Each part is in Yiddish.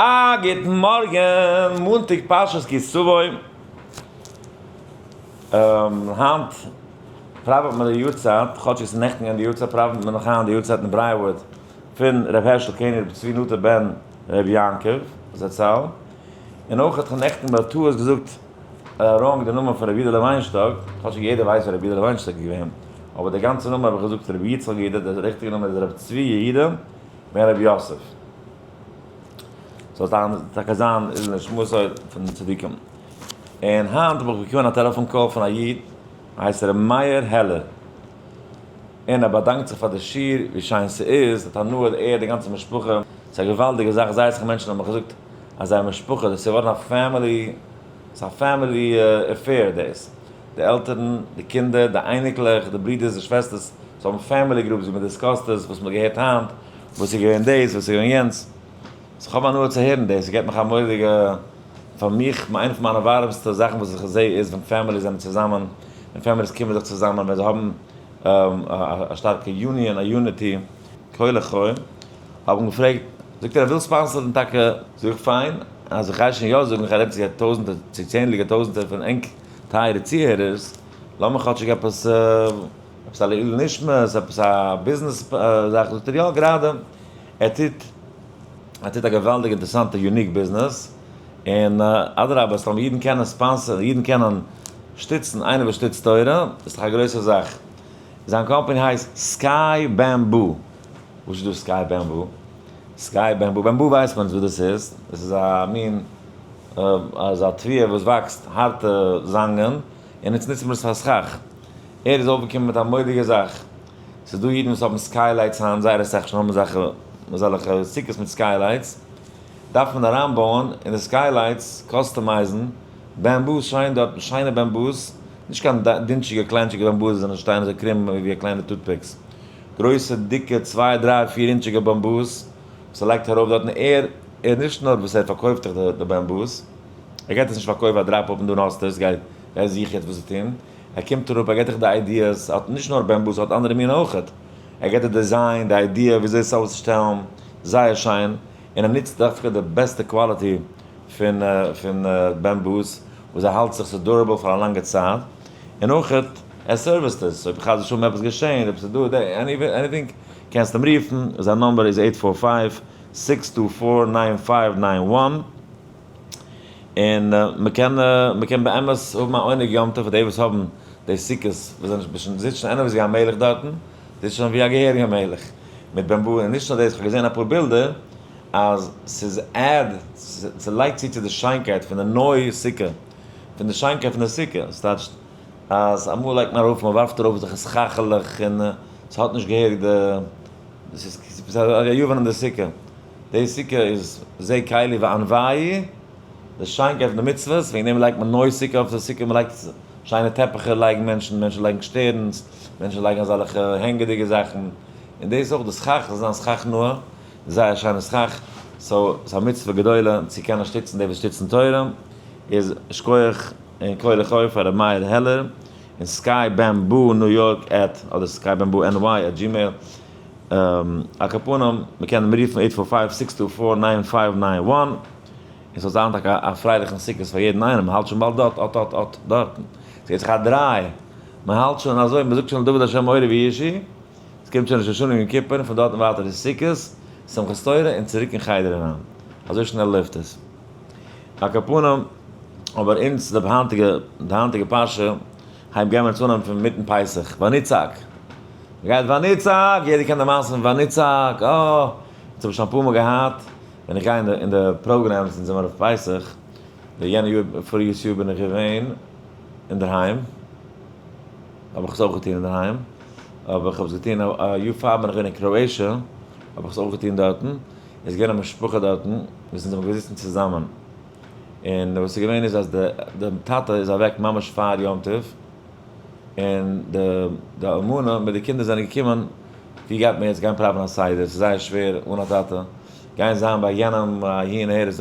א גוטן מארגן, מאנטאג פרשת כי תבוא. היינט פראוועט מען די יארצייט, כאטש עס איז נעכטן געווען די יארצייט פראוועט מען נאך היינט די יארצייט אין Briarwood פון ר' הערשל קעניג רבי צבי נטע בן ר' יעקב זצל, און אויך האט איך נעכטן בטעות געזאגט wrong די נאמען פון רבי יודעלע וויינשטאק, כאטש יעדער ווייסט ווער רבי יודעלע וויינשטאק איז געווען, אבער די גאנצע נאמען האב איך געזאגט רבי יצחק יהודה, די ריכטיגע נאמען איז רבי צבי יהודה בן רבי יוסף. זאל זיין טאקע זיין איז נשמתו פון די צדיקים. און היינט האב איך באקומען א טעלעפאן call פון א איד, הייסט ר' מאיר העלער, און ער באדאנקט זיך פאר די שיעור ווי שיין ס'איז, האט הנאה ער די גאנצע משפחה, ס'איז א געוואלדיגע זאך, זייער אסאך מענטשן האבן מיך געזאגט אז זייער משפחה, דאס איז געווארן א family, ס'איז א family affair דאס, די עלטערן, די קינדער, די אייניקלעך, די ברידערס, די שוועסטערס, זיי האבן family groups ווי מ'דיסקאסט עס, וואס מ'האט געהערט היינט, וואס איז געווען דאס, וואס איז געווען יענץ. so כ'האב הנאה צו הערן דאס, ס'געבט מיך א מורא'דיגע, פאר מיך, איינע פון מיינע ווארעמסטע זאכן וואס איך זע איז ווען families זענען צוזאמען, ווען families קומען זיך צוזאמען, ווען זיי האבן א שטארקע union, א unity. כה לחי, האב אים געפרעגט, זאגט ער ער וויל ספאנסערן טאקע, זאג איך פיין, אז איך גיי שוין יא זאגן, איך רעד צו טויזענטער, צו צענדליגער טויזענטער פון ענק טייערע צוהערערס, לאמיר כאטשיג עפעס, עפעס א לעילוי נשמת, עפעס א ביזנעס זאך, זאגט ער יא גראדע, ער טוט, ער טוט א געוואלדיגע אינטערעסאנטע unique ביזנעס, און אדרבה אז אידן קענען ספאנסערן, אידן קענען שטיצן איינער וואס שטיצט תורה, איז דאך א גרויסע זאך. זיין קאמפאני הייסט Sky Bamboo. וואס איז דאס Sky Bamboo? Sky Bamboo, bamboo ווייסט מען נישט וואס דאס איז, דאס איז א מין אזא תבואה וואס וואקסט הארטע זאנגען, און איצט נוצט מען עס פאר סכך. ער איז אויפגעקומען מיט א מורא'דיגע זאך. ס'איז דא אידן וואס האבן skylights היינט, זייער אסאך שוין האבן אזעלכע אזעלכע סוכות מיט skylights, דארף מען אריינבויען אין די skylights, קאסטומייזן, bamboos שיין דארטן, שיינע bamboos, נישט קיין דינטשיגע קליינטשיגע bamboos וואס זענען שטייען אזוי קרום ווי א קליינע toothpicks, גרויסע דיקע צוויי דריי פיר אינטשיגע bamboos וואס ער לייגט ארויף דארטן, ער ער נישט נאר וואס ער פארקויפט דיך די bamboos, ער גייט עס נישט פארקויפן א drop אפ און דאן האסטו עס, גיי גיי זוך יעצט וואס צו טון. ער קומט אראפ ער געט דיך די ideas, ער האט נישט נאר bamboos ער האט אנדערע מין אויכעט, ער געט די design, די idea וויאזוי עס אויסצושטעלן, זייער שיין, און ער נוצט דווקא די בעסטע quality פון פון bamboos וואס ער האלט זיך ס'איז durable פאר א לאנגע צייט, און אויכעט ער סערוויסט עס, אויב חס ושלום עפעס געשען, אויב ס'איז דא anything, קענסט אים רופן, זיין נומבער איז eight four five, six two four, nine five nine one. און מ'קען מ'קען באמת האבן א עונג יום טוב פאר די וואס האבן די סוכות וואס זענען שוין זיצט שוין איינער וואס איז ווי א מלך דארטן זיצט שוין ווי א געהעריגע מלך מיט bamboo און נישט נאר דאס כ'האב געזען אפאר בילדער אז ס'איז add ס'לייגט צו צו די שיינקייט פון די נוי סוכה פון די שיינקייט פון די סוכה ס'טייטשט אז אמאל לייגט מען ארויף מ'ווארפט ארויף אזעלכע סכך'לעך און ס'האט נישט געהעריג די ס'איז א יוון אין די סוכה. די סוכה איז זה קלי ואנוהו, די שיינקייט פון די מצוות, וועגן דעם לייגט מען נוי סוכה אויף די סוכה, מען לייגט שיינע טעפעכער לייגן מענטשן, מענטשן לייגן שטערנס, מענטשן לייגן אזעלכע הענגעדיגע זאכן, און דאס איז אויך די סכך, זאל זיין סכך נאה, זייער שיינע סכך, so ס'איז א מצוה גדולה צו קענען שטיצן די וואס שטיצן תורה, איז שכוח און כה לחי פאר ר' מאיר העלער און Sky Bamboo New York at אדער Sky Bamboo NY at Gmail. על כל פנים, מ'קען אים רופן eight four five, six two four, nine five nine one, און ס'זאל זיין טאקע א פרייליכן סוכות פאר יעדן איינעם, מ'האלט שוין באלד דארט, אט אט אט דארטן, ס'געט זיך א דריי, מ'האלט שוין אזוי, מ'זאגט שוין לדוד השם אורי וישעי, ס'קומט שוין ראש השנה יום כיפור, און פון דארטן ווייטער איז סוכות, שמחת תורה, און צוריק אין חדר אריין, אזוי שנעל לויפט עס. על כל פנים, אבער אונז די היינטיגע, די היינטיגע פרשה, הייב גיימער אונז אנהויבן פון מיטן פסח, ונצעק! מ'גייט ונצעק! יעדער קען די מעשה פון ונצעק, אה! אונז האבן שוין אפאר מאל געהאט, ווען איך גיי אין די programs אונז זעמער אויף פסח, די יענע יאר, פאריגעס יאר בין איך געווען אינדערהיים, האב איך עס אויך געטון אינדערהיים, אבער איך האב עס געטון א יאר פאר בין איך געווען אין קראאטיע, האב איך עס אויך געטון דארטן, איז געווען א משפחה דארטן, וואס אונז זעמער געזיצן צוזאמען, און וואס איז געווען איז אז די טאטע איז אוועק ממש פאר יום טוב, און די אלמנה מיט די קינדער זענען געקומען, ווי גייט מען יעצט גיין פראווען א סדר, ס'איז זייער שווער אן א טאטע, גיין זיין ביי יענעם אהין אהער איז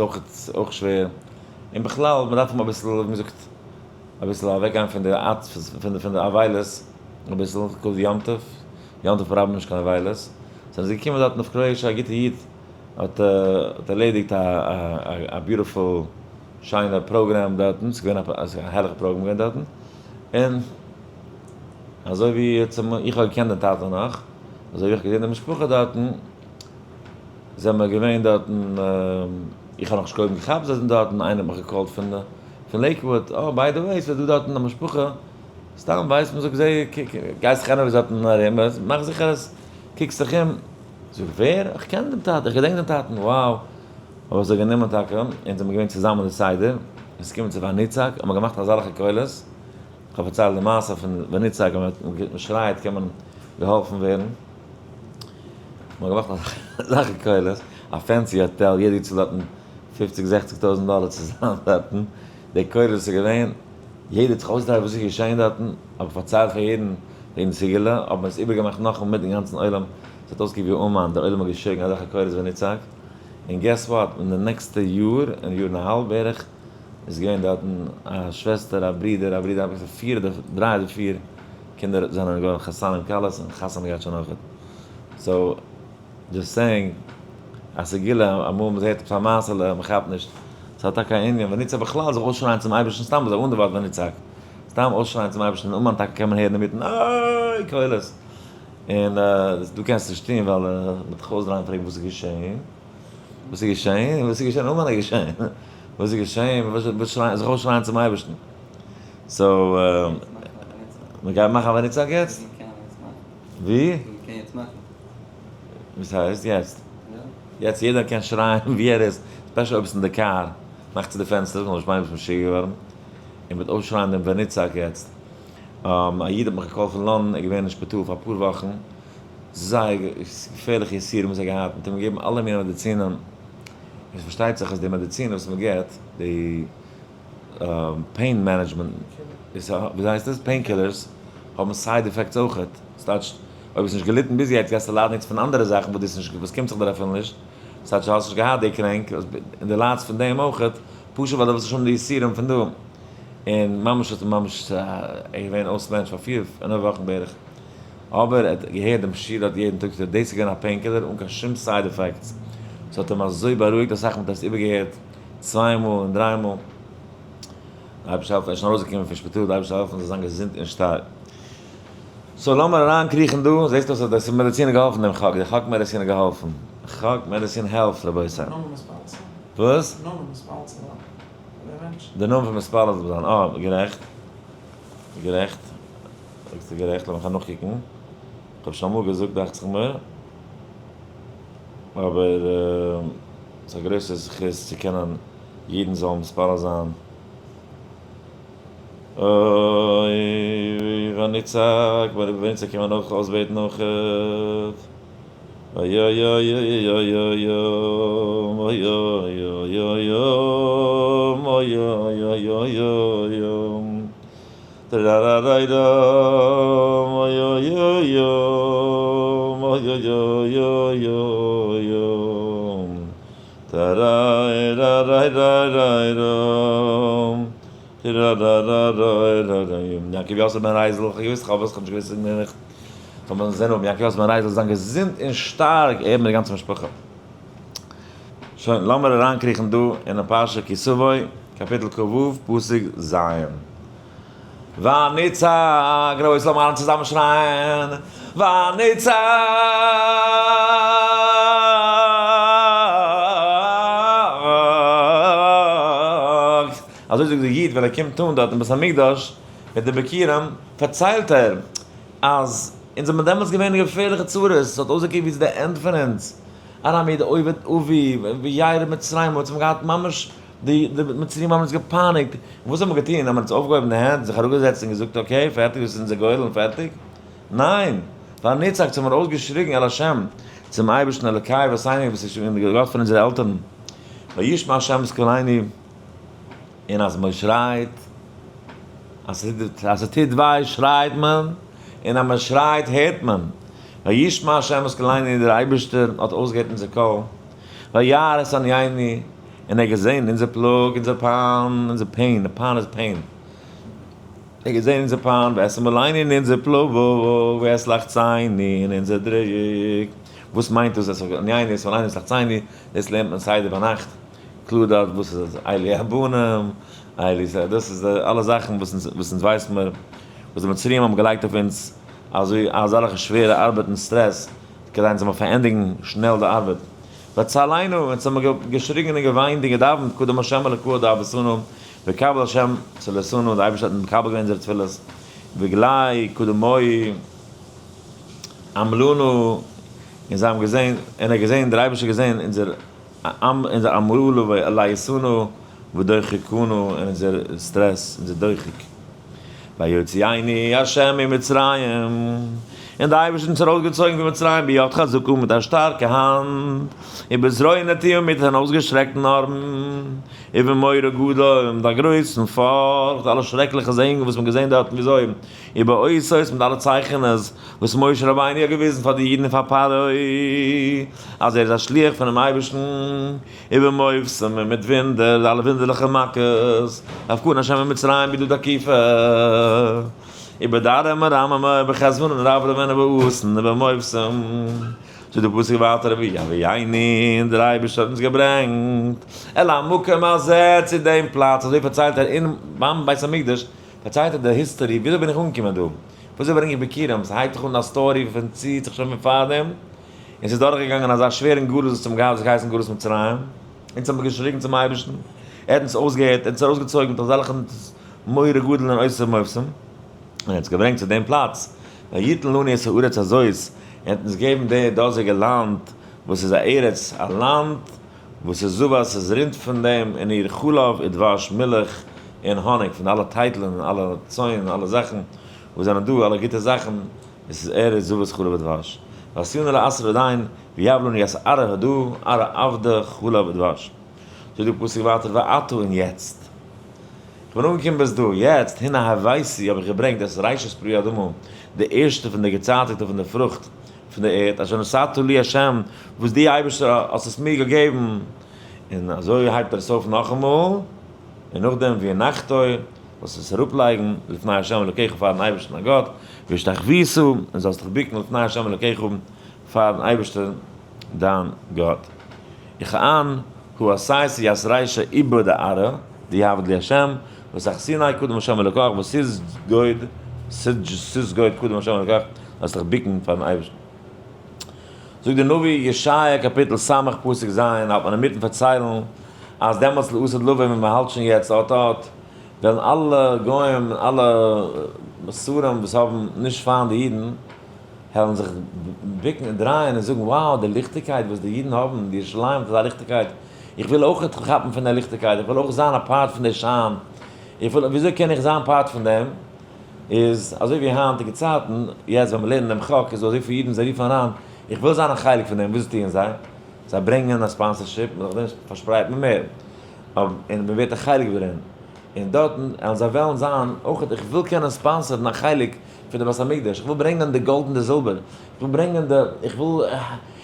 אויך שווער, און בכלל מען דארף אביסל ווי מען זאגט אביסל אוועק גיין פון די פון די אבילות אביסל, כבוד יום טוב, יום טוב פראווען מיר נישט קיין אבילות, זענען זיי געקומען דארטן אויף קראעישע א גוטע איד. האט ערלעדיגט א beautiful שיינע program דארטן, ס'איז געווען א הערליכע program געווען דארטן, און אזוי ווי איך האב געקענט דעם טאטע נאך, אזוי ווי איך האב געזען די משפחה דארטן, זענען מיר געווען דארטן, איך האב נאכנישט קודם געכאפט זיי זענען דארטן, איינער האט מיך גע call ט פון לעיקוואוד, אה by the way ס'איז דא דארטן א משפחה, סתם ווייסט מען זאגט זיי גייסט זיך anyways דארטן ארום, מאך זיכער אז קוקסט זיך אום, זאג איך ווער? איך קען דעם טאטע, איך געדענק דעם טאטן, wow, האב איך זיי גענומען טאקע, אונז זעמיר געווען צוזאמען די סדר, עס איז געקומען צו ונצעק, האט מען געמאכט אזאלכע קולות, איך האב פארציילט די מעשה פון ונצעק, אז מען שרייט קען מען געהאלפן ווערן, מען האט געמאכט אזעלכע קולות, א fancy hotel, יעדער צאלט דארטן פופציג זעכציג טויזנט דאלער צו זיין דארטן, די קולות איז געווען, יעדער האט זיך אויסגעדרייט וואס איז געשען דארטן, האב איך פארציילט פאר יעדן וועגן די סגולה, האט מען עס איבערגעמאכט נאכאמאל מיטן גאנצן עולם, עס האט אויסגעקוקט ווי אומאן, דער עולם האט געשריגן אזעלכע קולות ונצעק, און guess what, אין די נעקסטע יאר, און יאר און א האלב בערך, איז געווען דארטן א שוועסטער, א ברודער, א ברודער, פיר אדער דריי אדער פיר קינדער זענען געווארן חתנים כלות און חתונה געהאט שוין אויכעט. so, just saying, א סגולה, אמאל מען זעהט עפעס א מעשה'לע, מען כאפט נישט, ס'האט טאקע א ענין, ונצעק בכלל זיך אויסשרייען צום אייבערשטן סתם אזוי אן די ווארט ונצעק, סתם אויסשרייען צום אייבערשטן אין אומאן טאקע קען מען הערן אינמיטן אוי קולות, און דו קענסט נישט טון ווייל מען וועט דיך אויסדרייען פרעגן וואס איז געשעהן, וואס איז געשעהן, וואס איז געשעהן אין אומאן איז געשעהן, וואס איז געשעהן, וואס שרייען, זיך אויסשרייען צום אייבערשטן, so מען גייט מאכן א ונצעק יעצט? ווי? וואס הייסט יעצט? יעצט יעדער קען שרייען ווי ער איז, special אויב עס אין די קאר, מאך צו די פענסטער, זאל נישט מיינען ביסט משוגע געווארן, און מ'וועט אויסשרייען דעם ונצעק יעצט. א איד האט מיך גע call ט פון לאנדאן, ער איז געווען אין שפיטאל פאר אפאר וואכן, זייער געפערליכע יסורים וואס ער האט געהאט, מ'האט אים געגעבן אלע מיני מעדיצינען, און ס'פארשטייט זיך אז די מעדיצינען וואס מ'געבט, די pain management, וויאזוי הייסט עס? pain killers, האבן side effects אויכעט, ס'טייטש אויב האסט נישט געליטן ביז יעצט גייסטו ליידן יעצט פון אנדערע זאכן וואס דו האסט נישט וואס קומט זיך דיר אפילו נישט, ס'טייטש דו האסט נישט געהאט די קרענק און דו ליידסט פון דעם אויכעט, פשוט ווייל דו ווילסט נישט האבן די יסורים פון דא, און ממש האט ממש ער געווען אויס מענטש פאר פיר פינף וואכן בערך, אבער ער האט געהערט דעם שיעור דארט יעדן טאג, דאס איז געווען א pain killer אן קיין שום side effects, ס'האט אים אזוי בארואיגט אסאך מאל האט ער עס איבערגעהערט צוויי מאל און דריי מאל, די אייבערשטער העלפן ער איז שוין ארויסגעקומען פון שפיטאל, די אייבערשטער העלפן זאל זיין געזונט און שטארק. so לאמיר אריינקריכן דא, זעסט אויס אז דאס מעדעצין האט געהאלפן דעם חק, די חק מעדעצין האט געהאלפן, חק מעדעצין העלפט רבותי. וואס? די נאמען פון מתפלל זאל זיין, אה, גערעכט, גערעכט, זאגסטו גערעכט, לאמיך נאכקוקן, כ'האב שוין אמאל געזאגט דאכט זיך מיר, אבער ס'איז א גרויסע זכות צו קענען אידן זאלן מתפלל זיין. אוי ונצעק, ביי די ונצעק קען מען אויך אויסבעטן אויכעט. אוי אוי אוי אוי אוי אוי אוי אוי אוי אוי אוי אוי אוי אוי אוי טראראראיראם אוי אוי אוי אוי אוי אוי אוי אוי אוי טראראראיראיראיראם יעקב יוסף בן רייזל, איך האב געוואוסט איך האב עס, איך האב נישט געוואוסט אין איך זאל מען זען אויב יעקב יוסף בן רייזל זאל זיין געזונט און שטארק, ער מיט די גאנצע משפחה. שוין, לאמיר אריינקריכן דא אינעם פרשה כי תבוא, קאפיטל כ ו, פסוק ז'. ונצעק, גרויס לאמיר אלע צוזאמען שרייען, ונצעק! אזוי זאגט דער איד ווען ער קומט אן דארט אין בית המקדש מיט די ביכורים, פארציילט ער אז אונז זעמיר דעמאלטס געווען אין געפערליכע צרות, עס האט אויסגעקוקט ווי עס איז די end פון אונז, ארמי אובד אבי וירד מצרימה, אונז האבן געהאט ממש, די מצרים האבן אונז געפייניגט, און וואס האבן מיר געטון? האבן מיר אונז אויפגעהויבן די הענט, זיך אראפגעזעצט און געזאגט okay, פערטיג, דאס איז אונזער גורל און פערטיג? ניין! ונצעק האבן מיר אויסגעשריגן אל השם, צום אייבערשטן אלוקי אבותינו וואס איז דער גאט פון אונזערע עלטערן, וישמע השם את קולנו, און אז מען שרייט, אז ס'טוט וויי שרייט מען, און אז מען שרייט הערט מען. וישמע השם את קולנו, דער אייבערשטער האט אויסגעהערט אונזער קול, וירא את ענינו, און ער האט געזען אונזער פלאג, אונזער פיין, אונזער pain, די פיין איז pain, ער האט געזען אונזער פיין, ואת עמלנו, און אונזער פלאג, ואת לחצינו, און אונזער דרוק. וואס מיינט דאס את עניני את עניני ותחצני, דאס לערנט מען סדר ביינאכט, קלאר דארט וואס איז אלו הבנים, אלו זה, דאס איז די אלע זאכן וואס אונז וואס אונז ווייסן מיר, וואס די מצריים האבן געלייגט אויף אונז אזוי אזעלכע שווערע ארבעט און סטרעס, כדי אונז זאל מיר פארענדיגן שנעל די ארבעט. וצהלינו, אונז האבן מיר געשריגן און געוויינט און געדאווענט קדם השם אלוקה דאבותינו, וקבל השם צלותינו, די אייבערשטער האט מקבל געווען אונזערע תפילות, וגלי קדמוי עמלנו, און זיי האבן געזען, און ער האט געזען, דער אייבערשטער האט געזען אונזער אונזער עמלו ועלייתנו ודוחקנו, און אונזער סטרעס, אונזער דוחק. ויוציאנו ה' ממצרים, און דער אייבערשטער האט אונז ארויסגעצויגן פון מצרים ביד חזקה מיט א שטארקע האנט, ובזרוע נטויה מיט אן אויסגעשטרעקטן ארעם, ובמורא גדול מיט א גרויסן פארכט, אלע שרעקליכע זעאונגען וואס מען האט געזען דארטן וויאזוי, ובאותות מיט אלע צייכענעס וואס משה רבינו האט געוויזן פאר די אידן און פאר פרעה אז ער איז א שליח פונעם אייבערשטן. ובמופתים און מיט וואונדער, אלע וואונדערליכע מכות, ויפקדן השם במצרים בידו תקיפה, ובדרעא מרממא ובחזוונא רברבנא ובאסון ובמופתים, זאגט דער פסוק ווייטער ויביאנו, און דער אייבערשטער האט אונז געברענגט אל המקום הזה צו דעם פלאץ, אזוי פארציילט ער אין ביים בית המקדש, פארציילט ער די history, וויאזוי בין איך אנגעקומען דא, וויאזוי ברענג איך ביכורים, ס'הייבט זיך אן א story פון ציט זיך שוין פון פארדעם, און ס'איז דורכגעגאנגען אזא שווערן גלות וואס האבן געהאט וואס געהייסן גלות מצרים, אונז האבן מיר געשריגן צום אייבערשטן, ער האט אונז אויסגעהערט, ער האט אונז ארויסגעצויגן מיט אזעלכע מורא גדול און אותות ומופתים, און ער האט אונז געברענגט צו דעם פלאץ, ויתן לנו את הארץ הזאת, ער האט אונז געגעבן די דאזיגע לאנד, וואס איז א ארץ, א לאנד וואס איז זבת, עס רינט פון דעם אין איר חלב ודבש, מילך און האניג, פון אלע טייטלען און אלע צאן און אלע זאכן וואס זענען דא, אלע גוטע זאכן, עס איז ארץ זבת חלב ודבש. ועשינו לעשר עדיין, ויבלנו יס ארע הדא, ארע עבדה חלב ודבש. זאגט דער פסוק ווייטער ועתה און יעצט. איך בין אנגעקומען ביז דא, יעצט, הנה הבאתי האב איך געברענגט את ראשית פרי האדמה, די ערשטע פון די געצייטיגטע פון די פרוכט פון די ערד, אשר נתת לי ה', וואס דו אייבערשטער האסט עס מיר געגעבן. און אזוי הייבט ער עס אויף נאכאמאל, און נאכדעם והנחתו, זאלסט עס אראפלייגן לפני ה' אלוקיך פארן אייבערשטן דיין גאט, והשתחוית, און זאלסט דיך בוקן לפני ה' אלוקיך פארן אייבערשטן דיין גאט. וכאן הוא עשית ית רישא עיבור דארעא דיעבד לי ה', ותחתיני קדם ה' אלוקיך ותסגוד תסגוד קדם ה' אלוקיך, זאלסט דיך בוקן פארן אייבערשטן. זאגט דער נביא ישעיה קאפיטל ס' פסוק ז', האלט מען אינמיטן פארציילן אז דעמאלטס לעתיד לבוא ווען מען האלט שוין יעצט אט אט, וועלן אלע גוים און אלע שרים וואס האבן נישט פיינט די אידן, העלן זיך בוקן און דרייען און זאגן, wow, די ליכטיגקייט וואס די אידן האבן, די ירושלים האט אזא ליכטיגקייט, איך וויל אויך כאפן פון די ליכטיגקייט, איך וויל אויך זיין א part פון די שיין, איך וויל, וויאזוי קען איך זיין part פון דעם? איז אזוי ווי היינטיגע צייטן, יעצט ווען מיר לערנען דעם חק, איז דא אזויפיל אידן זיי רופן אריין, איך וויל זיין א חלק פון דעם, וואס טוען זיי? זיי ברענגען א sponsorship, נאכדעם פארשפרייט מען מער, און מען ווערט א חלק דערין, און דארטן וועלן זיי וועלן זיין אויך, איך וויל קענען sponsor ן א חלק פון די בית המקדש, איך וויל ברענגען די גאלד און די זילבער, איך וויל ברענגען די, איך וויל,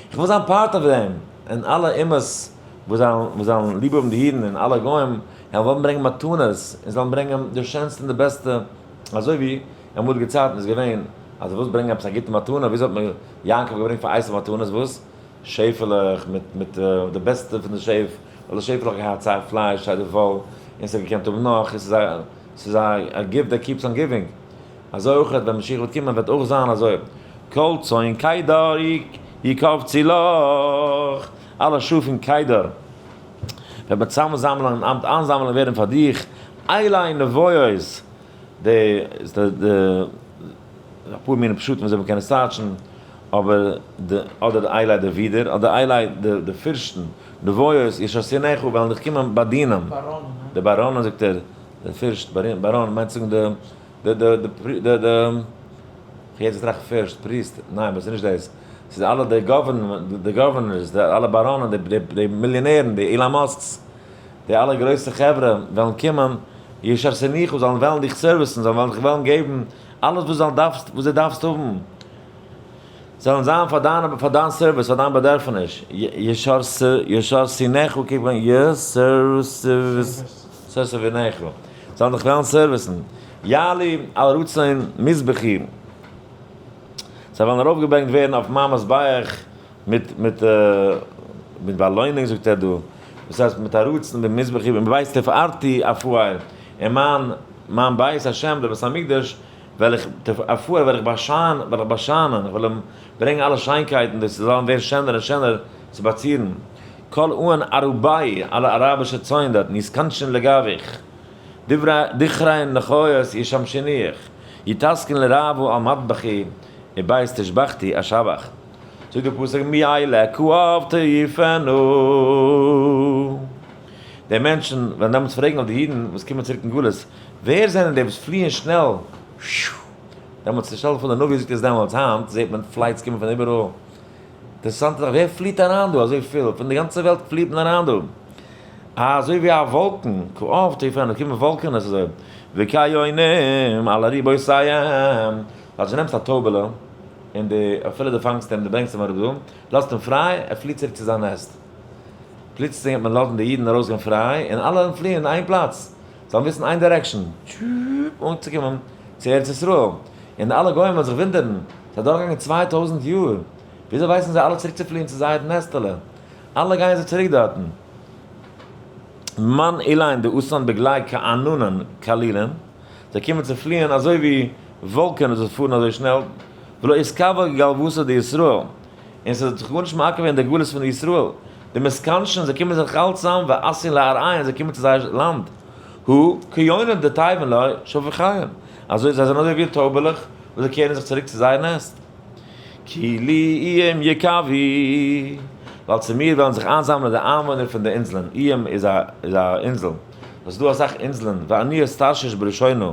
איך וויל זיין part of דעם, און אלע אומות וואס זאלן ליב האבן די אידן און אלע גוים, וועלן וועלן ברענגען מתנות, און זאלן ברענגען די שענסטע און די בעסטע, אזוי ווי אמאליגע צייטן איז געווען אז דו ווילסט ברענגען עפעס א גוטע מתנה, וויאזוי האט מען יעקב געברענגט פאר עשו מתנות, וואס? שעפעלעך מיט מיט די בעסטע פון די שעף, ווייל די שעפעלעך האט געהאט סיי פלייש סיי די וואל, און ס'האט געקענט האבן נאך, און ס'איז א ס'איז א gift that keeps on giving. אזוי אויך ווען משיח וועט קומען וועט אויך זיין אזוי, כל צאן קדר יקבצו לך, אלע שאף פון קדר וועט מען צוזאמזאמלען און אמט איינזאמלען ווערן פאר דיך, אילי נביות, די די אפאר מיני פשטים וויאזוי מ'קען עס טייטשן, אבער די אדער די אילי די ווידער, אדער אילי די די פירשטן, נביות ישרתונך וועלן דיך קומען באדינען, די באראנען זאגט ער, די פירשט, באראן מיינט צו זאגן די די די די די כ'האב יעצט געטראכט פירשט, priest, ניין אבער ס'איז נישט דאס, ס'איז אלע די government, די governors, די אלע באראנען, די די די מיליאנערן, די אילאן מאסקס, די אלע גרויסע חברה וועלן קומען, ישרתונך זאלן וועלן דיך service ן, זאלן וועלן דיך וועלן געבן אלעס וואס זאל דארפסט, וואס דו דארפסט האבן, זיי וועלן זיין פאר דיין, פאר דיין service, פאר דיין באדערפעניש, ישרתונך, קוק ווען ישרתונך, זיי וועלן דיך וועלן service ן, יעלו על רצון מזבחי, זיי וועלן ארויפגעברענגט ווערן אויף מיין מזבח. מיט מיט מיט באלוינונג זאגט ער דא, דאס הייסט מיט א רצון במזבחי ובבית תפארתי אפאר, אין מיין מיין בית השם דער בית המקדש וועל איך אפאר וועל איך באשיינען וועל איך באשיינען, איך וועל אים ברענגען אלע שיינקייטן דאס זאל ווערן שענער און שענער צו באצירן, כל אן ערביי אלע אראבישע צאן דארטן יתכנשן לגביך, דכרי נכויות ישמשניך, יתעסקן לרבו על מטבחי ובית תשבחתי אשבח. זאגט דער פסוק מי אלה כואב תעיפנו. די מענטשן וועלן דעמאלטס פרעגן אויף די אידן וואס קומען צוריק אין גלות, ווער זענען די וואס פליען שנעל? דעמאלטס שטעל דיך פאר דער נביא זאגט עס דעמאלטס, היינט זעט מען flights קומען פון איבעראל. אינטערעסאנטע זאך, ווער פליעט אריין דא אזוי פיל? פון די גאנצע וועלט פליעט מען אריין דא. אזוי ווי א וואלקן, כעוף תעיפנו, קומען וואלקענעס אזוי, וכיונים על אריבותיהם, אז דו נעמסט א טויבעלע, און דו, אפילו דו פאנגסט אים, דו ברענגסט אים אראפ דא, לאזט אים פריי, ער פליט צוריק צו זיין nest. פלוצלינג וועט מען לאזן די אידן ארויסגיין פריי, און אלע וועלן פליען אין איין פלאץ. זיי וועלן וויסן איין direction, טשופ, אנצוקומען צו ארץ ישראל. און אלע גוים וועלן זיך וואונדערן, ס'איז אדורכגעגאנגען 2000 יאר, וויאזוי ווייסן זיי אלע צוריקצופליען צו זייער נעסטעלע? אלע גייען זיי צוריק דארטן. מאן אילין דאתאן בגלי כעננין קלילין, זיי קומען צו פליען אזוי ווי וואלקענעס וואס פארן אזוי שנעל, ולא אתכביא גלותא דישראל, און ס'האט זיך גארנישט מעכב געווען די גלות פון ישראל, דמתכנשין זיי קומען זיך אלץ צוזאם ואתיין לארעיהון זיי קומען צו זייער לאנד, הא כיונין דתייבין לשפוכיהון, אזוי זיי זענען אזוי ווי טויבעלעך וואס זיי קערן זיך צוריק צו זייער nest. כי לי איים יקוו, ווייל צו מיר וועלן זיך איינזאמלען די איינוואוינער פון די אינזלען, איים איז א איז א אינזל, עס איז דא אסאך אינזלען, ואניות תרשיש בראשונה,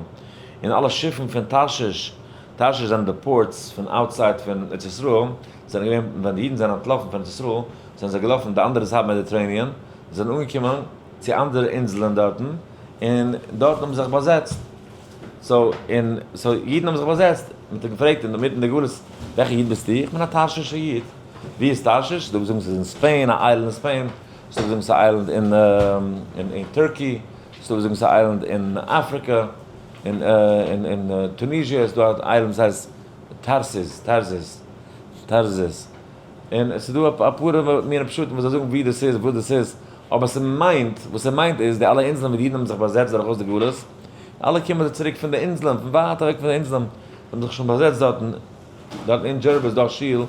און אלע שיפן פון תרשיש, תרשיש זענען די ports פון outside פון ארץ ישראל, זענען געווען ווען די אידן זענען אנטלאפן פון ארץ ישראל, זענען זיי געלאפן די אנדערע זייט Mediterranean, זענען אנגעקומען צו אנדערע אינזלען דארטן, און דארטן האבן זיי זיך באזעצט. so, און, so אידן האבן זיך באזעצט, מען האט אים געפרעגט אינמיטן די גלות, וועלכע איד ביסטו? איך בין א תרשיש'ער איד. וואו איז תרשיש? ס'דא וואס זאגן ס'איז אין Spain, א island אין Spain, ס'דא וואס זאגן ס'איז א island אין אין Turkey, ס'דא וואס זאגן ס'איז א island אין אפריקע, אין אין טוניזיע איז דא א island וואס הייסט תרסיס, תרזיס, תרזיס. און עס איז דא אפאר מיני פשטים וואס זיי זאגן וואו דאס איז, וואס דאס איז, אבער ס'מיינט, וואס ס'מיינט איז, די אלע אינזלען וואו די אידן האבן זיך באזעצט דורכאויס די גלות, אלע קומען זיי צוריק פון די אינזלען, פון ווייט אוועק פון די אינזלען, זיי האבן זיך שוין באזעצט דארטן, דארטן אין דזשערבא איז דא א שול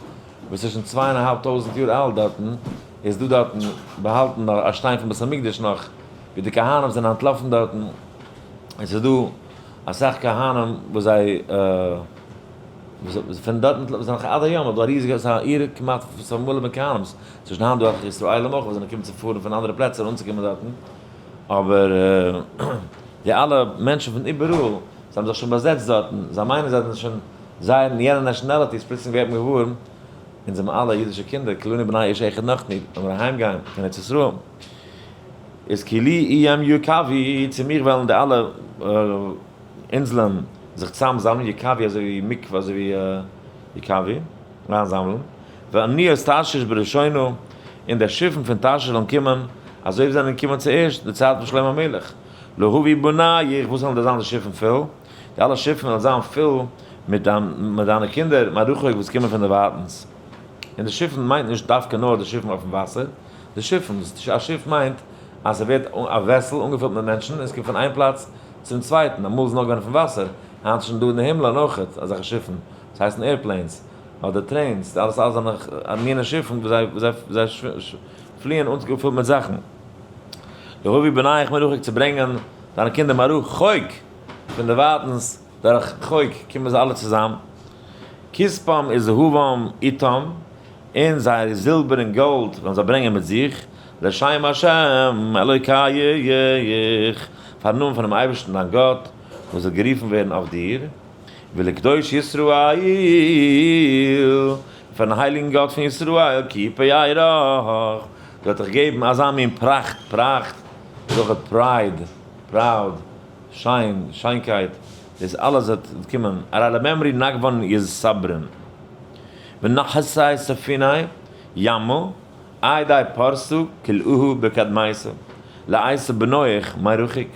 וואס איז שוין 2500 יאר אלט דארטן, איז דא דארטן באהאלטן נאך א שטיין פון בית המקדש נאך, ווי די כהנים זענען אנטלאפן דארטן, עס איז דא אסאך כהנים וואס זיי פון דארטן זענען נאך עד היום, איז דא א ריזיגע, ס'איז א עיר כמעט וואס איז מלא מיט כהנים, ס'איז שוין היינט דא אסאך ישראלים אויך וואס זענען געקומען צו פארן פון אנדערע פלעצער אנצוקומען דארטן. אבער די אלע מענטשן פון איבעראל, זיי האבן זיך שוין באזעצט דארטן, זיי מיינען זיי זענען שוין זייער אין יענע nationalities, פלוצלינג ווערט מען געוואר, אונז זענען אלע אידישע קינדער, כולנו בני איש אחד נחנו, לאמיר אהיים גיין קיין ארץ ישראל. איז כי לי איים יקוו, צו מיך וועלן די אלע אינזלען זיך צוזאמזאמלען, יקוו אזוי ווי מקווה אזוי ווי יקוו, איינזאמלען. ואניות תרשיש בראשונה, און די שיפן פון תרשיש וועלן קומען, אזוי ווי זיי זענען געקומען צוערשט, אין די צייט פון שלמה המלך. להביא בניך, וואס וועלן דאס זיין די שיפן פול? די אלע שיפן וועלן זיין פול מיט דיינע קינדער מרחוק וואס קומען פון דערווייטנס. און די שיפן מיינט נישט דווקא נאר די שיפן אויפן וואסער, די שיפן, א שיף מיינט אז ס'ווערט א vessel אנגעפילט מיט מענטשן און ס'קומט פון איין פלאץ צום צווייטן, אמאל איז נאר געווען אויפן וואסער, היינט איז שוין דא אין די הימלען אויכעט אזעלכע שיפן, וואס הייסן airplanes. אדער trains, די אלעס אלעס זענען מינע שיפן וואס זיי זיי פליען אנגעפילט מיט זאכן. להביא בניך מרחוק צו ברענגען דיינע קינדער מרחוק פון דערווייטנס דורך חוק קומען זיי אלע צוזאם. כספם וזהבם איתם, און זייער זילבער און גאלד וועלן זיי ברענגען מיט זיך, לשם השם אלוקיך, פארן נאמען פונעם אייבערשטן דיין גאט, וואס וועט גערופן ווערן אויף דיר. ולקדוש ישראל, פארן הייליגן גאט פון ישראל, כי יפארך, דער האט דיך געגעבן אזא מין פראכט, פראכט איז אויך pride, proud, שיין, שיינקייט, דאס אלעס וועט קומען, ארי למימרא נגבן יסברון, ונכסי ספיני ימא, עדי פרסה כלאוהו בקדמיתא, לאתי בניך מרחוק.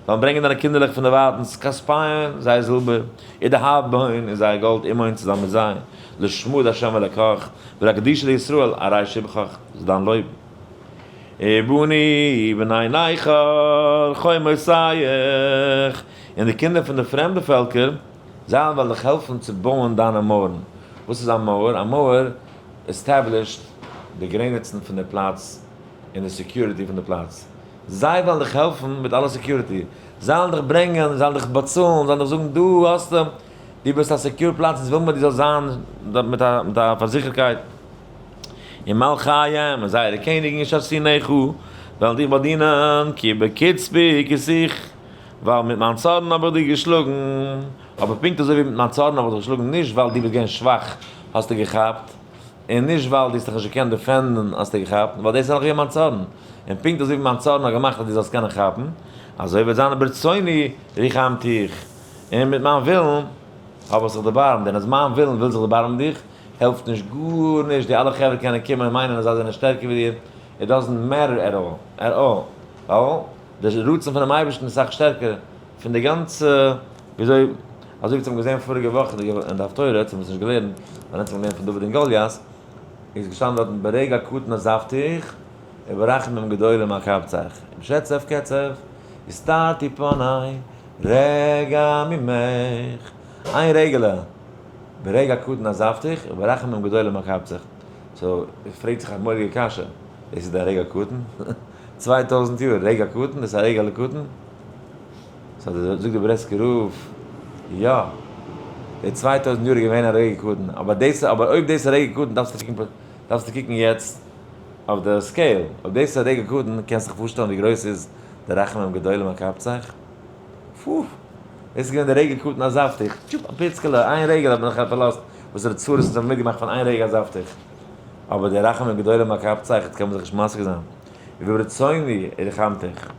וועלן ברענגען דיינע קינדערלעך פון דערווייטנס, כספיהן, זייער זילבער, ודהבהן, און זייער גאלד, עמהן, צוזאמען מיט זיי, לשמא דה' אלקיך, ולקדושה לישראל, הרי שבחך, איז דיין לויב. ובני בני נכר חומותיך, און די קינדער פון די פרעמדע פעלקער, זיי וועלן דיך העלפן צו בויען דיינע מויערן. וואס איז א מויער? א מויער established די גרעניצן פון די פלאץ און די security פון די פלאץ. זיי וועלן דיך העלפן מיט אלע security. זיי וועלן דיך ברענגען, זיי וועלן דיך באצאלן, זיי וועלן דיך זאגן דא האסטו, דו ביסט א secure פלאץ, אונז ווילן מיר דו זאלסט זיין מיט א מיט א פארזיכערקייט. ומלכיהם, און זייערע קעניגן ישרתונך, וועלן דיך באדינען, כי בקצפי הכיתיך, ווייל מיט מיין צארן האב איך דיר געשלאגן. אבער פונקט אזוי ווי מיט מיין צארן האב איך דיך געשלאגן, נישט ווייל דו ביסט געווען שוואך האסטו געכאפט, און נישט ווייל דו האסט דיך נישט געקענט defend ן האסטו געכאפט, ווייל דאס איז נאך געווען מיין צארן, און פונקט אזוי ווי מיין צארן האט געמאכט אז דו זאלסט קענען כאפן, אזוי וועט זיין ברצוני ריחמתיך, און מיט מיין ווילן האב איך זיך דערבארעמט, דען אז מיין ווילן וויל זיך דערבארעמען דיך, העלפט נישט גארנישט, די אלע חברה קענען קומען און מיינען אז זיי זענען שטערקער ווי דיר, it doesn't matter at all, at all, ווייל די רצון פונעם אייבערשטן איז אסאך שטערקער פון די גאנצע, וויאזוי, אזוי ווי אונז האבן געזען פאריגע וואך אין די הפטורה, אונז האבן עס נישט געלערנט, ווייל אונז האבן געלערנט פון דוד און גוליית, איז געשטאנען דארטן ברגע קטן עזבתיך, וברחמים גדולים אקבצך, בשצף קצף, הסתרתי פני, רגע ממך, איין רגע'לע, ברגע קטן עזבתיך, וברחמים גדולים אקבצך. so, פרעגט זיך א מורא'דיגע קשיא, דאס איז די רגע קטן? 2000 יאר, רגע קטן? דאס איז א רגע'לע קטן? so זאגט דער בריסקער רב, יא, די 2000 יאר איז געווען א רגע קטן, אבער דאס, אבער אויב דאס איז א רגע קטן דארפסטו קוקן, דארפסטו קוקן יעצט אויף די scale, אויב דאס איז א רגע קטן, קענסט זיך פארשטעלן ווי גרויס איז די רחמים גדולים אקבצך? פו! דאס איז געווען די רגע קטן עזבתיך, טשופ א פיצקעלע, איין רגע האט מען זיך פארלאזט, וואסערע צרות אונז האבן מיטגעמאכט פון איין רגע עזבתיך. אבער די רחמים גדולים אקבצך, יעצט קען מען זיך נישט משיג זיין. וברצוני רחמתיך,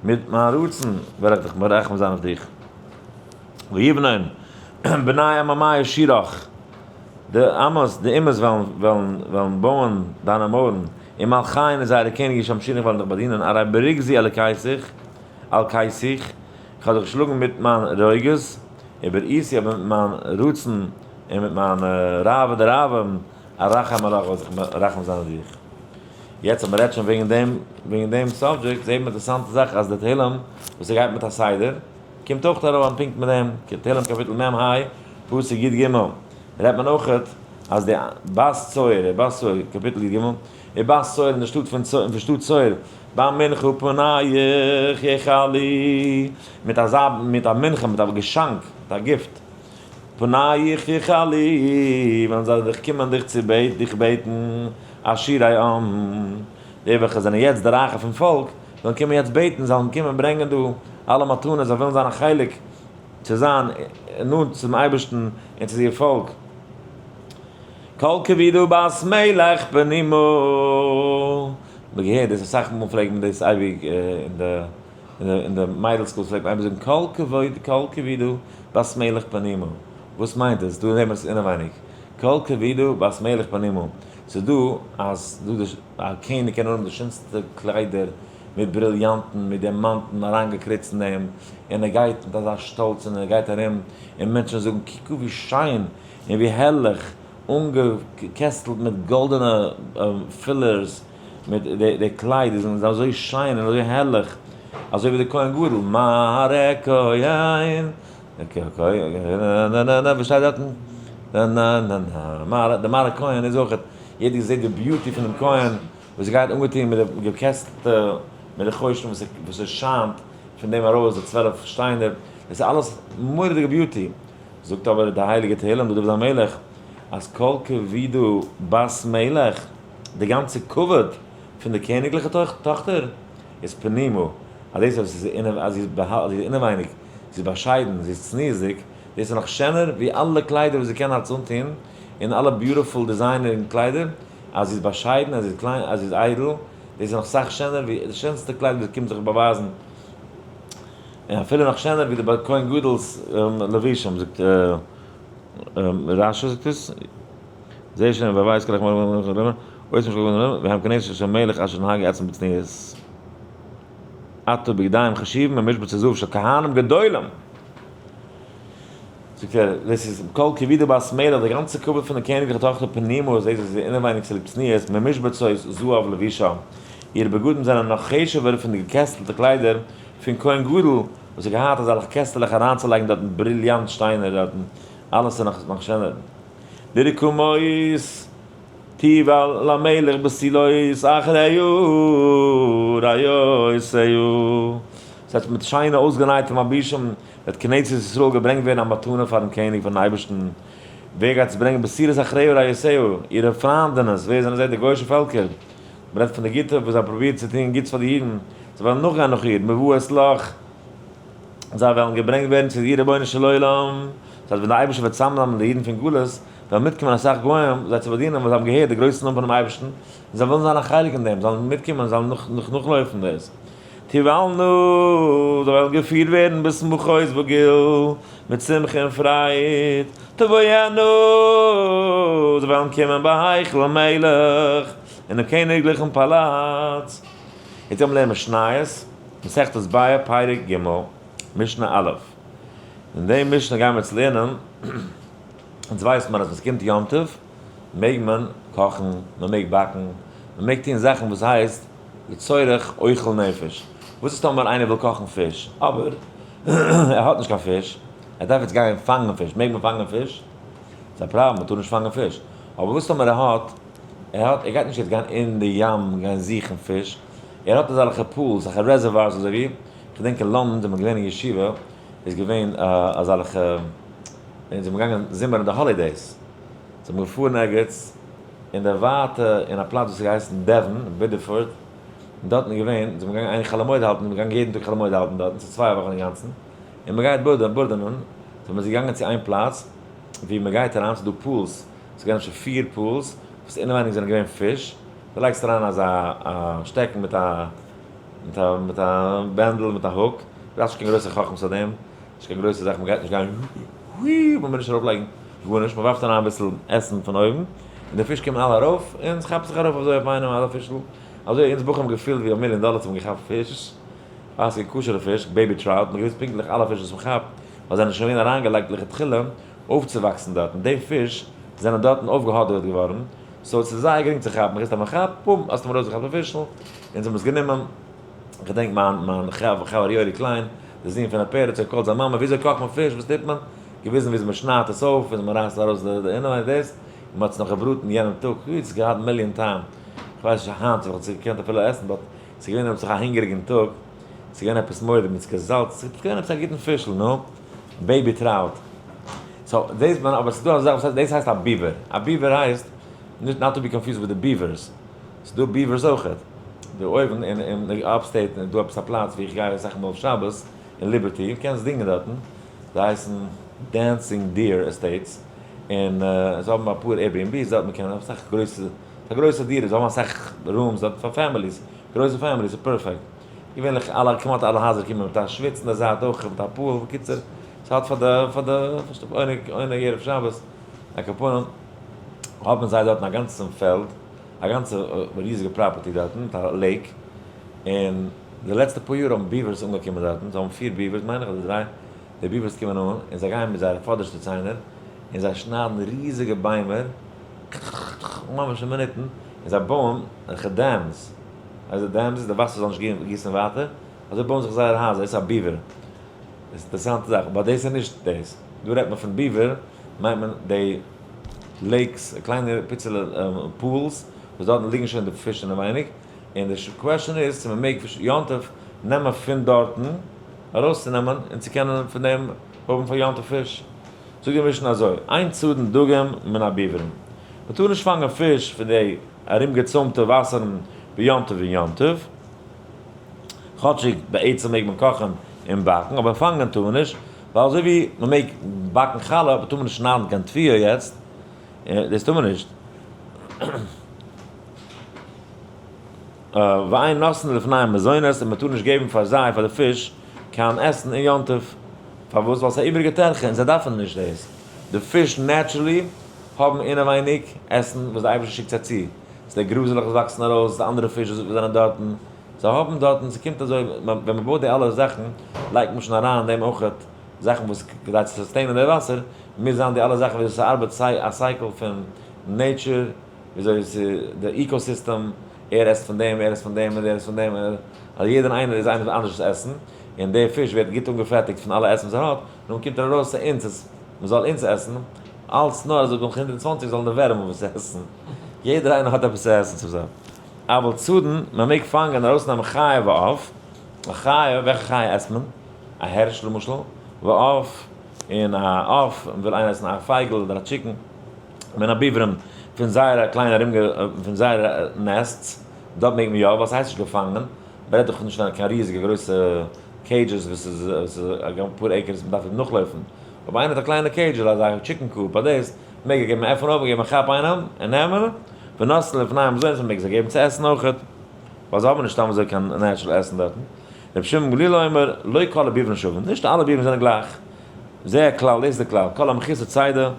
מיט מיין רצון וועל איך דיך מרחם זיין אויף דיך. ויבנון בני עממי שירך, די אמות, די אומות וועלן וועלן וועלן בויען דיינע מויערן, ומלכיהן און זייערע קעניגן ישמשונך וועלן דיך באדינען, הרי ברוגזי אלקיתיך, אלקיתיך, איך האב דיך געשלאגן מיט מיין רוגז, וברעותי אבער מיט מיין רצון און מיט מיין רעוא דרעוין, ארחם עליך וועל זיך מרחם זיין אויף דיך. יעצט אז מען רעדט שוין וועגן דעם, וועגן דעם subject, זעט מען אינטערעסאנטע זאך אז די תהלים וואס ער גייט מיט א סדר, קומט אויך ארויף פונקט מיט דעם, תהלים קאפיטל מ ה, פסוק י ג, רעדט מען אויך אז די בת צוער, בת צוער, קאפיטל י ג, די בת צוער אין די שטאט פון צוער, פון שטאט צוער, במנחה פניך יחלו, מיט אזא, מיט א מנחה, מיט א געשאנק, מיט א gift, פניך יחלו, וועלן זיי דיך קומען דיך צו בעט, דיך בעטן, עשירי עם, די וועלכע זענען יעצט די רייכע פון פאלק, וועלן קומען יעצט בעטן, זיי וועלן קומען ברענגען דא אלע מתנות, זיי ווילן זיין א חלק צו זיין נאנט צום אייבערשטן און צו איר פאלק. כל כבודה בת מלך פנימה. מ'האט געהערט דאס אסאך מאל פלעגט מען דאס אייביג אין די אין די מיידל school פלעגט מען אייביג זאגן כל כבוד כל כבודה בת מלך פנימה. וואס מיינט דאס? דא נעמען עס אינעווייניג. כל כבודה בת מלך פנימה. ס'איז דא אז דא די א קעניג קען אנהאבן די שענסטע קליידער מיט בריליאנטן מיט דיאמאנטן אריינגעקריצט אין אים, און ער גייט מיט אזא שטאלץ און ער גייט ארום און מענטשן זאגן קוק ווי שיין און ווי הערליך אנגעקעסטלט מיט גאלדענע pillars מיט די קלייד איז אזוי שיין און אזוי הערליך, אזוי ווי די כהן גדול, מראה כהן, וואס שטייט דארטן? די מראה כהן איז אויך, יעדער זעט די beauty פונעם כהן וואס גייט אנגעטון מיט די געקעסטלטע מיט די חושן וואס עס שיינט פון דעם ארויס די 12 שטיינער, דאס איז אלעס מורא'דיגע beauty. זאגט אבער די הייליגע תהלים דוד המלך אז כל כבודה בת מלך, די גאנצע כבוד פון די קעניגליכע טאכטער איז פנימה, אז דאס וואס אז זי איז אינעווייניג, זי איז באשיידן, זי איז צניעות'דיג, דאס איז נאך שענער ווי אלע קליידער וואס זי קען אלץ אנטון, און אלע beautiful designer קליידער, אז זי איז באשיידן, אז זי איז קליין, אז זי איז איידל, דאס איז נאך סאך שענער ווי די שענסטע קלייד וואס קומט זיך באווייזן. און אפילו נאך שענער ווי די כהן גדול'ס לבושים, זאגט רשי זאגט עס, זעה שוין ווער ווייסט והם כנסת של מלך אשר נהגה עצמו בצניעות. אתה בגדים חשובים ממשבצות זהב של כהנים גדולים. זאגט ער, דאס איז כל כבודה בת מלך, די גאנצע כבוד פון די קעניגליכע טאכטער פנימה איז דאס וואס איז אינעווייניג צוליב צניעות, ממשבצות זהב לבושה. אירע בגדים זענען נאך חשוב'ער פון די געקעסטלטע קליידער פון כהן גדול, וואס האט געהאט אזעלכע קעסטעלעך אריינצולייגן דארטן בריליאנט שטיינער דארטן, אלעס איז נאך שענער. לרקמות תובל למלך בתולות אחריה רעיותיה. ס'הייסט מיט שיינע אויסגענייטע מלבושים וועט כנסת ישראל געברענגט ווערן א מתנה פארן קעניג פארן אייבערשטן. ווער גייט עס ברענגען בתולות אחריה רעיותיה? אירע פריינדינעס, ווער זענען זיי? די גוי'אישע פעלקער. מ'רעדט פון די גוטע וואס זיי האבן פרובירט צו טון גוטס פאר די אידן, זיי וועלן נאכגיין נאך איר, מובאות לך, זיי וועלן געברענגט ווערן צו דיר רבונו של עולם, דאס הייסט ווען דער אייבערשטער וועט צוזאמנעמען די אידן פון גלות, וועלן מיטקומען אסאך גוים זיי צו באדינען וואס זיי האבן געהערט די גרויסע נאמען פונעם אייבערשטן, און זיי ווילן זיין א חלק אין דעם, זיי וועלן מיטקומען, זיי וועלן נאכלויפן דאס. תובלנה, זיי וועלן געפירט ווערן בשמחות וגיל, מיט שמחה און פרייד, תבואנה, זיי וועלן קומען בהיכל המלך, אינעם קעניגליכן פאלאץ. יעצט גיימיר לערנען משניות, מסכת ביעא פרק ג', משנה א'. אין די משנה גיימיר יעצט לערנען, אונז ווייסט מען אז ווען ס'קומט יום טוב מעג מען קאכן, מען מעג באקן, מען מעג טון זאכן וואס הייסט לצורך אוכל נפש. וואס איז טאמער איינער וויל קאכן פיש, אבער ער האט נישט קיין פיש, ער דארף יעצט גיין פאנגען פיש, מעג מען פאנגען פיש? ס'איז א פראבלעם, מען טאר נישט פאנגען פיש. אבער וואס טאמער ער האט, ער האט, ער גייט נישט יעצט גיין אין די ים גיין זוכן פיש, ער האט אזעלכע pools, אזעלכע reservoirs אזוי ווי, כ'געדענק אין לאנדאן זענען מיר געווען אין ישיבה, איז געווען אזעלכע, אונז זענען געגאנגען זומער אין די holidays, זענען מיר געפארן ערגעץ אין די ווייטע, אין א פלאץ וואס האט געהייסן דעוואן, בידערפארד, און דארטן איז געווען, זענען מיר געגאנגען איין חול המועד האלטן, זענען מיר געגאנגען יעדן טאג חול המועד האלטן דארטן, ס'איז 2 וואכן אינגאנצן, און מ'גייט באדענען, זענען מיר געגאנגען צו איין פלאץ, ווי מ'גייט אריין, ס'איז דא pools, ס'איז געווען אפשר פיר pools, וואס אינעווייניג זענען געווען פיש, דו לייגסט אריין אזא שטעקן מיט א מיט א מיט א בענדל מיט א hook, דארפסט נישט קיין גרויסע חכמות פאר דעם, נישט קיין גרויסע זאך, מ'גייט נישט גיין ווי מ'מוז נישט ארויפלייגן גארנישט, מ'ווארפט אריין אביסל עסן פון אויבן, און די פיש קומען אלע ארויף, און ס'כאפט זיך ארויף אזוי אויף איינעם אזא פישל, אזוי אונז בחורים האבן געפילט ווי א מיליאן דאלער צו האבן געכאפט פיש, ווייל ס'איז כשר'ע פיש, baby trout, מ'האט געוואוסט פונקטליך אלע פיש וואס מ'כאפט, ווייל זיי זענען שוין געווען אריינגעלייגט לכתחילה אויפצואוואקסן דארטן, די פיש זענען דארטן אויפגעהאדעוועט געווארן, so ס'איז זייער גרינג צו כאפן, מ'גיסט א מ'כאפט, בום, האסטו מיר ארויסגעכאפט א פישל, אונז האבן עס גענומען, כ'געדענק מיין מיין חבר יואלי קליין, די זון פון א פרץ, האט געקאלט זיין מאמע, וויאזוי קאכט מען פיש, וואס טוט מען? געוויזן וויאזוי מ'שניידט עס אויף, וויאזוי מ'רייסט ארויס די אינעווייניג דאס, און מ'האט עס נאך געבראטן יענעם טאג, אוי, ס'איז געהאט מיליאן טעם, כ'ווייס נישט היינט וואלט איך עס געקענט אפילו עסן, but ס'איז געווען עפעס א הונגעריגן טאג, ס'איז געווען עפעס מורא'דיג מיט געזאלץ, ס'איז געווען עפעס א גוטן פישל, נו, baby trout. so דאס מיין, אבער ס'איז דא א זאך וואס הייסט, דאס הייסט א beaver, א beaver הייסט, נישט not to be confused with די beavers, ס'איז דא beavers אויכעט, דא אויבן אין upstate איז דא עפעס א פלאץ ווי איך גיי אסאך מאל אויף שבת, אין ליבערטי, קענסט דינגען דארטן, זיי הייסן Dancing Deer Estates, און זיי האבן אפאר Airbnbs דארט, מ'קען אסאך גרויסע, ס'איז א גרויסע דירה, זיי האבן אסאך rooms דארט פאר families, גרויסע families, ס'איז perfect. געווענליך אלע, כמעט אלע הייזער קומען מיט א שוויץ אין די זייט אויך, מיט א pool, בקיצור, ס'האט פאר די, פאר די, עונג, עונג ערב שבת, על כל פנים, האבן זיי דארטן א גאנצן פעלד, א גאנצע ריזיגע property דארטן, מיט א lake, און די לעצטע פאר יאר האבן beavers אנגעקומען דארטן, זיי האבן פיר beavers מיין איך אדער דריי, די beavers קומען אן, און זיי גייען מיט זייערע פאדערשטע ציינער, און זיי שניידן ריזיגע ביימער, ממש אין מינוטן, און זיי בויען אזעלכע dams, אז די dams איז די וואסער זאל נישט גיסן ווייטער, אזוי בויען זיך זייערע הייזער, דאס איז א beaver, דאס איז אינטערעסאנטע זאך, but דאס איז נישט דאס, דא רעדט מען פון beaver, מיינט מען די lakes, קליינע פיצעלע pools, וואס דארטן ליגן שוין די פיש אינעווייניג, און די question איז צו מען מעג יום טוב נעמען פון דארטן ארויסצונעמען און צו קענען פון דעם האבן פאר יום טוב פיש. זאגט די משנה אזוי, אין צדין דגים מן הביברים, מען טאר נישט פאנגען פיש פון די ארומגעצוימטע וואסערן ביום טוב און יום טוב, כאטשיג בעצם מעג מען קאכן און באקן, אבער פאנגען טאר מען נישט, ווייל אזוי ווי מען מעג באקן חלה אבער טאר מען נישט שניידן קיין תבואה יעצט, דאס טאר מען נישט. ואין נותנין לפניהם מזונות, און מען טאר נישט געבן פאר זיי, פאר די פיש, קיין עסן אין יום טוב. פארוואס? ווייל ס'איז א איבעריגע טרחה און זיי דארפן נישט דאס. די פיש naturally האבן אינעווייניג עסן וואס די אייבערשטער שיקט זיי צו. ס'איז די גראזעלעך וואס וואקסן ארויס, די אנדערע פיש וואס זענען דארטן. זיי האבן דארטן, ס'קומט אזוי, ווען מ'בויט די אלע זאכן, לייגט מען שוין אריין אין דעם אויכעט זאכן וואס כדי צו sustain ען די וואסער, מוז זיין די אלע זאכן וויאזוי ס'ארבעט, סיי א cycle פון nature, וויאזוי ס'איז די ecosystem, ער עסט פון דעם, ער עסט פון דעם, און דער עסט פון דעם, אז יעדער איינער איז איינער אנדערש'ס עסן, און דער פיש ווערט גוט אנגעפעטיגט פון אלע עסן וואס ער האט, נאכדעם קומט ער ארויס צו אונז אז מ'זאל אונז עסן, אלץ נאר אז נאך 120 זאלן די ווערעם האבן וואס צו עסן. יעדער איינער האט עפעס צו עסן צום זאל. אבל צדן, מען מעג פאנגען און ארויסנעמען חיה ועוף, א חיה, וועלכע חיה עסט מען? א הערש למשל, ועוף, און א עוף, וויל איינער עסן א פייגל אדער א chicken, מן הביברים, פון זייערע קליינע ארומגע, פון זייערע nests, דארט מעג מען יא, ווייל ס'הייסט נישט געפאנגען, מען רעדט דאך נישט פון קיין ריזיגע גרויסע cages וואס איז א פאר acres מען דארף אים נאכלויפן, אויב איינער האט א קליינע cage אדער אזא chicken coop אדער דאס, מעג ער געבן עפענען אויף, געבן א כאפ איינעם און נעמען, ונותנין לפניהם מזונות, מען מעג זיי געבן צו עסן אויכעט, ווייל זיי האבן נישט סתם אזוי קיין natural עסן דארטן. רבי שמעון גליל אומר, לא כל הביברין שווין, נישט אלע ביברין זענען גלייך. זה הכלל, דאס איז די כלל, כל המכוסה צידה,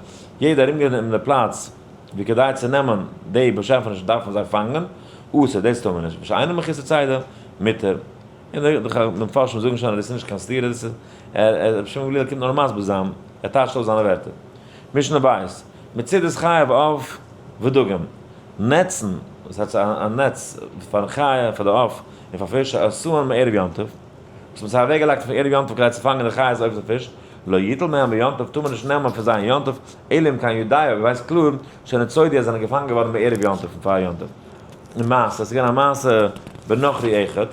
יעדע ארומגענומענע פלאץ ווי כדאי צו נעמען די באשעפענישן דארף מען זיי פאנגען, אסור, דאס טאר מען נישט, ושאינו מכוסה צידה, מותר. און די מפרשים זאגן שוין אז דאס איז נישט קיין סתירה, דאס איז, רבי שמעון גליל קומט נאר מסביר זיין, ער טייטשט אויס זיינע ווערטער. משנה בית, מצידת חיה ועוף ודגים, נעצן, וואס הייסט א נעץ פארן חיה, פאר די עוף, און פאר פיש, עשאן מערב יום טוב, וואס מען האט אוועקגעלייגט פון ערב יום טוב כדי צו פאנגען די חיות עוף און פיש, לא יטול מהם ביום טוב, טאר מען נישט נעמען פון זיי אין יום טוב, אלא אם כן יודע, אויב ער ווייסט קלאר, שנצודו אז זיי זענען געפאנגען געווארן בערב יום טוב, פון פאר יום טוב. מעשה, עס איז געווען א מעשה בנכרי אחד,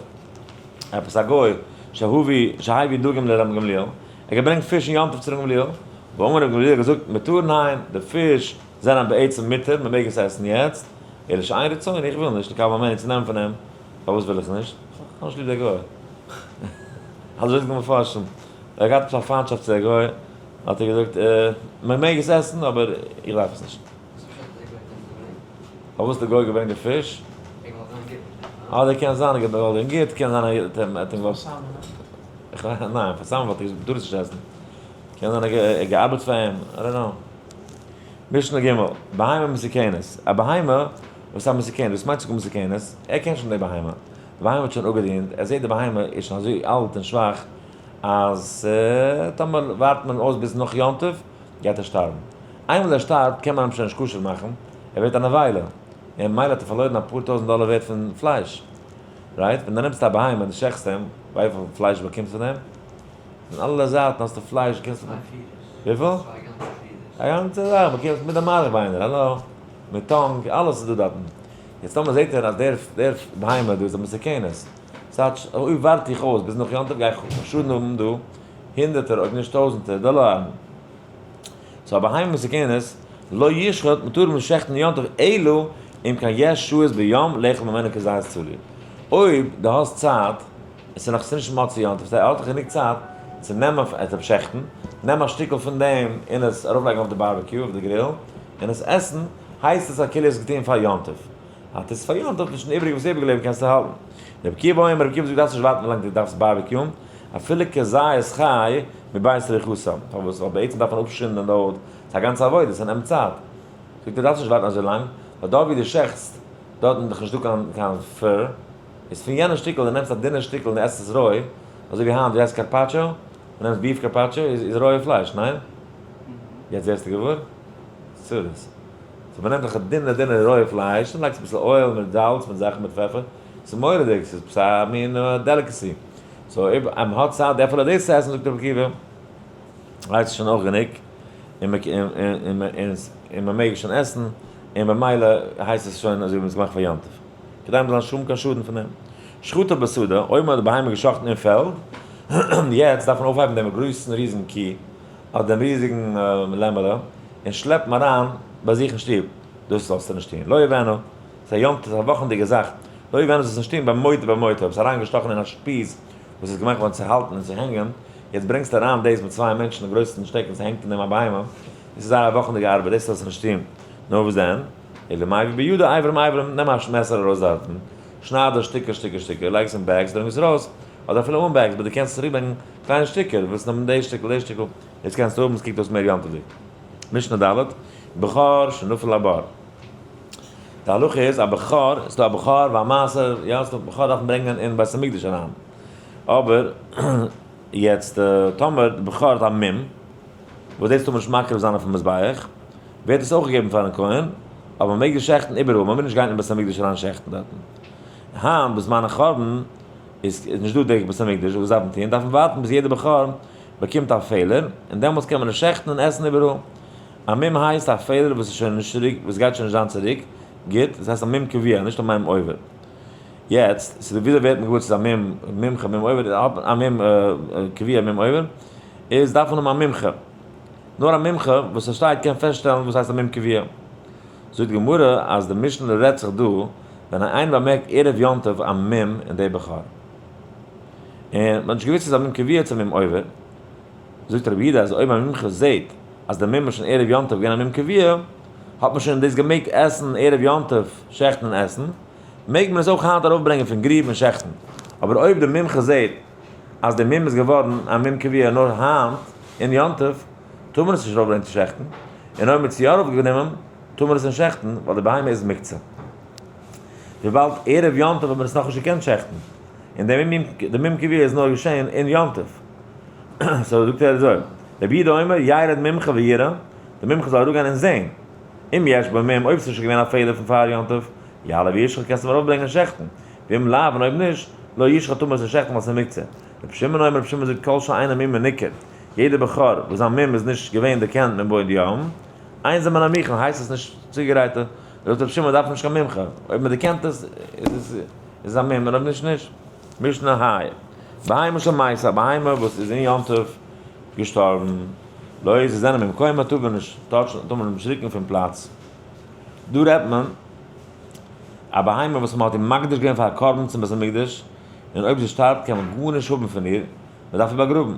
עפעס א גוי, שהביא שהביא דגים לרבן גמליאל, ער האט געברענגט פיש אין יום טוב צו רבן גמליאל, ואמר רבן גמליאל האט געזאגט, מותרין הן, די פיש זענען בעצם מותר, מען מעג עס עסן יעצט, אלא שאין רצוני, איך וויל נישט, לקבל ממנו צו נעמען פון אים, פארוואס וויל איך נישט? איך האב נישט ליב דער גוי. אזוי זאגט די מפרשים. ער האט געהאט עפעס א פיינטשאפט צו דער גוי, האט ער געזאגט, מען מעג עס עסן, אבער איך דארף עס נישט. פארוואס האט דער גוי געברענגט די פיש? אדער קען זיין ער האט געוואלט גוט, קען זיין ער האט אים געוואלט. ניין, פאר סם וואלט ער געזאגט, מ'טאר עס נישט עסן. קען זיין ער האט געארבעט פאר אים, I don't know. משנה ג', בהמה מסוכנת, א בהמה וואס איז א מסוכנת, וואס מיינט זיך מסוכנת? ער קען שוין די בהמה, די בהמה האט שוין אפגעדינט, ער זעט די בהמה איז שוין אזוי אלט און שוואך, אז טאמער ווארט מען אויס ביז נאך יום טוב, גייט ער שטארבן. איינמאל ער שטארבט קען מען אים שוין נישט כשר מאכן, ער ווערט א נבילה, און ממילא האט ער פארלוירן אפאר טויזנט דאלער ווערט פון פלייש. right? ווען דו נעמסט א בהמה און דו שעכטסט אים, וויפיל פלייש באקומסטו פון דעם? פון אלע זייטן האסטו פלייש, קענסט. וויפיל? א גאנצע זאך, באקומסט מיט די מארך ביינער, האלא, מיט tongue, אלעס איז דא דארטן. יעצט טאמער זעט ער אז דער דער בהמה דא איז א מסוכנת, ס'טייטש אויב ווארט איך אויס ביז נאך יום טוב גיי איך שאדן האבן דא הונדערטער אויב נישט טויזנטער דאלארן. so א בהמה מסוכנת, לא ישחט, מ'טאר אים נישט שעכטן יום טוב אלא אם כן יש שהות ביום לאכול ממנו כזית צלי. אויב דו האסט צייט עס איז נאך נישט מוצאי יום טוב, ס'האט דאך גענוג צייט צו נעמען עס אפשעכטן, נעם א שטיקל פון דעם און עס ארויפלייגן אויף די barbecue, אויף די grill, און עס עסן, הייסט עס א כאילו עס איז געטון פאר יום טוב. האט עס פאר יום טוב, נישט איבריג וואס איבערגעלעבט קענסטו האלטן. רבי עקיבא אומר, רבי עקיבא זאגט דארפסט נישט ווארטן ווילאנג דו דארפסט barbecue ן, אפילו כזית חי מבית ריחתם, פארוואס? ווייל בעצם דארף מען אפשינדען די הויט, ס'איז א גאנצע עבודה, ס'נעמט צייט. זאגט ער דארפסט נישט ווארטן אזוי לאנג, ווייל דארט ווי דו שעכטסט, דארט איז דאך נישטא קיין fur, איז פון יענע שטיקל, דו נעמסט א דינע שטיקל און דו עסט עס רוי, אזוי ווי היינט דו עסט carpaccio, דו נעמסט beef carpaccio, איז רויע פלייש, ניין? יעצט ווערסטו געוואר? צרות. so מען נעמט דאך א דינע דינע רויע פלייש, און לייגסט אביסל oil מיט זאלץ מיט זאכן מיט פעפער, ס'איז מורא'דיג, ס'איז עפעס א מין delicacy. so אויב מען האט צייט אפילו דאס צו עסן זאגט רבי עקיבא, הייסט עס שוין אויך גענוג, און מען מעג עס שוין עסן, און במילא הייסט עס שוין אזוי ווי מען האט עס געמאכט פאר יום טוב. כדי מען זאל נישט האבן קיין שאדן פון דעם. שחטו בשדה, אויב מען האט די בהמה געשחט'ן אין פעלד, יעצט דארף מען אויפהייבן דעם גרויסן ריזן קי, אדער דעם ריזיגן לעמעלע, און שלעפן אריין ביי זיך אין שטוב. דאס זאלסטו נישט טון. לא יביאנו, ס'איז א יום טוב, ס'איז א וואכנדיגע זאך. לא יביאנו זאלסט נישט טון במוטה במוטה, אויב ס'איז אריינגעשטאכן אין א שפיז וואס איז געמאכט געווארן צו האלטן און צו הענגען, יעצט ברענגסטו אריין דאס מיט צוויי מענטשן א גרויסן שטעקן, ס'הענגט אין דעם א בהמה, דאס איז זייער א וואכנדיגע ארבעט, דאס זאלסטו נישט טון. נאר וואס דען? אלא מאי ווי בידו אברים אברים, נעם א מעסער ארויס דארטן, שנייד עס שטיקער שטיקער שטיקער, לייג עס אין bags, ברענג עס ארויס, אדער אפילו אן bags, but דו קענסט צוריק ברענגען קליינע שטיקער, ווילסט נעמען די שטיקל, די שטיקל, דאס קענסטו האבן, עס קוקט אויס מער יום טוב'דיג. משנה ד', בכור שנפל לבור. די הלכה איז א בכור, ס'איז דא א בכור והמעשר, יא, ס'איז דא בכור דארף מען ברענגען אין בית המקדש אריין. אבער יעצט טאמער די בכור האט א מום, וואס דאס טאר מען נישט מקריב זיין אויפן מזבח, ווערט עס אויך געגעבן פארן כהן, אבער מען מעג עס שעכטן איבעראל, מען מוז נישט גיין אין בית המקדש אריין שעכטן דארטן. היינט בזמן החורבן איז נישט דא די בית המקדש, וואס דארף מען טון? דארף מען ווארטן ביז יעדער בכור באקומט א פעלער, און דעמאלטס קען מען עס שעכטן און עסן איבעראל. א מום הייסט א פעלער וואס איז שוין נישט צוריק, וואס גייט שוין נישט זיין צוריק גוט, דאס הייסט א מום קבוע, נישט א מום עובר. יעצט, ס'איז וויאזוי ווערט מען געוואר צו ס'איז א מום מומחה מום עובר, האט מען א מום קבוע מום עובר, איז דארף מען האבן א מומחה. נאר א מומחה וואס פארשטייט קען פעסטשטעלן וואס הייסט א מום קבוע. זאגט די גמרא אז די משנה רעדט זיך דא ווען איינער באמערקט ערב יום טוב א מום אין די בכור. און מ'האט נישט געוואוסט צו ס'איז א מום קבוע צו א מום עובר. זאגט רבי יהודה אז אויב א מומחה זעט אז די מום איז שוין ערב יום טוב געווען א מום קבוע, האט מען שוין דאס געמעגט עסן ערב יום טוב, שעכטן און עסן, מעג מען עס אויך היינט ארויפברענגען פון גריב און שעכטן. אבער אויב די מומחה זעט אז די מום איז געווארן א מום קבוע נאר היינט אין יום טוב, טאר מען עס נישט ארויפברענגען צו שעכטן, און אויב מען האט עס יא ארויפגענומען, טאר מען עס נישט שעכטן, ווייל די בהמה איז מוקצה. וויבאלד ערב יום טוב האט מען עס נאכנישט געקענט שעכטן, און די מום קבוע איז נאר געשען אין יום טוב. so זאגט ער אזוי, רבי יהודה אומר, ירד מומחה ויראה, די מומחה זאל אראפגיין און זען, אם יש בו מום, אויב ס'איז שוין געווען א פעלער פון פאר יום טוב, יעלה וישחט קענסטו אים ארויפברענגען שעכטן, ואם לאו און אויב נישט, לא ישחט טאר מען עס נישט שעכטן ווייל ס'איז מוקצה. רבי שמעון אומר, רבי שמעון זאגט כל שאינו מומו ניכר, יעדער בכור וואס זיין מום איז נישט געווען דערקענט מבעוד יום, אין זה מן המוכן הייסט עס נישט צוגעגרייטע, זאגט רבי שמעון דארף מען נישט קיין מומחה, אויב מען דערקענט עס איז עס א מום און אויב נישט נישט. משנה ה. בהמה שמתה, א בהמה וואס איז אין יום טוב געשטארבן, לא יזיזנה ממקומה, טאר מען נישט touch ן, טאר מען נישט רוקן פון פלאץ. דא רעדט מען א בהמה וואס מען האט איר מקדיש געווען פאר א קרבן צום בית המקדש, און אויב זי שטארבט קען מען גארנישט האבן פון איר, מען דארף איר באגראבן,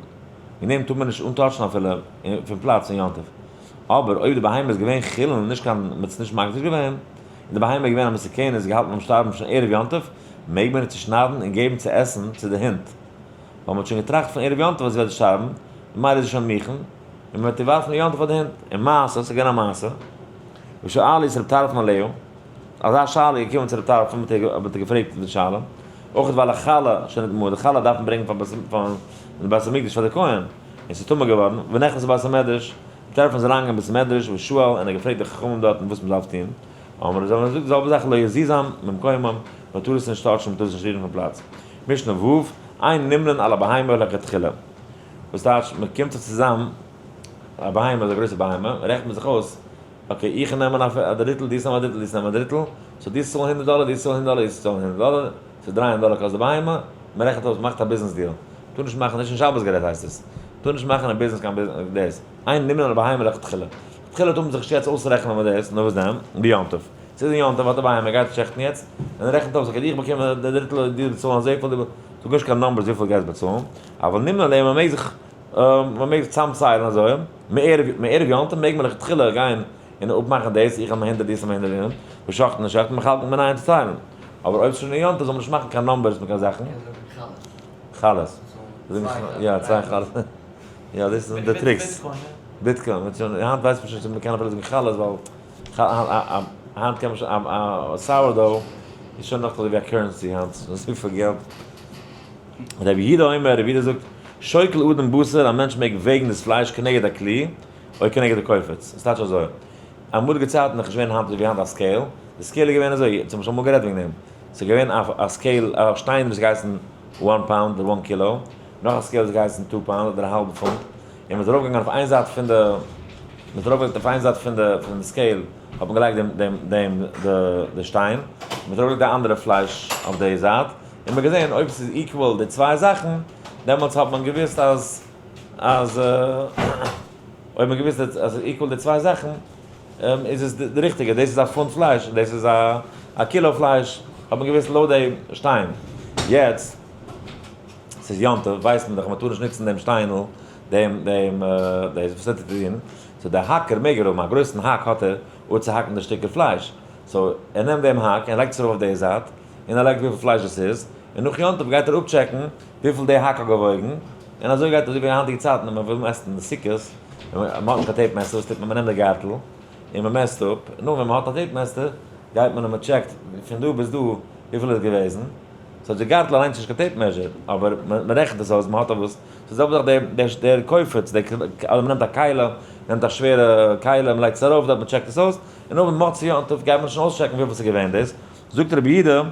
און דעם טאר מען נישט אנ touch ן אפילו פון פלאץ אין יום טוב. אבער אויב די בהמה איז געווען חולין, נישט קיין, מען האט עס נישט מקדיש געווען, און די בהמה איז געווען א מסוכנת, געהאלטן ביים שטארבן שוין ערב יום טוב, מעג מען איר צושניידן און געבן צו עסן צו די הינט, ווייל מען האט שוין געטראכט פון ערב יום טוב אז זי וועט שטארבן, ממילא איז זי שוין מוכן, און מען וועט איר ווארפן אין יום טוב פאר די הינט. און מעשה, ס'איז געווען א מעשה, ושאלו את רב טרפון עליה, אזא שאלה איז געקומען צו רב טרפון, מען האט איר געפרעגט די שאלה, אויך ווייל א חלה שנטמאה, די חלה דארף מען ברענגען פארן בית המקדש פאר די כהן, און ס'איז טמא געווארן, ונכנס לבית המדרש, רב טרפון איז אריינגעגאנגען אין בית המדרש, ושאל, און ער האט געפרעגט די חכמים דארטן וואס מען דארף טון, אמרו זיי האבן געזאגט די זעלבע זאך לא יזיזם ממקומם, מען טאר עס נישט touch ן, מען טאר עס נישט רירן פון פלאץ. משנה ו', אין נמנין על הבהמה לכתחילה. וואס טייטש מען קומט זיך צוזאם, א בהמה איז א גרויסע בהמה, רעכנט מען זיך אויס, okay איך נעם א דריטל, דו נעם א דריטל, דו נעם א דריטל, so דו צאלן 100 דאלער, דו צאלן 100 דאלער, דו צאלן 100 דאלער, ס'איז 300 דאלער קאסט די בהמה, מען רעכנט אויס, מען מאכט א ביזנעס deal. טאר נישט מאכן, נישט אין שבת גערעדט הייסט עס, טאר נישט מאכן א ביזנעס קיין ביזנעס דאס. אין נמנין על הבהמה לכתחילה. לכתחילה טאר מען זיך נישט יעצט אויסרעכענען מיט דאס, נאר וואס דען? ביום טוב. ס'איז אין יום טוב האט א בהמה, גייט שעכטן יעצט, און ער רעכנט אויס, okay איך באקום די דריטל, דו באצאלן אזויפיל, דו זאג נישט קיין numbers וויפיל גייסט באצאלן, אבל נמנין עליה, מען מעג זיך, מען מעג זיך צאמציילן אזוי, מערב יום טוב מעג מען לכתחילה גיין און אפמאכן דאס, איך האב 100, דו האסט 100, ושוחטין און שעכטן, מחלקין ביניהם צו טיילן. אבער אויב ס'איז שוין אין יום טוב זאל מען נישט מאכן קיין numbers מיט קיין זאכן. חלות. יא, צוויי חלות. יא, דאס איז די tricks. Bitcoin, היינט ווייסט מען שוין צו מ'קען אפילו זאגן חלות, ווייל היינט קען מען שוין, א sourdough איז שוין נאך אזוי ווי א currency היינט, אזויפיל געלט. רבי יהודה אומר, רבי יהודה זאגט, שוקל אדם בשר, א מענטש מעג וועגן דאס פלייש כנגד הכלי, או כנגד הקופיץ. עס טייטש אזוי, אמאליגע צייטן איז נישט געווען היינט אזוי ווי היינט א scale, די scale איז געווען אזוי, אונז האבן שוין אמאל גערעדט וועגן דעם, ס'איז געווען א scale, א שטיין וואס האט געהייסן one pound אדער one kilo, נאך א scale וואס האט געהייסן two pound אדער א האלבע פונט, און מ'איז ארויפגעגאנגען אויף איין זייט פון די, מ'איז ארויפגעגאנגען אויף איין זייט פון די פון די scale האט מען געלייגט דעם דעם דעם די די שטיין, מ'האט ארויפגעלייגט די אנדערע פלייש אויף די זייט, און מ'האט געזען אויב ס'איז equal די צוויי זאכן, דעמאלטס האט מען געוואוסט אז אז אויב מ'האט געוואוסט אז ס'איז equal די צוויי זאכן, איז עס די ריכטיגע, דאס איז א פונט פלייש און דאס איז א קילא פלייש, האט מען געוואוסט לויט די שטיין. יעצט, ס'איז יום טוב, ווייסט מען דאך אז מ'טאר נישט נוצן דעם שטיינל, דעם דעם דאס, וואס האט ער צו טון? so דער האקער מעג ער האבן, א גרויסן האק האט ער, אפצוהאקן די שטיקער פלייש. so ער נעמט דעם האק און לייגט עס ארויף אויף די זייט, און ער לייגט וויפיל פלייש דאס איז, און נאך יום טוב גייט ער אפ check ן וויפיל די האק האט געוואויגן, און אזוי גייט אזוי ווי אין היינטיגע צייטן ווען מען וויל מעסטן די סוכות, ווען מען האט נישט קיין טעיפ מעסטער וואס טוט מען? מען נעמט די גארטל און מען מעסט אפ, און נאך ווען מען האט א טעיפ מעסטער גייט מען און מען check ט פון דא ביז דא וויפיל איז געוועזן. so די גארטל אליינס איז נישט קיין tape measure, אבער מען רעכנט עס אויס, מען האט א וואס. ס'איז זעלבע זאך דער דער קופץ, דער אדער מען נעמט א כלי, מען נעמט א שווערע כלי, מען לייגט עס ארויף דארט, מען check ט עס אויס, און נאכדעם מוצאי יום טוב גייט מען שוין אויס check ן וויפיל ס'איז געווען דאס. זאגט רבי יהודה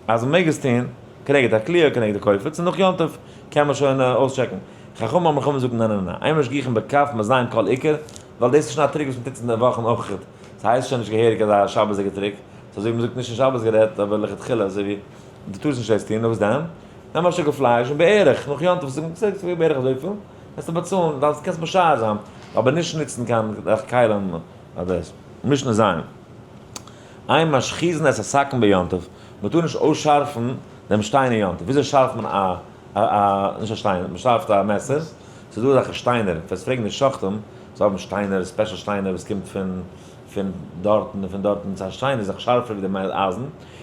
אז מען מעג עס טון כנגד הכלי כנגד הקופץ, און נאך יום טוב קען מען שוין אויס check ן. חכמים האבן חכמים זאגן ניין ניין ניין, אין משגיחין בכף מאזנים כל עיקר, ווייל דאס איז שוין א trick וואס מען טוט אין די וואכן אויך, ס'הייסט שוין נישט געהעריג אזא שבת'דיגע trick, ס'איז אזוי ווי מ'זאגט נישט אין שבת גערעדט אבער לכתחילה אזוי ווי דו טארסט נישט דאס טון, נו וואס דען? נעם א שטיקל פלייש און בערך נאך יום טוב זאגן בסדר ס'איז בערך אזויפיל, וועסטו באצאלן, דארפסט קענסט משער זיין, אבער נישט נוצן קיין כלים אדער דאס. משנה ז', אין משחיזין את הסכין ביום טוב, מ'טאר נישט אויסשארפן דעם שטיין אין יום טוב, וויאזוי שארפט מען א א נישט א שטיין, מ'שארפט א מעסער, ס'איז דא אזעלכע שטיינער, וועסט פרעגן די שוחטים, זיי האבן שטיינער, special שטיינער וואס קומט פון פון דארטן און פון דארטן, ס'איז א שטיין איז דאך שארפער ווי די אייזן,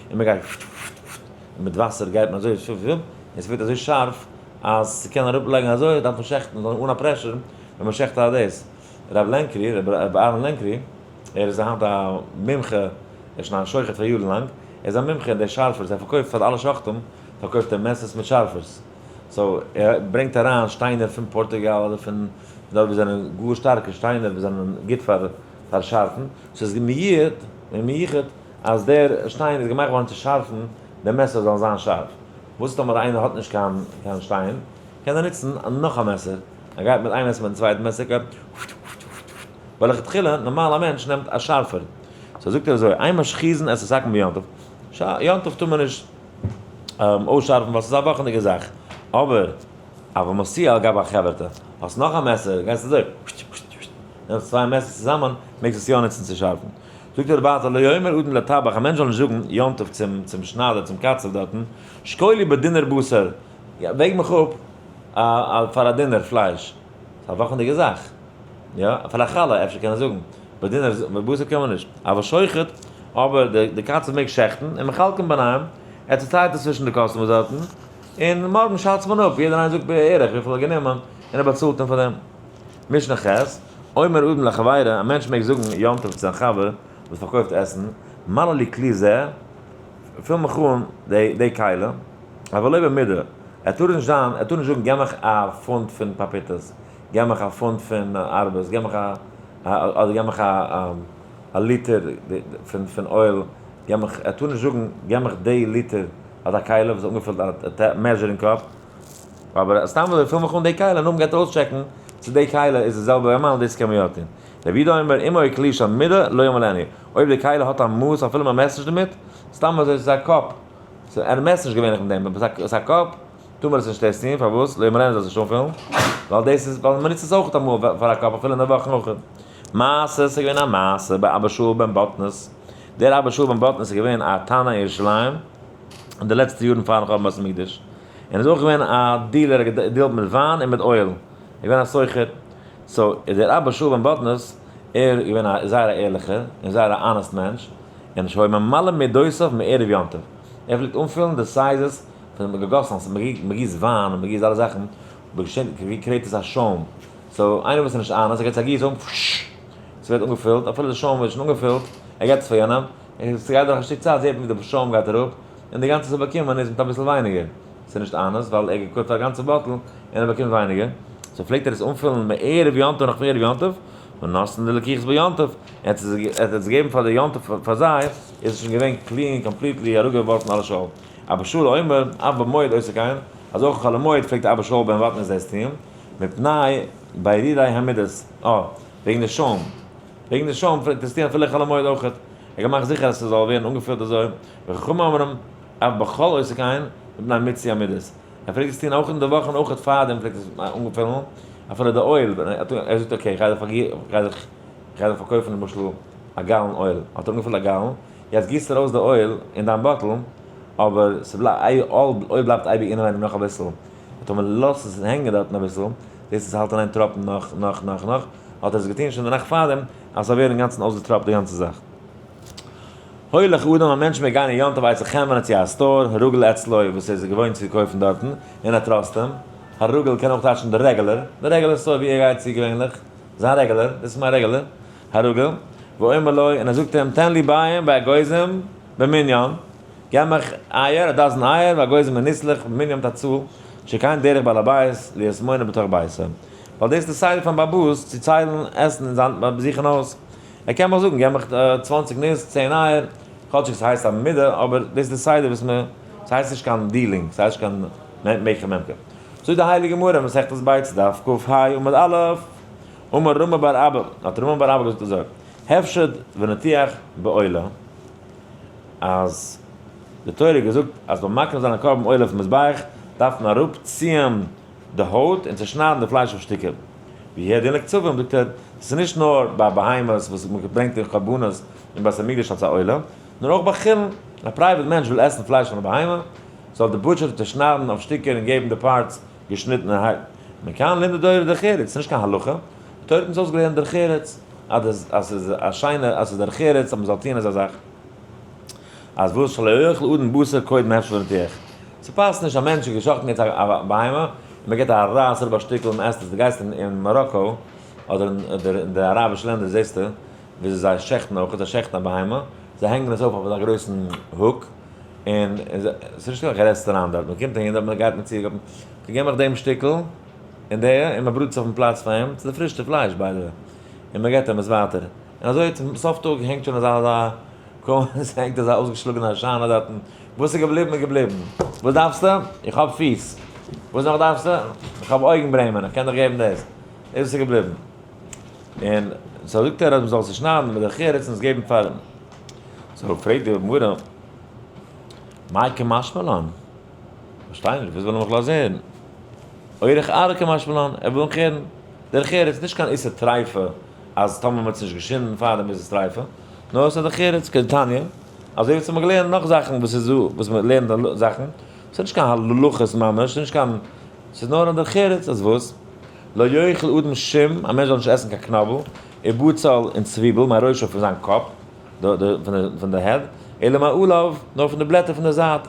און מ'גייט פשט פשט פשט, און מיט וואסער גייט מען אזוי פשט פשט, און ס'ווערט אזוי שארף אז ס'קען אראפלייגן אזוי, דארף מען שעכטן אן א pressure, ווען מ'שעכט א דאס. רב לענקרי, ר' אהרן לענקרי, ער איז היינט א מומחה, ער איז שוין א שוחט פאר יארן לאנג, ער איז א מומחה אין די שארפערס, ער פארקויפט פאר אלע שוחטים, פארקויפט ער מעסערס מיט שארפערס. so ער ברענגט אריין שטיינער פון פארטוגאל אדער פון דארט וואס זענען גאר שטארקע שטיינער וואס זענען גוט פאר פאר שארפן, ס'איז מיוחד און מיוחד אז דער שטיין איז געמאכט געווארן צו שארפן די מעסער זאל זיין שארף. וואס איז טאמער איינער האט נישט קיין קיין שטיין, קען ער נוצן נאך א מעסער, ער גייט מיט איין מעסער מיטן צווייטן מעסער, ווייל לכתחילה נארמאל א מענטש נעמט א שארפער. so זאגט ער אזוי, אין משחיזין את הסכין ביום טוב, יום טוב טאר מען נישט אויסשארפן ווייל ס'איז א וואכענדיגע זאך, אבער אבל משיאה על גבי החברתה, האסט נאך א מעסער, גייסט אזוי, נעמסט צוויי מעסערס צוזאמען, מעגסט עס יא נוצן צו שארפן. זאגט ער ווייטער, לא יאמר אדם לטבח, א מענטש זאל נישט זאגן יום טוב צום צום שניידער, צום קצב דארטן, שקולי בדינר בשר, וועג מיך אפ פאר א דינר פלייש, ס'איז א וואכענדיגע זאך, יא, פאר א חלה אפשר קען ער זאגן, בדינר בשר קען מען נישט, אבל שוחט, אבער די קצב מעג שעכטן, און מחלקין ביניהם, ער צוטיילט עס צווישן די customers דארטן, און מארגן שאצט מען אפ, יעדער איינער זאגט בערך וויפיל ער האט גענומען, און ער באצאלט אים פאר דעם. משנה ח', אומר אדם לחבירו, א מענטש מעג זאגן יום טוב צו זיין חבר וואס פארקויפט עסן, מלא לי כלי זה, פיל מיך אן די כלי, אבל לא במידה, ער טאר נישט זיין, ער טאר נישט זאגן גיב מיך א פונט פון פאפיטעס, גיב מיך א פונט פון ארבעס, גיב מיך א, אדער גיב מיך א ליטער פון oil, גיב מיך, ער טאר נישט זאגן גיב מיך די ליטער אדער א כלי וואס איז אנגעפילט א measuring cup, אבער סתם אזוי פיל מיך אן די כלי, נאכדעם גייט ער אויס check ן צו די כלי איז די זעלבע amount, דאס קען מען יא טון. רבי יהודה אומר אם היה כלי של מידה לא ימלאנו, אויב די כלי האט א מאס אפילו מען מעסט נישט דערמיט, סתם אזוי ס'איז א cup, ער מעסט נישט געווענליך מיט דעם, אבער ס'איז א cup, טאר מען עס נישט דאס טון, פארוואס? לא ימלאנו זאל עס נישט אנפילן, ווייל דאס איז, ווייל מען נוצט עס אויך אמאל פאר א cup אפילו אין די וואכן אויך. מעשה, ס'איז געווען א מעשה ביי אבא שאול בן בטנית, דער אבא שאול בן בטנית איז געווען א תנא אין ירושלים אין די לעצטע יארן פארן חורבן בית המקדש, און איז אויך געווען א dealer, ער האט גע deal ט מיט וויין און מיט oil, ער איז געווען א סוחר, so איז דער אבא שאול בן בטנית, ער איז געווען א זייער א ערליכער און זייער א honest מענטש, און שהיה ממלא מידותיו מערב יום טוב, ער פלעגט אנפילן די sizes פון געגאסן, אז מען גיסט וויין און מען גיסט אלע זאכן, ווי create עס א שוים, so איינער וואס איז נישט honest, ער געבט עס א גיס אן, ס'ווערט אנגעפילט, אפילו די שוים איז שוין אנגעפילט, ער געבט עס פאר יענעם, און ס'גייט דורך א שטיק צייט זעט מען ווי די שוים גייט אראפ, און די גאנצע וואס ער באקומען איז מיט אביסל ווייניגער, ס'איז נישט honest ווייל ער האט געקויפט א גאנצע bottle און ער באקומט ווייניגער, so פלעגט ער עס אנפילן מערב יום טוב נאך פון ערב יום טוב, ונותנן ללקוחות ביום טוב, ער האט עס געגעבן פאר די יום טוב פאר זיי, איז עס שוין געווען clean completely אראפגעווארפן אלע שוים. אבא שאול אומר, אף במועד עושה כן, אז אויך חול המועד פלעגט אבא שאול בן בטנית דאס טון, מפני בירורי המידות, אה, וועגן די שוים, וועגן די שוים פלעגט ער עס טון אפילו חול המועד אויך, ער האט געמאכט זיכער אז ס'זאל ווערן אנגעפילט אזוי, וחכמים אומרים, אף בחול עושה כן, מפני מיצוי המידות. ער פלעגט עס טון אויך אין די וואכן אויך פארדעם פלעגט עס אנפילן, אפילו די oil, ער זאגט okay, איך גיי דיך פארקויפן למשל א gallon oil, האט ער אנגעפילט א gallon, יעצט גיסט ארויס די oil אין דיין bottle, אבער oil בלייבט אייביג אינעווייניג נאך אביסל, טאמער לאזט עס הענגען דארטן אביסל, זעסט עס האלט אין איין טראפן נאך נאך נאך נאך, האט ער עס געטון שוין די נאכט פארדעם, אז ס'זאל ווערן אינגאנצן אויסגעטראפט די גאנצע זאך. הולך אדם, א מענטש מעג גיין אין יום טוב אצל חנווני צו א store, הרגיל אצלו, וואס ער איז געוואוינט צו קויפן דארטן, און ער trust אים. הרגיל קען אויך טייטשן די regular, די regular store ווי ער גייט צו געווענליך, זיין regular, דאס איז מיין regular, הרגיל. ואומר לו, און ער זאגט אים, תן לי ביעים ואגוזים במנין, געב מיך אייער, א דאזן אייער, ואגוזים און ניסלעך, במנין מיט א צאל, שכן דרך בעל הבית להיות מונה בתוך ביתו. ווייל דאס איז די סדר פון בעל הבית צו ציילן עסן אין זיין ביי זיך אין הויז. ער קען מיך זאגן, געב מיך 20 ניס, 10 אייער, כאטשיג ס'הייסט א מידה, אבער דאס איז די סדר וואס מען, ס'הייסט נישט קיין dealing, ס'הייסט נישט קיין מכר ממכר. זאגט די הייליגע גמרא, מסכת ביצה, דף כה עמוד א', אמר רמי בר אבא, האט רמי בר אבא געזאגט אזוי, הפשט ונתיח בעולה, אז די תורה האט געזאגט אז ביים מקריב זיין א קרבן עולה אויפן מזבח דארף מען אראפציען די הויט און צעשניידן די פלייש אויף שטיקער. והוא הדין לקצבים, זאגט ער, דאס איז נישט נאר ביי בהמות וואס מען ברענגט אין קרבנות אין בית המקדש אלס א עולה, נאר אויך ביי חולין, א private מענטש וויל עסן פלייש פון א בהמה, זאל די butcher צעשניידן אויף שטיקער און געבן די parts געשניטענערהייט. מכאן לימדה תורה דרך ארץ, ס'איז נישט קיין הלכה, די תורה האט אונז אויסגעלערנט דרך ארץ, אז ס'איז א שיינע, אז ס'איז דרך ארץ אז מ'זאל טוען אזא זאך. אז וואס שלא יאכל אדם בשר קודם הפשט ונתיח. ס'פאסט נישט א מענטש האט געשחט'ן יעצט א בהמה, און מ'געט א רייס אראפ א שטיקל און מ'עסט עס, דו גייסט אין מאראקא אדער אין די אראבישע לענדער זעסטו וויאזוי זיי שעכטן אויך, זיי שעכטן א בהמה, זיי הענגען עס אויף אויף אזא גרויסן hook, און ס'איז נישט קיין רעסטוראנט דארט, מ'קומט אהין דארט מ'גייט מען צו, געב מיך דעם שטיקל און די, און מ'בראט עס אויפן פלאץ פאר אים, ס'איז די פרישסטע פלייש by the way, און מ'געט אים עס ווייטער, און אזוי צום סוף טאג הענגט שוין אזא אזא עס הענגט אזא אויסגעשלאגענע הושענא דארטן, וואס איז געבליבן איז געבליבן, וואס דארפסטו? איך האב פיס, וואס נאך דארפסטו? איך האב אויגן ברעמען, איך קען דיך געבן דאס, דאס וואס איז געבליבן. און so זאגט ער אז מ'זאל עס צושניידן מיט דרך ארץ און עס געבן פאר אים. so פרעגט די גמרא, מאי קא משמע לן? פארשטיי נישט, וואס וויל ער מיך לאזן הערן? אורח ארעא קא משמע לן, ער וויל מיך הערן דרך ארץ, נישט קיין איסור טריפה אז טאמער מ'האט עס נישט געשינדן פארדעם איז עס טריפה, נאר עס איז דרך ארץ כדתניא, אזוי ווי מ'האט געלערנט נאך זאכן וואס איז דא, וואס מ'לערנט זאכן, ס'איז נישט קיין הלכות ממש, ס'איז נישט קיין, ס'איז נאר א דרך ארץ, אז וואס? לא יאכל אדם שום, א מענטש זאל נישט עסן קיין קנאבל, ובצל און צוויבל, מראשו פון זיין קאפ, פון די head, אלא מעליו, נאר פון די בלעטער פון די זייט,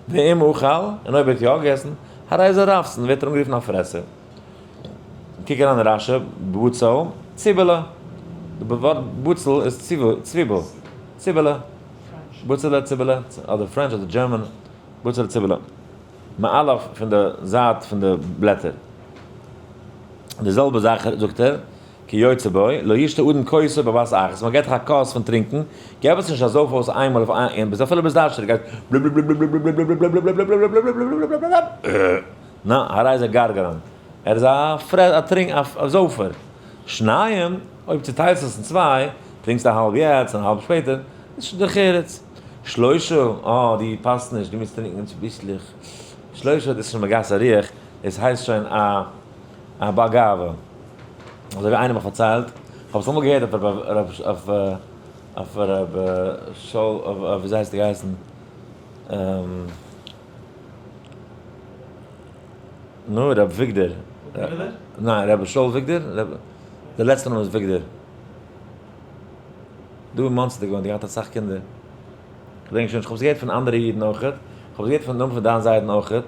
ואם אכל, און אויב ער האט יא געגעסן, הרי זה רעבתן, ווערט ער אנגערופן א פרעסער. קוק אריין אין רש"י, בצל, ציבעלע, די ווארט בצל איז צוויבל, ציבעלע, בצלע, ציבעלע, אדער French אדער German, בצלע ציבעלע. מעליו פון די זייט פון די בלעטער. די זעלבע זאך זאגט ער, כיוצא בו, לא ישתה אדם כוסו בבת אחת, מען געט דיך א כוס פון טרינקען, געב עס נישט אזוי אויס איינמאל אויף איין, ביז אפילו ביז דארשט, גייט נא, הרי זה גרגרן, ער איז א פרעס, א טרינק, א זויפער. שניים, אויב צוטיילסט עס אין צוויי, טרינקסט א האלב יעצט און א האלב שפעטער, איז שוין דרך ארץ. שלושה, אה, דו פאסט נישט, דו מוזט טרינקען צוביסלעך. שלושה, דאס איז שוין מגסי הרוח, דאס הייסט שוין א א בעל גאווה. אזוי ווי איינער האט מיך פארציילט, כ'האב עס אמאל געהערט אויף אויף אויף ר' שאול, אויף וויאזוי הייסט ער געהייסן? נו, ר' וויגדער. ניין, ר' שאול וויגדער? די לעצטע נאמען איז וויגדער. דא אין מאנסי האט ער געוואוינט, געהאט אסאך קינדער. כ'דענק שוין נישט, כ'האב עס געהערט פון אנדערע אידן אויכעט, כ'האב עס געהערט פון נאמען פון דיין זיידן אויכעט,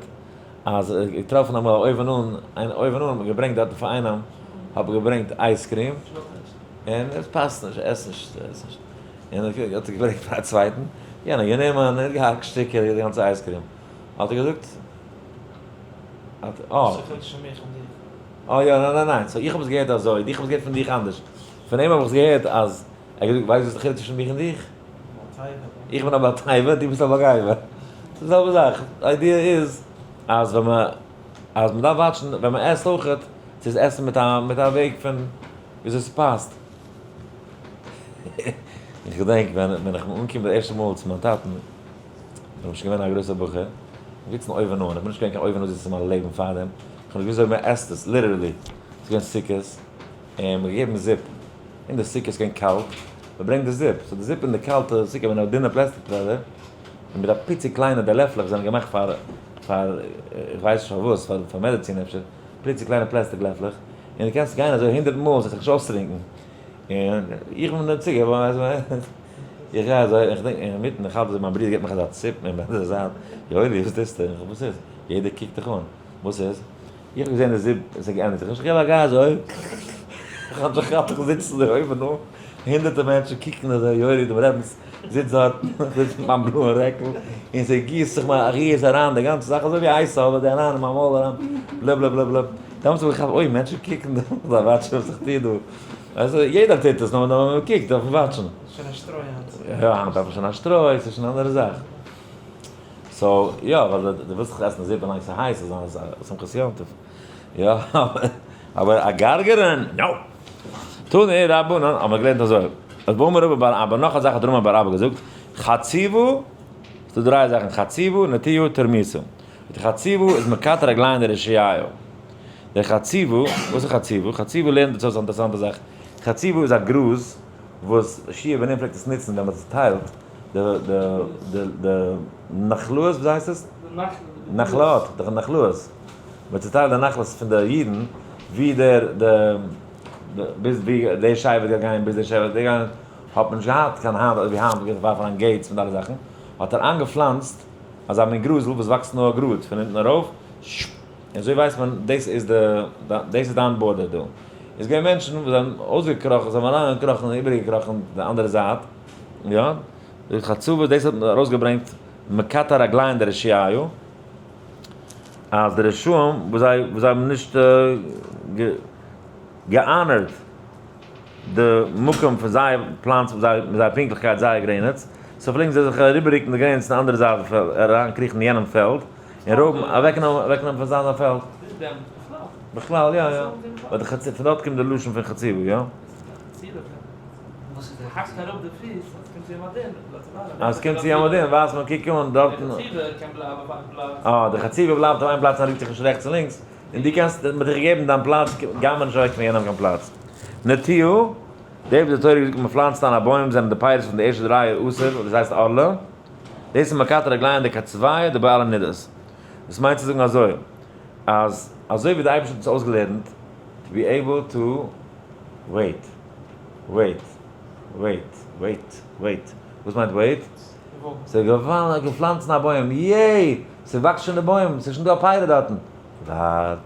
אז ער האט געטראפן אמאל א אויבן אן, איין אויבן אן האט מען געברענגט דארטן פאר איינעם, האט מען געברענגט ice cream, און עס פאסט נישט, עס נישט, עס נישט. און האט ער געברענגט פאר א צווייטן, יענער גענומען, ער האט געהאקט שטיקער די גאנצע ice cream. האט ער געזאגט, האט, אה. אה יא, ניין ניין ניין, so איך האב עס געהערט אזוי, איך האב עס געהערט פון דיך אנדערש. פון אים האב איך עס געהערט אז ער האט געזאגט ווייסט וואס איז די חילוק צווישן מיך און דיך? איך בין א בעל תאווה, דו ביסט א בעל גאווה. ס'איז די זעלבע זאך. די idea איז אז ווען מען אז מען דארף וואטשן ווען מען עסט אויכעט, צו עס עסן מיט א מיט א וועג פון וויאזוי ס'פאסט. איך געדענק ווען ווען איך בין אנגעקומען די ערשטע מאל צו מיין טאטן, בין איך שוין געווען א גרויסער בחור, געזיצן אויבן אן, איך בין נישט געווען קיין אויבן אן זיצער מיין לעבן פארדעם, איך האב נישט געוואוסט וויאזוי מען עסט עס, literally. ס'איז געווען סוכות. און מ'האט געגעבן זופ, אין די סוכה איז געווען קאלט, מ'ברענגט די זופ, so די זופ אין די קאלטע סוכה ווען א דינע plastic טעלער, און מיט א פיצי קליינע די לעפלעך זענען געמאכט פאר פאר איך ווייס נישט פארוואס, פאר פאר מעדעצין אפשר, פיצי קליינע plastic לעפלעך, און דו קענסט גיין אזוי הונדערט מאל ס'וועט זיך נישט אויסטרינקן, און איך בין דער צוגעבער, איך גיי אזוי, איך דענק אינמיטן איך האלט אזוי מיין ברודער געבט מיך אזא ציפ אין די זייט, יואלי וואס טוסטו? איך וואס איז? יעדער קוקט דיך אן, וואס איז? איך האב געזען די זופ, עס האט געענדיגט זיך נישט, איך געב א גיי אזוי, איך האב זיך געכאפט איך זיץ דא אויבן אן, הונדערטער מענטשן קוקן אזוי יולי דעם רבינ'ס זיץ דארט, זיצט מיט מיין בלויען רעקל, און ס'גיסט זיך מיר א ריז אריין די גאנצע זאך אזוי ווי הייס אבער די אריין אין מיין מויל אריין, בלע בלע בלע בלע. דעמאלטס האב איך געכאפט אוי מענטשן קוקן דא, כ'דארף וואטשן וואס איך טו דא. ווייסטו, יעדער טוט עס, נאר מען קוקט דארף מען וואטשן. שוין א שטרוי היינט. יא, היינט דארף מען שוין א שטרוי, ס'איז שוין א אנדערע זאך. so, יא, ווייל דו ווילסט דאך עסן די זופ ווילאנג ס'איז הייס, ס'איז א שמחת יום טוב. יא, אבער א גארגערען? no! תנו רבנן, האבן מיר געלערנט אזוי, אז ואמר רבא בר אבא, נאך א זאך האט רמא בר אבא געזאגט, חציבו, ס'דא דריי זאכן, חציבו, נטיעו, תרמיסו. די חציבו איז מקטר רגליין די רשיעיו. די חציבו, וואס איז חציבו? חציבו לערנט אונז אויס א אינטערעסאנטע זאך. חציבו איז א גראז וואס שיע בן נון פלעגט עס נוצן ווען מען צוטיילט די די די די נחלאות, וויאזוי הייסט עס? נחלאות, די נחלאות. מען צוטיילט די נחלות פון די אידן, ווי דער די ביז ווי דער שבט גייט גיין ביז דער שבט גייט גיין, האט מען נישט געהאט קיין היינט אזוי ווי היינט מ'קען זיך ווארפן אריין gates מיט אלע זאכן, האט ער איינגעפלאנצט אזא מין גראזל וואס וואקסט נאר גראד פון אונטן ארויף, און אזוי ווייסט מען דאס איז די דאס איז דיין border דא. איז געווען מענטשן וואס זענען אויסגעקראכן, זיי האבן אריינגעקראכן און איבערגעקראכן די אנדערע זייט, יא, די חצובות דאס האט ארויסגעברענגט מקטע רגליין דרשיעיו, אז די רשעים וואס זיי וואס זיי האבן נישט גע honor ט די מקום פון זייער פלאנץ מיט זייער פונקטליכקייט זייער גרעניץ, so פלעגן זיי זיך אריבעררוקן די גרעניץ צו די אנדערע זייט אריינקריכן אין יענעם פעלד און רויבן אוועקנעמען אוועקנעמען פון זיין פעלד. בכלל יא יא, ווייל די חצי פון דארט קומט די לשון פון חציבה יא? וואס איז די האקט אראפ די פיס אז ס'קומט צו אים א דין, אז ס'קומט צו אים א דין ווייזט מען קוק אן דארטן. די חציבה קען בלייבן אויף איין פלאץ. אה, די חציבה בלייבט אויף איין פלאץ און רוקט זיך נישט רעכטס און לינקס, און דו קענסט, מ'האט דיך געגעבן דיין פלאץ, גיי מיר נישט אוועק פון יענעם קיין פלאץ. נטיעה, די וואס די תורה האט געזאגט מ'פלאנצט איין א בוים זענען די פירות פון די ערשטע דריי יאר אסור, דאס הייסט ערלה. דאס איז מקטע רגליהם דקצוויה דבעלי נידות. דאס מיינט צו זאגן אזוי, אז אזוי ווי די אייבערשטער האט אונז אויסגעלערנט to be able to wait, wait, wait, wait, wait, וואס מיינט wait? ס'איז געוואלדיג געפלאנצן א בוים, yay! ס'וואקסט שוין די בוים, ס'איז שוין דא א פירות דארטן, ווארט,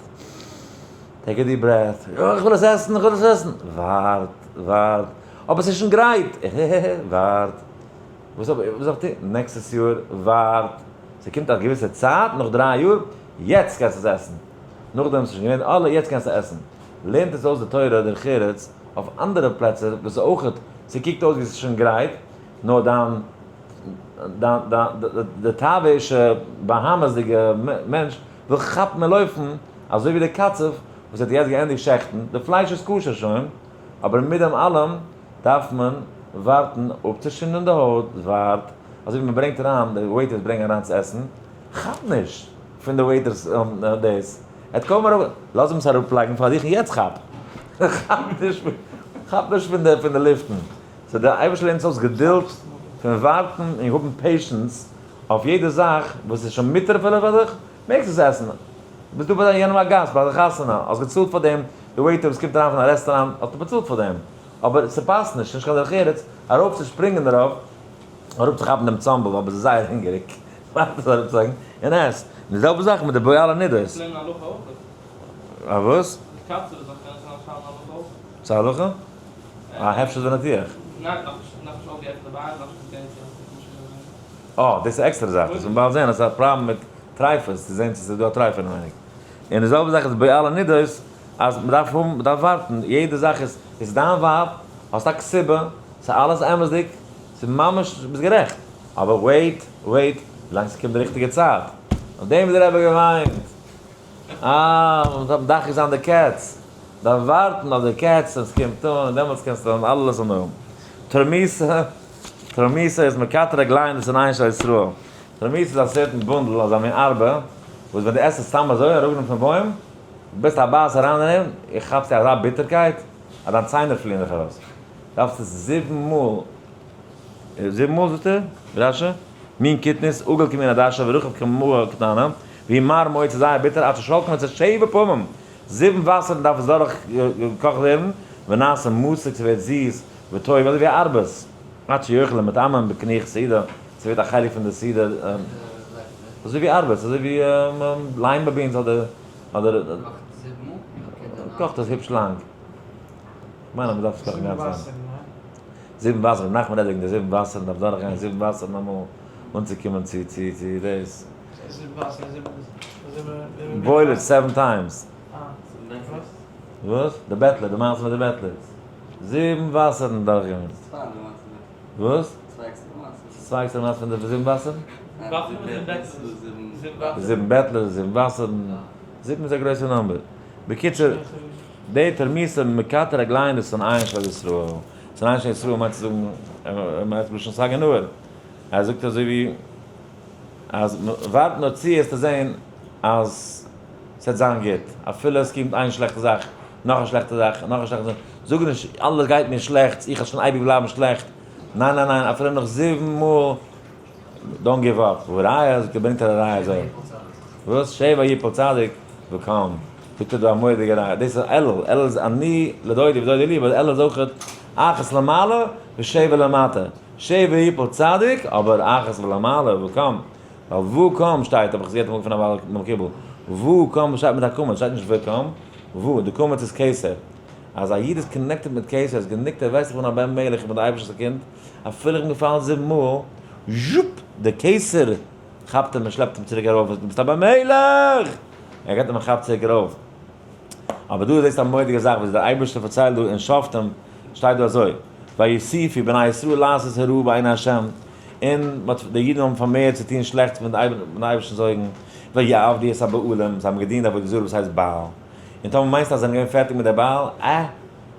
take a deep breath, איך וויל עס עסן, איך וויל עס עסן, ווארט, ווארט, אבער ס'איז שוין גרייט, ווארט, וואס זאל איך טון, נעקסטעס יאר, ווארט, ס'קומט א געוויסע צייט, נאך דריי יאר, יעצט קענסטו עס עסן, נאכדעם ס'איז שוין געווען אלע, יעצט קענסטו עסן. לערנט עס אויס די תורה דרך ארץ אויף אנדערע פלעצער וואס אויכעט ס'קוקט אויס ווי ס'איז שוין גרייט, נאר דיין דיין דיין די תאווה'ישע בהמות'דיגע מענטש וויל כאפן און לויפן, אזוי ווי דער קצב וואס האט יעצט געענדיגט שעכטן, די פלייש איז כשר שוין, אבער מיט דעם אלעם דארף מען ווארטן אפצושינדן די הויט, ווארט, אזוי ווי מ'ברענגט אריין, די waiters ברענגען אריין צו עסן, כאפ נישט פון די waiters דאס, ער האט קוים אראפ, לאז אים עס אראפלייגן פאר דיך און יעצט כאפ, כאפ נישט, כאפ נישט פון די פון די לופטן, so דער אייבערשטער לערנט אונז אויס געדולד פון ווארטן און האבן patience אויף יעדע זאך וואס איז שוין מותר אפילו פאר דיך, מעגסט עס עסן, ביסט דא ביי יענעם א גאסט ביי די חתונה, האסט געצאלט פאר דעם, די waiter וואס קומט אריין פון א רעסטוראנט האסטו באצאלט פאר דעם, אבער ס'פאסט נישט, נישט קיין דרך ארץ ארויף צו שפרינגען דערויף, אראפ צו כאפן דעם צאמבל ווייל ביסט זייער הונגעריג, ווארט עס אראפצולייגן און עס. און די זעלבע זאך מיט די בועלי נידות. קענסט לערנען הלכה אויך. א וואס? די קצב איז דאך קען עס זיין א הלכה אויך. ס'איז א הלכה? א הפשט ונתיח. ניין, נאכנישט נאכנישט אויפגעעפנט די באר, נאכנישט געזען צו האט נישט געזען. אה, דאס איז עקסטערע זאך, דאס וועט מען באלד זען אז ס'איז א פראבלעם מיט טרייפות, צו זען צו ס'איז דא א טרייף אינעווייניג. און די זעלבע זאך איז בועלי נידות, אז מ'דארף האבן, מ'דארף ווארטן, יעדע זאך איז, איז דיין ווייב, האסט א כתובה, ס'איז אלעס אמת'דיג, ס'איז ממש, ביסט גערעכט, אבער wait, wait, ווילאנג ס'קומט די ריכטיגע צייט. אויף דעם האט דער רבי געוויינט. אה, מ'דארף מדחיק זיין די קץ. מ'דארף ווארטן אויף די קץ און ס'קומט אן, און דעמאלטס קענסטו דאן אלעס אנהויבן. תרמיסה, תרמיסה איז מקטרג ליין דאס אין איין של ישראל. תרמיסה איז א certain בונדל, אזא מין ארבה, וואס ווען דו עסט עס סתם אזוי, אראפגענומען פון בוים, ביסט א בייס אריין אין אים, איך כאפ צו אזא ביטערקייט, אז דיין ציינער פליען דיך ארויס. דארפסט עס זיבן מאל, זיבן מאל זאגט ער, רשי, מין קטנית, עגול כמין עדשה ורחב כמוה קטנה, והיא מר מאוד ס'איז זייער ביטער, עד ששולקין את שבע פעמים, זיבן וואסערן דארף עס דורך געקאכט ווערן, ונעשה מתוק ס'ווערט זיס, וטוב אזוי ווי ארבעס, עד שיאכלו מטעמם בקניח סעודה, ס'ווערט א חלק פון די סעודה, אזוי ווי ארבעס, אזוי ווי lima beans אדער אדער קאכט עס היפש לאנג. כ'מיין אז מ'דארף עס קאכן גאנץ לאנג. זיבן וואסערן, רבי נחמן רעדט וועגן די זיבן וואסערן, דארף דורכגיין זיבן וואסערן אמאל אנצוקומען צו צו צו דאס. זיבן וואסערן, זיבן זיבן. Boil it seven times. אה, וואס? וואס? די בעטלער, די מעשה מיט די בעטלערס. זיבן וואסערן דורכגיין. וואס? צוויי עקסטערע מעשה פון די זיבן וואסערן? זיבן בעטלער, זיבן וואסערן. זיבן איז א גרויסע number. בקיצור, די תרמיסה מקטר רגליין איז פון עין של ישראל. פון עין של ישראל מיינט צו זאגן, ער מיינט בלשון סגי נהור. ער זאגט אזוי ווי, אז ווארט נאר צו עס צו זען אז ס'וועט זיין גוט. אפילו עס קומט איין שלעכטע זאך, נאך א שלעכטע זאך, נאך א שלעכטע זאך. זאג נישט, אלעס גייט מיר שלעכט, איך וועל שוין אייביג בלייבן שלעכט. ניין ניין ניין, אפילו נאך זיבן מאל, don't give up. וראיה, זאגט ער, ברענגט ער א ראיה אזוי. וואס? שבע יפול צדיק וקם. זאגט ער דא א מורא'דיגע ראיה. דאס איז אלול, אלול איז אני לדודי ודודי לי, אבער אלול איז אויך אחת למעלה ושבע למטה. שבע יפול צדיק, אבער אחת למעלה וקם. ווייל וקם שטייט, האב איך עס געהערט אמאל פון א בעל מקובל, וקם שטייט מיט א קמץ, שטייט נישט וקם, וו, די קמץ איז כתר. אז א איד איז connected מיט כתר, איז גענוג ער ווייסט איך בין א בן מלך, איך בין די אייבערשטער'ס קינד, אפילו איך בין געפאלן זיבן מאל, זשופ, דער כתר כאפט אים און שלעפט אים צוריק ארויף, דו ביסט א בן מלך! ער געבט אים א כאפ צוריק ארויף. אבער דא זעסטו א מורא'דיגע זאך וואס דער אייבערשטער פארציילט דא אין שופטים, שטייט דא אזוי, ויוסיפו בני ישראל לעשות הרע בעיני השם, און מ'האט, די אידן האבן פארמערט צו טון שלעכטס מיט דעם אייבערשטנ'ס אויגן, ויעבדו את הבעלים, זיי האבן געדינט עבודה זרה וואס הייסט בעל. און טאמער מיינסטו אז זיי זענען געווען פערטיג מיט דער בעל, אה!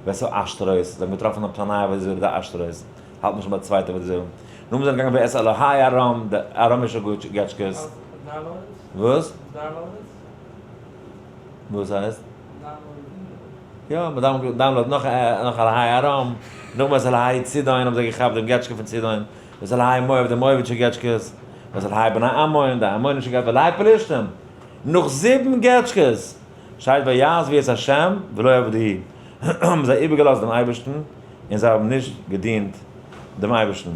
ואת העשתרות, זיי האבן געטראפן עפעס א נייע עבודה זרה, די עשתרות, האלט מען שוין ביי די צווייטע עבודה זרה. נאכדעם זענען געגאנגען ואת אלהי ארם, די אראמישע געטשקעס. וואס? וואס הייסט? יא, מען download נאך נאך אלהי ארם, נאכדעם ואת אלהי צידון האבן זיי געכאפט דעם געטשקע פון צידון, ואת אלהי מואב די מואבישע געטשקעס, ואת אלהי בני עמון די עמונישע געטשקעס, ואלהי פלשתים, נאך זיבן געטשקעס! שטייט ויעזבו את ה' ולא עבדוהו, האבן זיי איבערגעלאזט דעם אייבערשטן און זיי האבן נישט געדינט דעם אייבערשטן.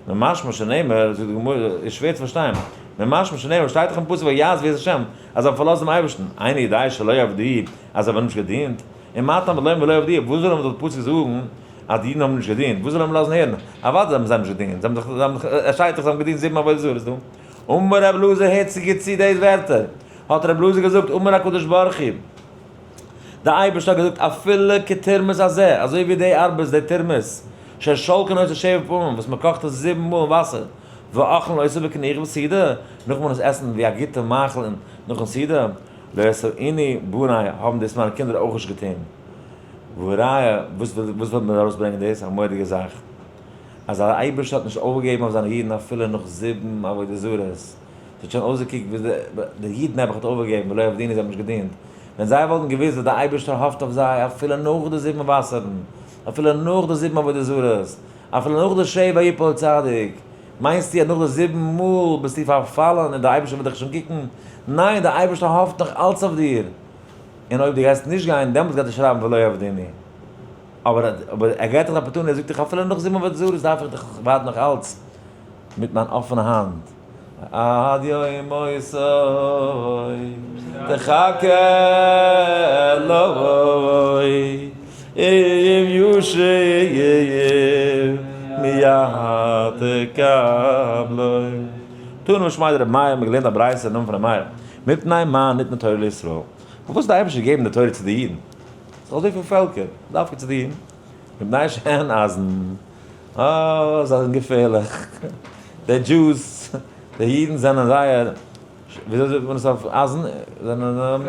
ממשמע שנאמר, זאגט די גמרא, איז שווער צו פארשטיין, ממשמע שנאמר, שטייט דאך אין פסוק ויעזבו את ה', אז זיי האבן פארלאזט דעם אייבערשטן, איני יודע שלא עבדוהו, אז זיי האבן נישט געדינט, און מה תלמוד לומר ולא עבדוהו, וואס זאל אים דער פסוק זאגן אז די אידן האבן נישט געדינט, וואס זאל אים לאזן הערן, אוודאי האבן זיי נישט געדינט, זיי האבן דאך, זיי האבן דאך, עס שטייט דאך זיי האבן געדינט זיבן עבודה זרות דא. אמר רבי אלעזר הערט צו גוט צו די ווערטער, האט רבי אלעזר געזאגט, אמר הקדוש ברוך הוא, דער אייבערשטער האט געזאגט, אפילו כתורמוס הזה, אזוי ווי די ארבעס, די תורמוס, ששולקין אותו שבע פעמים, וואס מען קאכט עס זיבן מאל אין וואסער, ואוכלין אותו בכניך בסעודה, נאכן מען עס עסן ווי א גוטע מאכל און נאכן סעודה, לא עשאוני בני, האבן דאס מיינע קינדער אויך נישט געטון. והראיה, וואס וויל מען ארויסברענגען דאס? א מורא'דיגע זאך. אז דער אייבערשטער האט נישט אויפגעגעבן אויף זיינע אידן אפילו נאך זיבן עבודה זרות, ס'האט שוין אויסגעקוקט ווי די איד נעבעך האט אויפגעגעבן ולא עבדוני זיי האבן נישט געדינט, ווען זיי וואלטן געוואוסט אז דער אייבערשטער האפט אויף זיי אפילו נאך די זיבן וואסערן, אפילו נאך די זיבן עבודה זרות, אפילו נאך די שבע יפול צדיק, מיינסטו אז נאך די זיבן מאל ביסטו פארפאלן און דער אייבערשטער וועט דיך שוין קוקן? ניין, דער אייבערשטער האפט נאך אלץ אויף דיר, און אויב דו גייסט נישט גיין דעמאלטס גייט ער שרייבן ולא עבדוני. אבער אבער ער געט דיך א פתרון, ער זאגט דיך אפילו נאך זיבן עבודה זרות דארף איך דיך ווארטן נאך אלץ מיט מיין אפענע האנט עד יום מותו תחכה לו אם ישוב מיד תקבלו. תנא משמיה דרבי מאיר, מ'האט געלערנט א ברייתא אין נאמען פון רבי מאיר, מפני מה ניתנה תורה לישראל, פארוואס האט די אייבערשטער געגעבן די תורה צו די אידן? ס'איז אזויפיל פעלקער, דווקא צו די אידן? מפני שהן עזין, אה, זיי זענען געפערליך, די Jews, די אידן זענען זייער, וויאזוי זאגט מען עס אויף עזין? זענען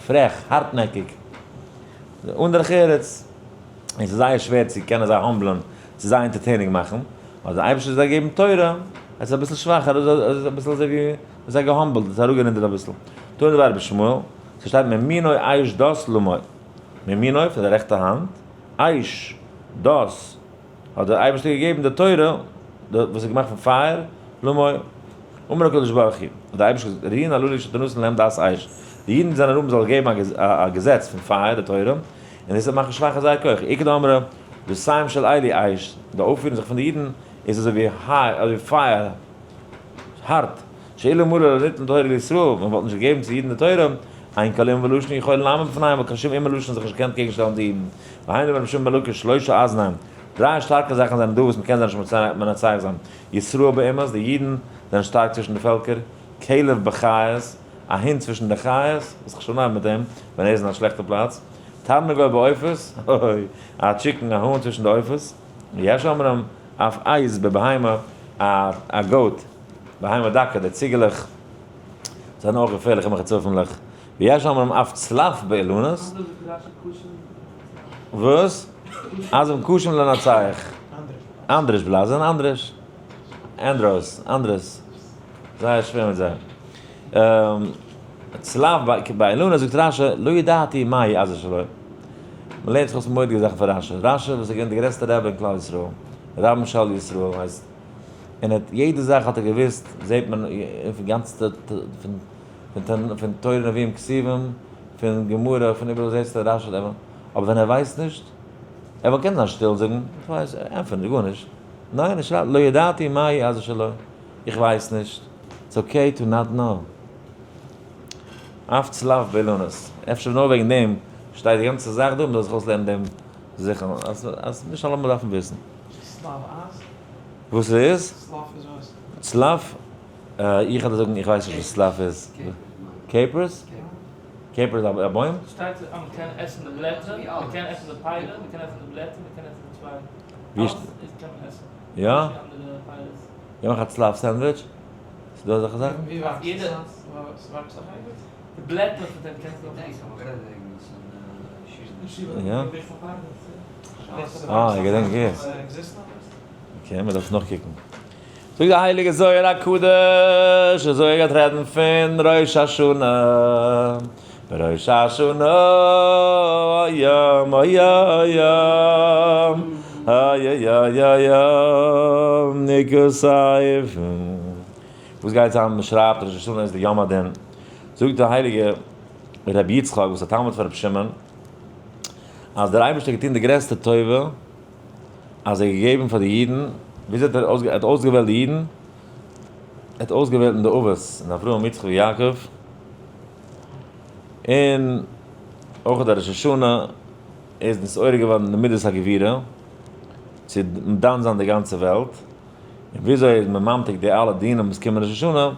פרעך, הארטנעקיג, אן דרך ארץ, און ס'איז זייער שווער צו קענען זיי humble ען, צו זיי entertaining מאכן, האט דער אייבערשטער זיי געגעבן תורה, עס איז אביסל שוואכער, אביסל אזוי ווי זיי גע humble ט, עס איז אראפגענידערט אביסל, תנא דבי רבי שמואל, ס'שטייט מימינו אש דת למו, מימינו פון די רעכטע האנט, אש דת האט דער אייבערשטער געגעבן די תורה וואס איז געמאכט פון פייער, למו, אמר הקדוש ברוך הוא, האט דער אייבערשטער געזאגט, ראויין הללו שתינתן להם דת אש, די אידן זענען ראוי מ'זאל געבן א געזעץ פון פייער, די תורה, און דאס וועט מאכן שוואכער זייער כח, איכא דאמרי, דתיהם של אלו אש, די אויפפירונג זיך פון די אידן איז אזוי ווי פייער, הארט. שאילו מלא לא ניתנה תורה לישראל, מען וואלט נישט געגעבן צו אידן די תורה, אין כל אומה ולשון יכולה לעמוד בפניהם, וואלט קיין שום אומה ולשון זיך נישט געקענט קעגנשטעלן די אידן. והיינו דאמר רבי שמעון בן לקיש שלשה אזנים, דריי שטארקע זאכן זענען דא וואס מ'קען זיי נישט מנצח זיין, ישראל באומות, די אידן זענען שטארק צווישן די פעלקער, כלב בחיות, א הונט צווישן די חיות, וואס איך שוין מיט אים ווען ער איז אין א שלעכטע פלאץ, תרנגול בעופות, אוי, א chicken, א האן צווישן די עופות, יש אומרים, אף עז בבהמה, א goat, בהמה דקה, די ציגעלעך זענען אויך געפערליכע מחצפה'לעך, ויש אומרים אף צלף באילנות. וואס? אז הם קשים לנצח. אנדערש בלאזען, אנדערש. אנדרוס, אנדרעס. זייער שווער מיט זיי. צלף באילנות זאגט רשי, לא ידעתי מהי עזה שלו. מ'לערנט זיך אויס מורא'דיגע זאכן פון רשי. רשי וואס איז געווען די גרעסטע רבי אין כלל ישראל, רבן של ישראל הייסט, און האט יעדע זאך האט ער געוואוסט, זעט מען פון גאנצע פון תורה נביאים כתובים, פון גמרא, פון איבעראל זעסטו רשי האט ער, אבער ווען ער ווייסט נישט, ער וואלט קענען זיין שטיל און זאגן, איך ווייס, ענטפער נישט גארנישט, ניין ער שרייבט לא ידעתי מהי עזה שלו, איך ווייס נישט, it's okay to not know. אף צלף באילנות, אפשר נאר וועגן דעם שטייט די גאנצע זאך דא, מ'זאל זיך אויסלערנען דעם זיכרון, אז נישט אלעמאל דארף מען וויסן. צלף אז? וואס איז? צלף איז וואס? צלף? איך וועל דיר זאגן, איך ווייס נישט וואס צלף איז. Capers? Capers איז א בוים? שטייט אז מ'קען עסן די בלעטער, מ'קען עסן די פירות, מ'קען עסן די בלעטער, מ'קען עסן די צווייגן. ווי אלעס איז קען מען עסן. יא? נישט ווי אנדערע פירות. גיי מאך א צלף sandwich. ס'איז דא אזעלכע זאכן? ווי וואקסט עס? ס'וואקסט אויף ערגעץ? די בלעטער פון דעם קענסטו אויך עסן. יא? אה, איך געדענק יעצט. Okay, מ'דארף נאכקוקן. זאגט די הייליגע זוהר הקדוש, די זוהר גייט רעדן פון ראש השנה, בראש השנה, ים ים ים ים ניקוסייף. וואס גייט זיין מען שרייבט ראש השנה איז די יום הדין, זאגט די הייליגע רבי יצחק וואס איז א תלמיד פון רבי שמעון, אז דער אייבערשטער האט געטון די גרעסטע טובה אז ער האט געגעבן פאר די אידן, וויאזוי האט ער האט אויסגעוועלט די אידן? ער האט אויסגעוועלט אין די אבות, אין אברהם יצחק ויעקב, און אויך די ראש השנה איז נתעורר געווארן די מידת הגבורה צו דן זיין די גאנצע וועלט, און וויאזוי איז מען ממתיק די אלע דינים וואס קומען ראש השנה?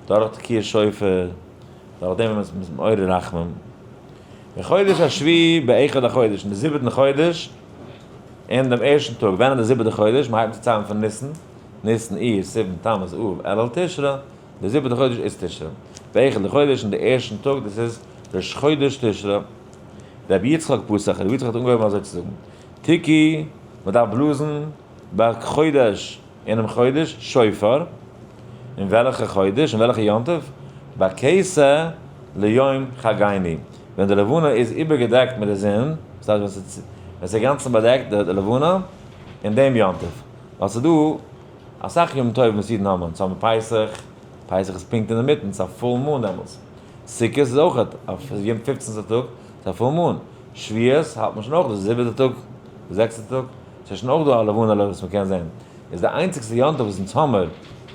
דורך תקיעת שופר, דורך דעם וואס מ'איז מעורר רחמים. בחודש השביעי באחד החודש, אין די זיבעטן חודש, אין דעם ערשטן טאג, ווען איז די זיבעטע חודש? מען הייבט אן צו ציילן פון ניסן, ניסן, אייר, סיוון, תמוז, אב, אלול, תשרי, די זיבעטע חודש איז תשרי. באחד לחודש, אין די ערשטן טאג, דאס איז ראש חודש תשרי. רבי יצחק פתח, רבי יצחק האט אנגעהויבן אזוי צו זאגן, תקעו, מען דארף בלאזן, בחודש, אינעם חודש, שופר, אין וועלכע חודש, אין וועלכע יום טוב? בכסה ליום חגנו, ווען די לבנה איז איבערגעדעקט מיט די זון, דאס הייסט ווען ס'איז ווען ס'איז אינגאנצן באדעקט די לבנה, אין דעם יום טוב. ווייל ס'איז דא אסאך יום טובים וואס אידן האבן, אונז האבן פסח, פסח איז פונקט אינדערמיטן, ס'איז א full moon דעמאלטס. סוכות איז אויך אויף יום פופצנטע טאג, ס'איז א full moon. שבועות האלט מען שוין אויך די זיבעטע טאג, די זעקסטע טאג, ס'איז שוין אויך דא א לבנה וואס מ'קען זען. איז די איינציגסטע יום טוב וואס אונז האמער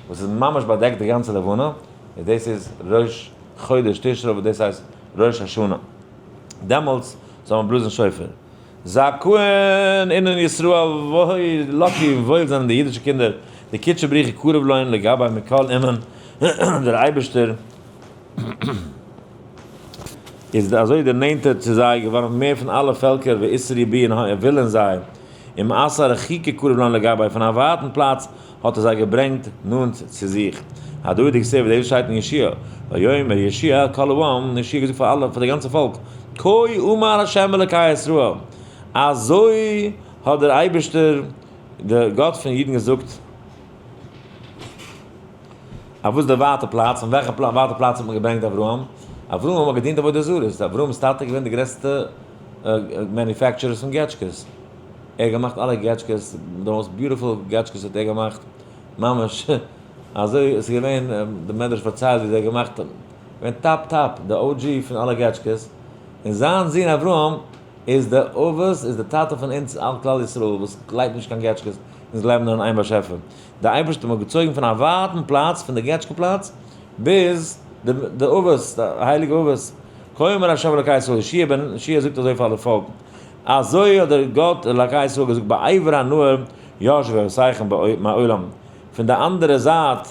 וואס איז ממש באדעקט די גאנצע לבנה, איז דאס איז ראש חודש תשרי וואס דאס הייסט ראש השנה. דעמאלטס זאל מען בלאזן שופר. זכאין אינון ישראל וואויל lucky און וואויל זענען די אידישע קינדער, דקודשא בריך הוא קריב לון לגביה מכל אומין, דער אייבערשטער איז אזוי דערנענטערט צו זיי געווארן מער פון אלע פעלקער ואתרעי בהו און וויל אין זיי, ומאתר רחיקא קריב לון לגביה פון א ווייטן פלאץ האט ער זיי געברענגט נאנט צו זיך. הדא דכתיב דאס שטייט אין יהושע, ויאמר יהושע אל כל העם, יהושע האט געזאגט פאר אלע, פאר די גאנצע פאלק, כה אמר ה' אלקי ישראל, אזוי האט דער אייבערשטער דער גאט פון אידן געזאגט, אויף וואס די ווייטע פלאץ, פון וועלכע ווייטע פלאץ האט מען געברענגט אברהם? אברהם האט געדינט עבודה זרה, איז אברהם'ס טאטע געווען די גרעסטע manufacturers פון געטשקעס, ער האט געמאכט אלע געטשקעס, די most beautiful געטשקעס האט ער געמאכט, ממש אזוי עס איז געווען, די מדרש פארציילט ווי זיי האט געמאכט, געווען top top, די OG פון אלע געטשקעס, און זיין זון אברהם איז די אבות, איז די טאטע פון אונז אלע כלל ישראל וואס גלייבט נישט קיין געטשקעס, אונז גלייבן נאר אין איין באשעפער, די אייבערשטער האט געצויגן פון א ווייטן פלאץ, פון די געטשקע פלאץ, ביז די אבות, די הייליגע אבות, כה אמר ה' אלקי ישראל, יהושע בן, יהושע זאגט אזוי פאר די פאלק. אזוי האט דער גאט אלקי ישראל געזאגט בעבר הנהר ישבו אבותיכם מעולם, פון די אנדערע זייט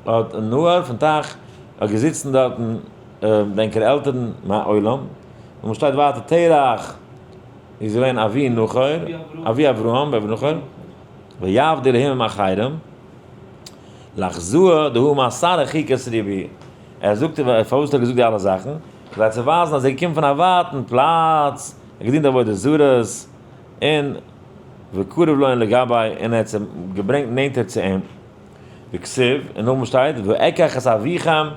האט נהר פון טייך האט געזיצן דארטן די ענקערע עלטערן מעולם, און וואס שטייט ווייטער תרח איז געווען אבי נחור, אבי אברהם ואבי נחור, ויעבד אלהים עם אחרים, לחזוה דהוא מעשר חיקת ריבי, ער זאגט פארוואס האט ער געזאגט די אלע זאכן? כדי צו ווייזן אז ער איז געקומען פון א ווייטן פלאץ, ער האט געדינט עבודה זרות, און וקרוב לו און לגבי, און ער האט זיך געברענגט נענטער צו אים. וכתיב, און נאכדעם שטייט, ואקח את אביכם,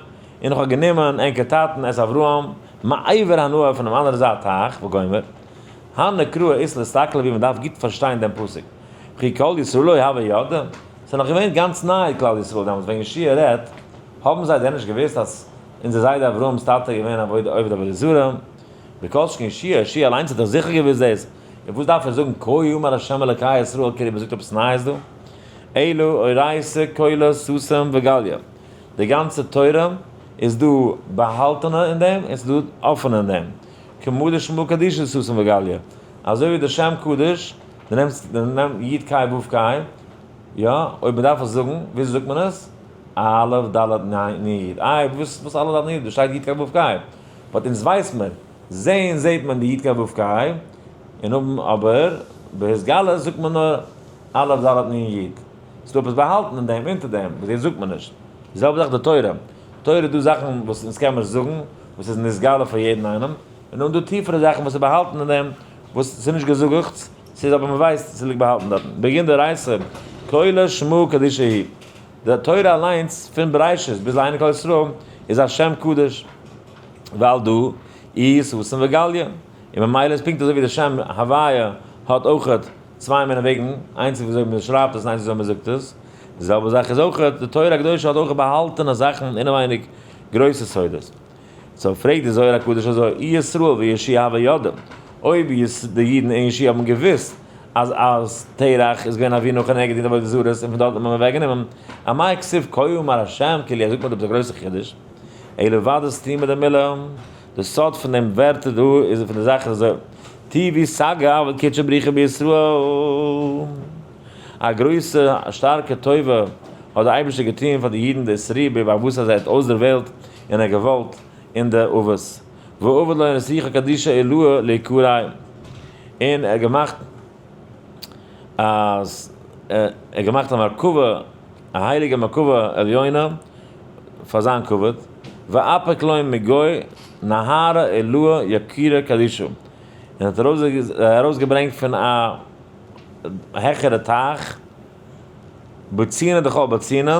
און איך האב גענומען ענקער טאטן את אברהם, מעבר הנהר פונעם אנדערע זייט טייך, וגומר. הני קראי אית לאסתכלא ווי מען דארף גוט פארשטיין דעם פסוק. וכי כל ישראל לא הוה ידע? ס'איז נאך געווען גאנץ ניי כלל ישראל דעמאלטס ווען יהושע רעדט, האבן זיי דען נישט געוואוסט אז אונזער זיידע אברהם'ס טאטע איז געווען עובד עבודה זרה? וכל שכן יהושע, יהושע אליינס האט דאך זיכער געוואוסט דאס, און וואס דארף ער זאגן כה אמר ה' אלקי ישראל כאילו מ'זאגט עפעס נייעס דא? אלא אורייתא כולא סתים וגליא, די גאנצע תורה איז דא באהאלטענע אין דעם און ס'איז דא אפענע אין דעם, כמה דשמא קדישא סתים וגליא, אזוי ווי די שם קדוש, די נעמסט די נעם י' ק' ו' ק', יא, אויב מ'דארף עס זאגן, וויאזוי זאגט מען עס? א' ד' נ' י', איי וואס וואס א' ד' נ' י', דא שטייט י' ק' ו' ק', but אונז ווייסט מען, זעהן זעהט מען די י' ק' ו' ק', און האבן אבער בהתגלות זאגט מען נאר א' ד' נ' י', ס'דא עפעס באהאלטן אין דעם אונטער דעם וואס דאס זאגט מען נישט, די זעלבע זאך די תורה, תורה איז דא זאכן וואס אונז קען מיר זאגן וואס איז נתגלה פאר יעדן איינעם, און נאכדעם דא טיפערע זאכן וואס איז באהאלטן אין דעם וואס ס'איז נישט געזאגעכטס, ס'איז אבער מ'ווייסט ס'ליגט באהאלטן דארטן, בגין דאורייתא כולא שמא קדישא היא, די תורה אליינס פון בראשית ביז לעיני כל ישראל איז א שם קדוש, ועל דא איהו סתים וגליא, און ממילא איז פונקט אזוי ווי די שם הוויה האט אויכעט צוויי מיני וועגן, איינס איז וויאזוי מען שרייבט עס און איינס וויאזוי מען זאגט עס, די זעלבע זאך איז אויכעט די תורה הקדושה האט אויך באהאלטענע זאכן אינעווייניג גרויסע סודות. so פרעגט די זוהר הקדוש אזוי, אי ישראל ויהושע הוו ידעי, אויב די אידן און יהושע האבן געוואוסט אז אז תרח איז געווען אבי נחור און ער האט געדינט עבודה זרות און פון דארט האט מען אים אוועקגענומען, אמאי כתיב כה אמר השם כאילו ער זאגט מיר דא עפעס א גרויסע חידוש, אלא ודאי סתימא דמילא, די סוד פון דעם ווערטער דא איז פון די זאך איז אזוי, טבעי סגי עבד קודשא בריך הוא בישראל, א גרויסע שטארקע טובה האט דער אייבערשטער געטון פאר די אידן די ישרא ב וואס אז ער האט אויסדערוועלט און ער געוואלט אין די אבות ועבד לו נסיכה קדישא עילאה לעיקריי און ער האט געמאכט אז ער האט געמאכט א מרכבה א הייליגע מרכבה עליונה פאר זיין כבוד ואפיק לו מגוי נהרא עילאה יקירא קדישא און האט ארויסגעברענגט פון א העכערע טייך בצינא דכל בצינא,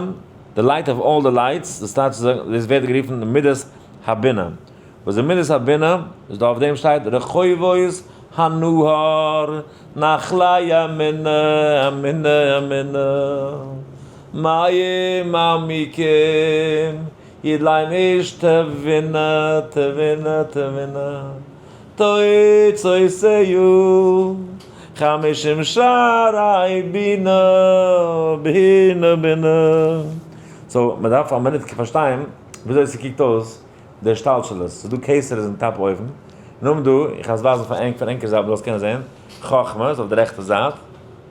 the light of all the lights, דאס טייטש דאס ווערט גערופן די מידת הבינה, וואס די מידת הבינה איז דא אויף דעם שטייט רחובות הנהר נחלי אמונה אמונה אמונה מים עמוקים ידלם איש תבונה תבונה תבונה תוצאותיו חמשים שערי בינה בינה בינה. so מען דארף א מינוט פארשטיין וויאזוי ס'קוקט אויס די השתלשלות, ס'איז דא כתר איז אין top אויבן, נאכדעם דא, איך גיי עס ווייזן פאר ענק פון ענקער זייט מ'זאל עס קענען זען, חכמה איז אויף די רעכטע זייט,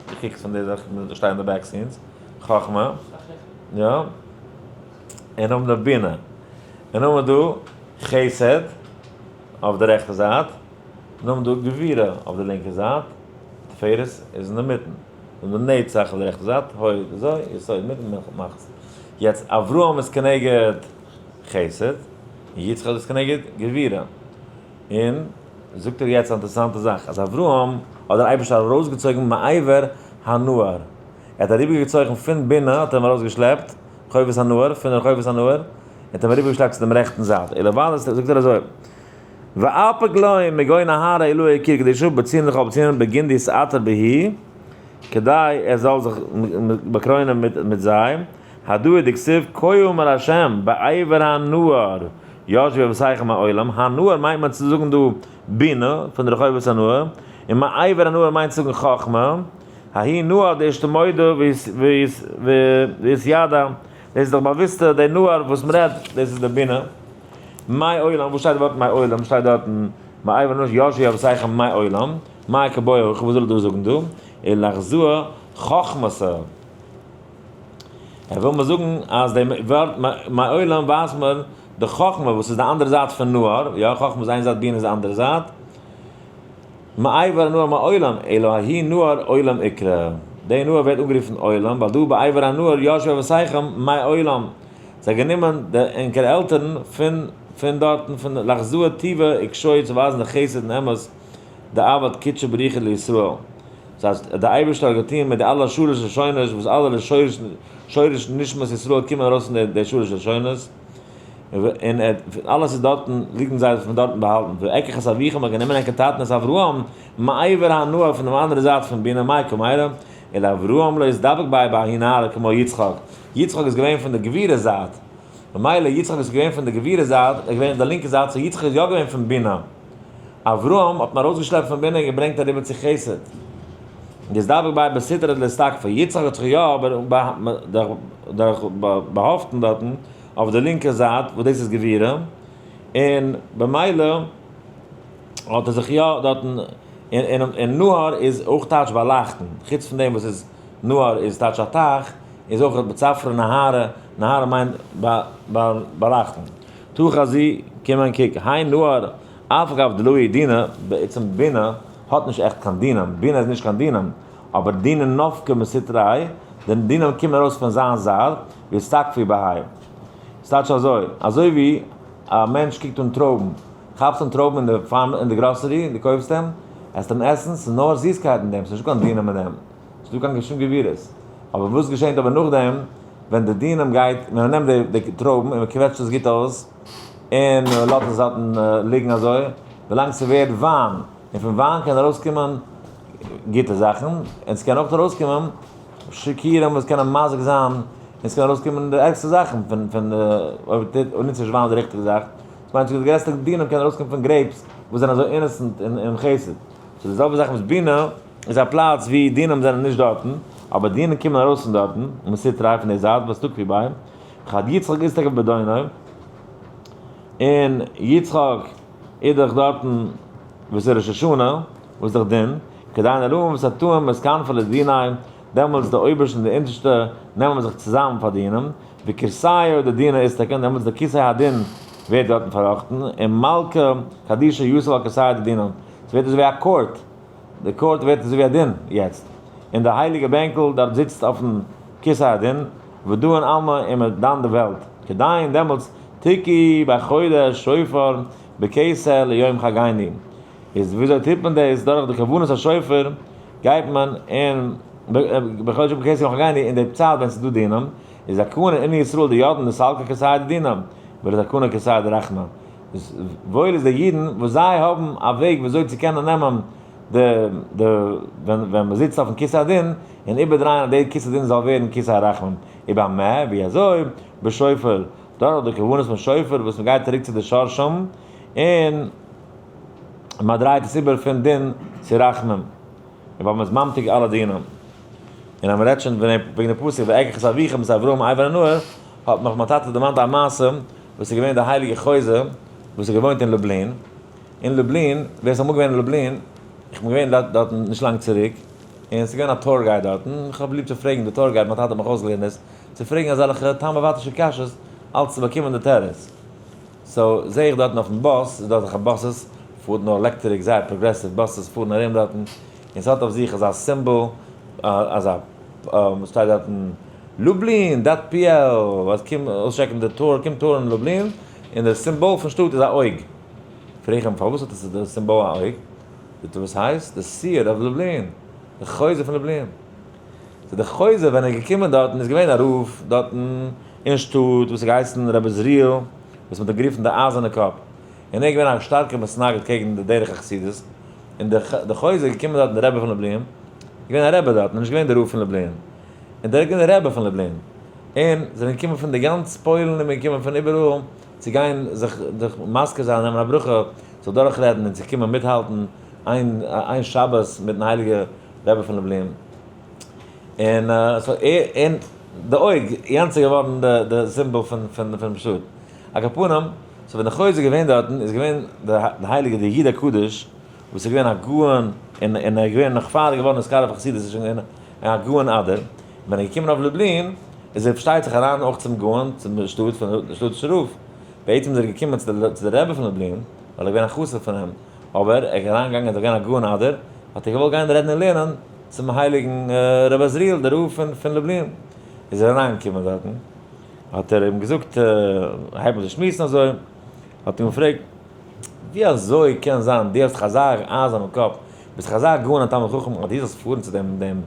איך קוק עס פון די זייט, איך שטיי אין די back scenes, חכמה, יא, און נאכדעם די בינה, און נאכדעם דא חסד אויף די רעכטע זייט, נאכדעם דא גבורה אויף די לינקע זייט, תפארת איז אינדערמיטן, און די נצח אויף די רעכטע זייט, הוד אזוי, יסוד מיטן מלכות. יעצט אברהם איז כנגד חסד, און יצחק איז כנגד גבורה. און זאגט ער יעצט א אינטערעסאנטע זאך, אז אברהם האט דער אייבערשטער ארויסגעצויגן מעבר הנהר, ער האט אריבערגעצויגן פון בינה האט ער אים ארויסגעשלעפט, רחובות הנהר, פון רחובות הנהר, און האט אים אריבערגעשלעפט צו דעם רעכטן זייט, אלא ווייל עס זאגט ער אזוי, ואפיק לון מגו נהרא עילאה יקיר קדישא בצינעא דכל בצינעא בגין דיתעטר בהו, כדי ער זאל זיך באקרוינען מיט זיי, הדא דכתיב כה אמר ה' בעבר הנהר ישבו אבותיכם מעולם, הנהר מיינט מען צו זאגן דא בינה פון די רחובות הנהר, און מעבר הנהר מיינט צו זאגן חכמה, ההוא נהר דאשתמודע ואתידע, דאס איז דאך באוויסטע די נהר וואס מען רעדט, דאס איז די בינה. מעולם, וואס שטייט די ווארט מעולם? שטייט דארטן מעבר הנהר ישבו אבותיכם מעולם. מאי קבעי הכא, וואס זאל איך דא זאגן דא? אלא לאחזוה חכמתא. ער וויל מיר זאגן אז די ווארט מעולם ווייזט מיר די חכמה וואס איז די אנדערע זייט פון נהר, יא חכמה איז איין זייט בינה איז די אנדערע זייט, מעבר הנהר מעולם, אלא ההיא נהר עולם איקרי, די נהר ווערט אנגערופן עולם ווייל דא בעבר הנהר ישבו אבותיכם מעולם, זיי גענומען די ענקערע עלטערן פון פון דארטן פון לאחזוה טובא וקשוי צו ווייזן די חסד און אמת דעבד קודשא בריך הוא לישראל. דאס הייסט, דער אייבערשטער האט געטון מיט די אלע שלש לשונות וואס אלע שורש נשמת ישראל קומען ארויס פון די שלש לשונות, און אלעס איז דארטן, ליגן זיי פון דארטן באהאלטן, ואקח את אביכם האט גענומען ענקער טאטן את אברהם מעבר הנהר פון דעם אנדערע זייט פון בינה מאי קמיירי, אלא אברהם לא אזדווג ביה בההוא נהרא כמו יצחק, יצחק איז געווען פון די גבורה זייט, ממילא יצחק איז געווען פון די גבורה זייט, ער איז געווען אויף די לינקע זייט, so יצחק איז יא געווען פון בינה. אברהם האט מען ארויסגעשלעפט פון בינה און געברענגט אריבער צו חסד. דאס דבק ביי בסתרא דלאסתקפא. יצחק האט זיך יא אבער דורך באהאפטן דארטן אויף די לינקע זייט וואס דאס איז גבורה, און במילא האט ער זיך יא דארטן, און נהר איז אויך טייטש באלייכטן, חוץ פון דעם וואס איז נהר איז טייטש א טייך, איז אויך בצפרא נהרא, נהרא מיינט באלייכטן. תא חזי, קום און קוק, האי נהר, אף על גב דלא דינא, בעצם בינה האט נישט עכט קיין דינים, בינה איז נישט קיין דינים, אבער דינא נפקא מסטריה, די דינים קומען ארויס פון זיין זייט, ואסתכפו בהאי. ס'טייטש אזוי, אזוי ווי א מענטש קוקט אן טרויבן, כאפסט אן טרויבן אין די farm אין די גראסערי און דו קויפסט אים, עסט אים עסן, ס'איז נאר זיסקייט אין דעם, ס'איז נישטא קיין דינים אין דעם, ס'איז נישטא קיין שום גבורות. אבער וואס געשענט אבער נאכדעם, ווען די דינים גייט, ווען מ'נעמט די טרויבן און מ'קוועטשט עס גוט אויס, און מ'לאזט עס דארטן ליגן אזוי, ווילאנג ס'ווערט וויין, און פון וויין קען ארויסקומען גוטע זאכן, און ס'קען אויך ארויסקומען שיכורים וואס קענען מזיק זיין, און ס'קען ארויסקומען די ערגסטע זאכן פון פון אויב מ'טוט נוצט נישט וויין די ריכטיגע זאך, ס'מיינט די גרעסטע דינים קענען ארויסקומען פון grapes וואס זענען אזוי innocent און חסד. so די זעלבע זאך וואס בינה איז א פלאץ ווי דינים זענען נישט דארטן, אבער דינים קומען ארויס פון דארטן, און מ'סיט טרייף פון די זייט וואס תקפי ביי, חד יצחק איז תקף בדונו, און יצחק איז דאך דארטן וואס איז ראש השנה, וואס איז דאך דין, כדי נעלמים וסתאים מסכנפא לדיני, דעמאלטס די אויבערשטע און די אונטערשטע נעמען זיך צוזאמען פאר דינים, וכורסייא דדינא אסתכן, דעמאלטס די כסא הדין ווערט דארטן פארראכטן, און מלכא קדישא יתיב על כורסייא דדינא, ס'ווערט אזויווי א court, די court ווערט אזויווי א דין יעצט, און די הייליגע בענקל דארט זיצט אויפן כסא הדין, ודאין עלמא און מען דן די וועלט, כדין דעמאלטס תקעו בחודש שופר בכסה ליום חגנו, איז וויאזוי טוט מען דאס, דורך די כוונת השופר גייט מען און בחודש בכסה ליום חגנו אין די צייט ווען ס'איז דא דינים, איז זכאין אינון ישראל דידעין דסלקא כורסיא דדינא, ולא זכאין כורסיא דרחמי. וואויל איז די אידן וואס זיי האבן א וועג ווי אזוי צו קענען נעמען די די ווען ווען מען זיצט אויפן כסא הדין און איבערדרייען אז די כסא הדין זאל ווערן כסא הרחמים ובמה ווי אזוי בשופר דורך די כוונות פון שופר וואס מען גייט צוריק צו די שרשים און מען דרייט עס איבער פון דין צו רחמים און ווייל מען איז ממתיק אלע דינים. און אז מען רעדט שוין וועגן די פסוק ואקח את אביכם את אברהם מעבר הנהר האט מיך מיין טאטע דערמאנט א מעשה וואס איז געווען די הייליגע חוזה וואס האט געוואוינט אין לובלין, אין לובלין, ווער איז אמאל געווען אין לובלין, איך בין געווען דארטן נישט לאנג צוריק, און ס'איז געווען א tour guide דארטן, איך האב ליב צו פרעגן די tour guide, מיין טאטע האט מיך אויסגעלערנט דאס, צו פרעגן אזעלכע תמ'עוואטישע קשיות, אלץ צו באקומען די תירוץ. so זעה איך דארטן אויפן באס, ס'איז דא אזעלכע buses, פארט נאר electric, זייער progressive buses פארן ארום דארטן, און ס'האט אויף זיך אזא סימבאל, אזא, שטייט דארטן לובלין dot pl, וואס קום אויסטשעקן די tour, קום tour ן לובלין, און די סימבאל פון שטאט איז א אויג. פרעג איך אים פארוואס האט עס די סימבאל א אויג? זאגט ער וואס הייסט? די seer of לובלין, די חוזה פון לובלין. so די חוזה ווען ער איז געקומען דארטן איז געווען א רב דארטן אין שטאט וואס האט געהייסן רבי עזריאל וואס מען האט אים גערופן די אייזערנע קאפ, און ער איז געווען א שטארקע מתנגד קעגן די דרך החסידות, און די חוזה איז געקומען דארטן די רבי פון לובלין, איז געווען א רבי דארטן, נישט געווען די רב פון לובלין, און דער איז געווען די רבי פון לובלין, און זענען געקומען פון די גאנץ פוילן און מען געקומען פון איבעראל צו גיין זיך זיך מזכיר זיין נעמען א ברכה, זיך דורך רעדן און צו קומען מיטהאלטן איין איין שבת מיטן הייליגע רבי פון לובלין, און so ער און די אויג יענץ איז געווארן די די סימבאל פון פון פונעם שטאט, על כל פנים, so ווען די חוזה איז געווען דארטן איז געווען די הייליגע די איד הקדוש וואס איז געווען א גאון. און און ער איז געווען נאך פאר ער איז געווארן נתקרב לחסידות איז שוין געווען א גאון אדיר, ווען ער איז געקומען אויף לובלין איז ער פארשטייט זיך אריין אויך צום גאון צום שטאט פון שטאטישע רב, בעצם איז ער געקומען צו די רבי פון לובלין ווייל ער איז געווען א חסיד פון אים, אבער ער איז אריינגעגאנגען איז ער געווען א גאון אדיר, האט ער געוואלט גיין רעדן און לערנען צום הייליגן רבי עזריאל דער רב פון לובלין, איז ער אריינגעקומען דארטן האט ער אים געזאגט, הייבט מען זיך שמועסן אזוי, האט אים געפרעגט, ווי אזוי קען זיין דו האסט דאך אזא אייזערנעם קאפ, ביסט דאך אזא גאון און תלמיד חכם, אז דו זאלסט פארן צו דעם דעם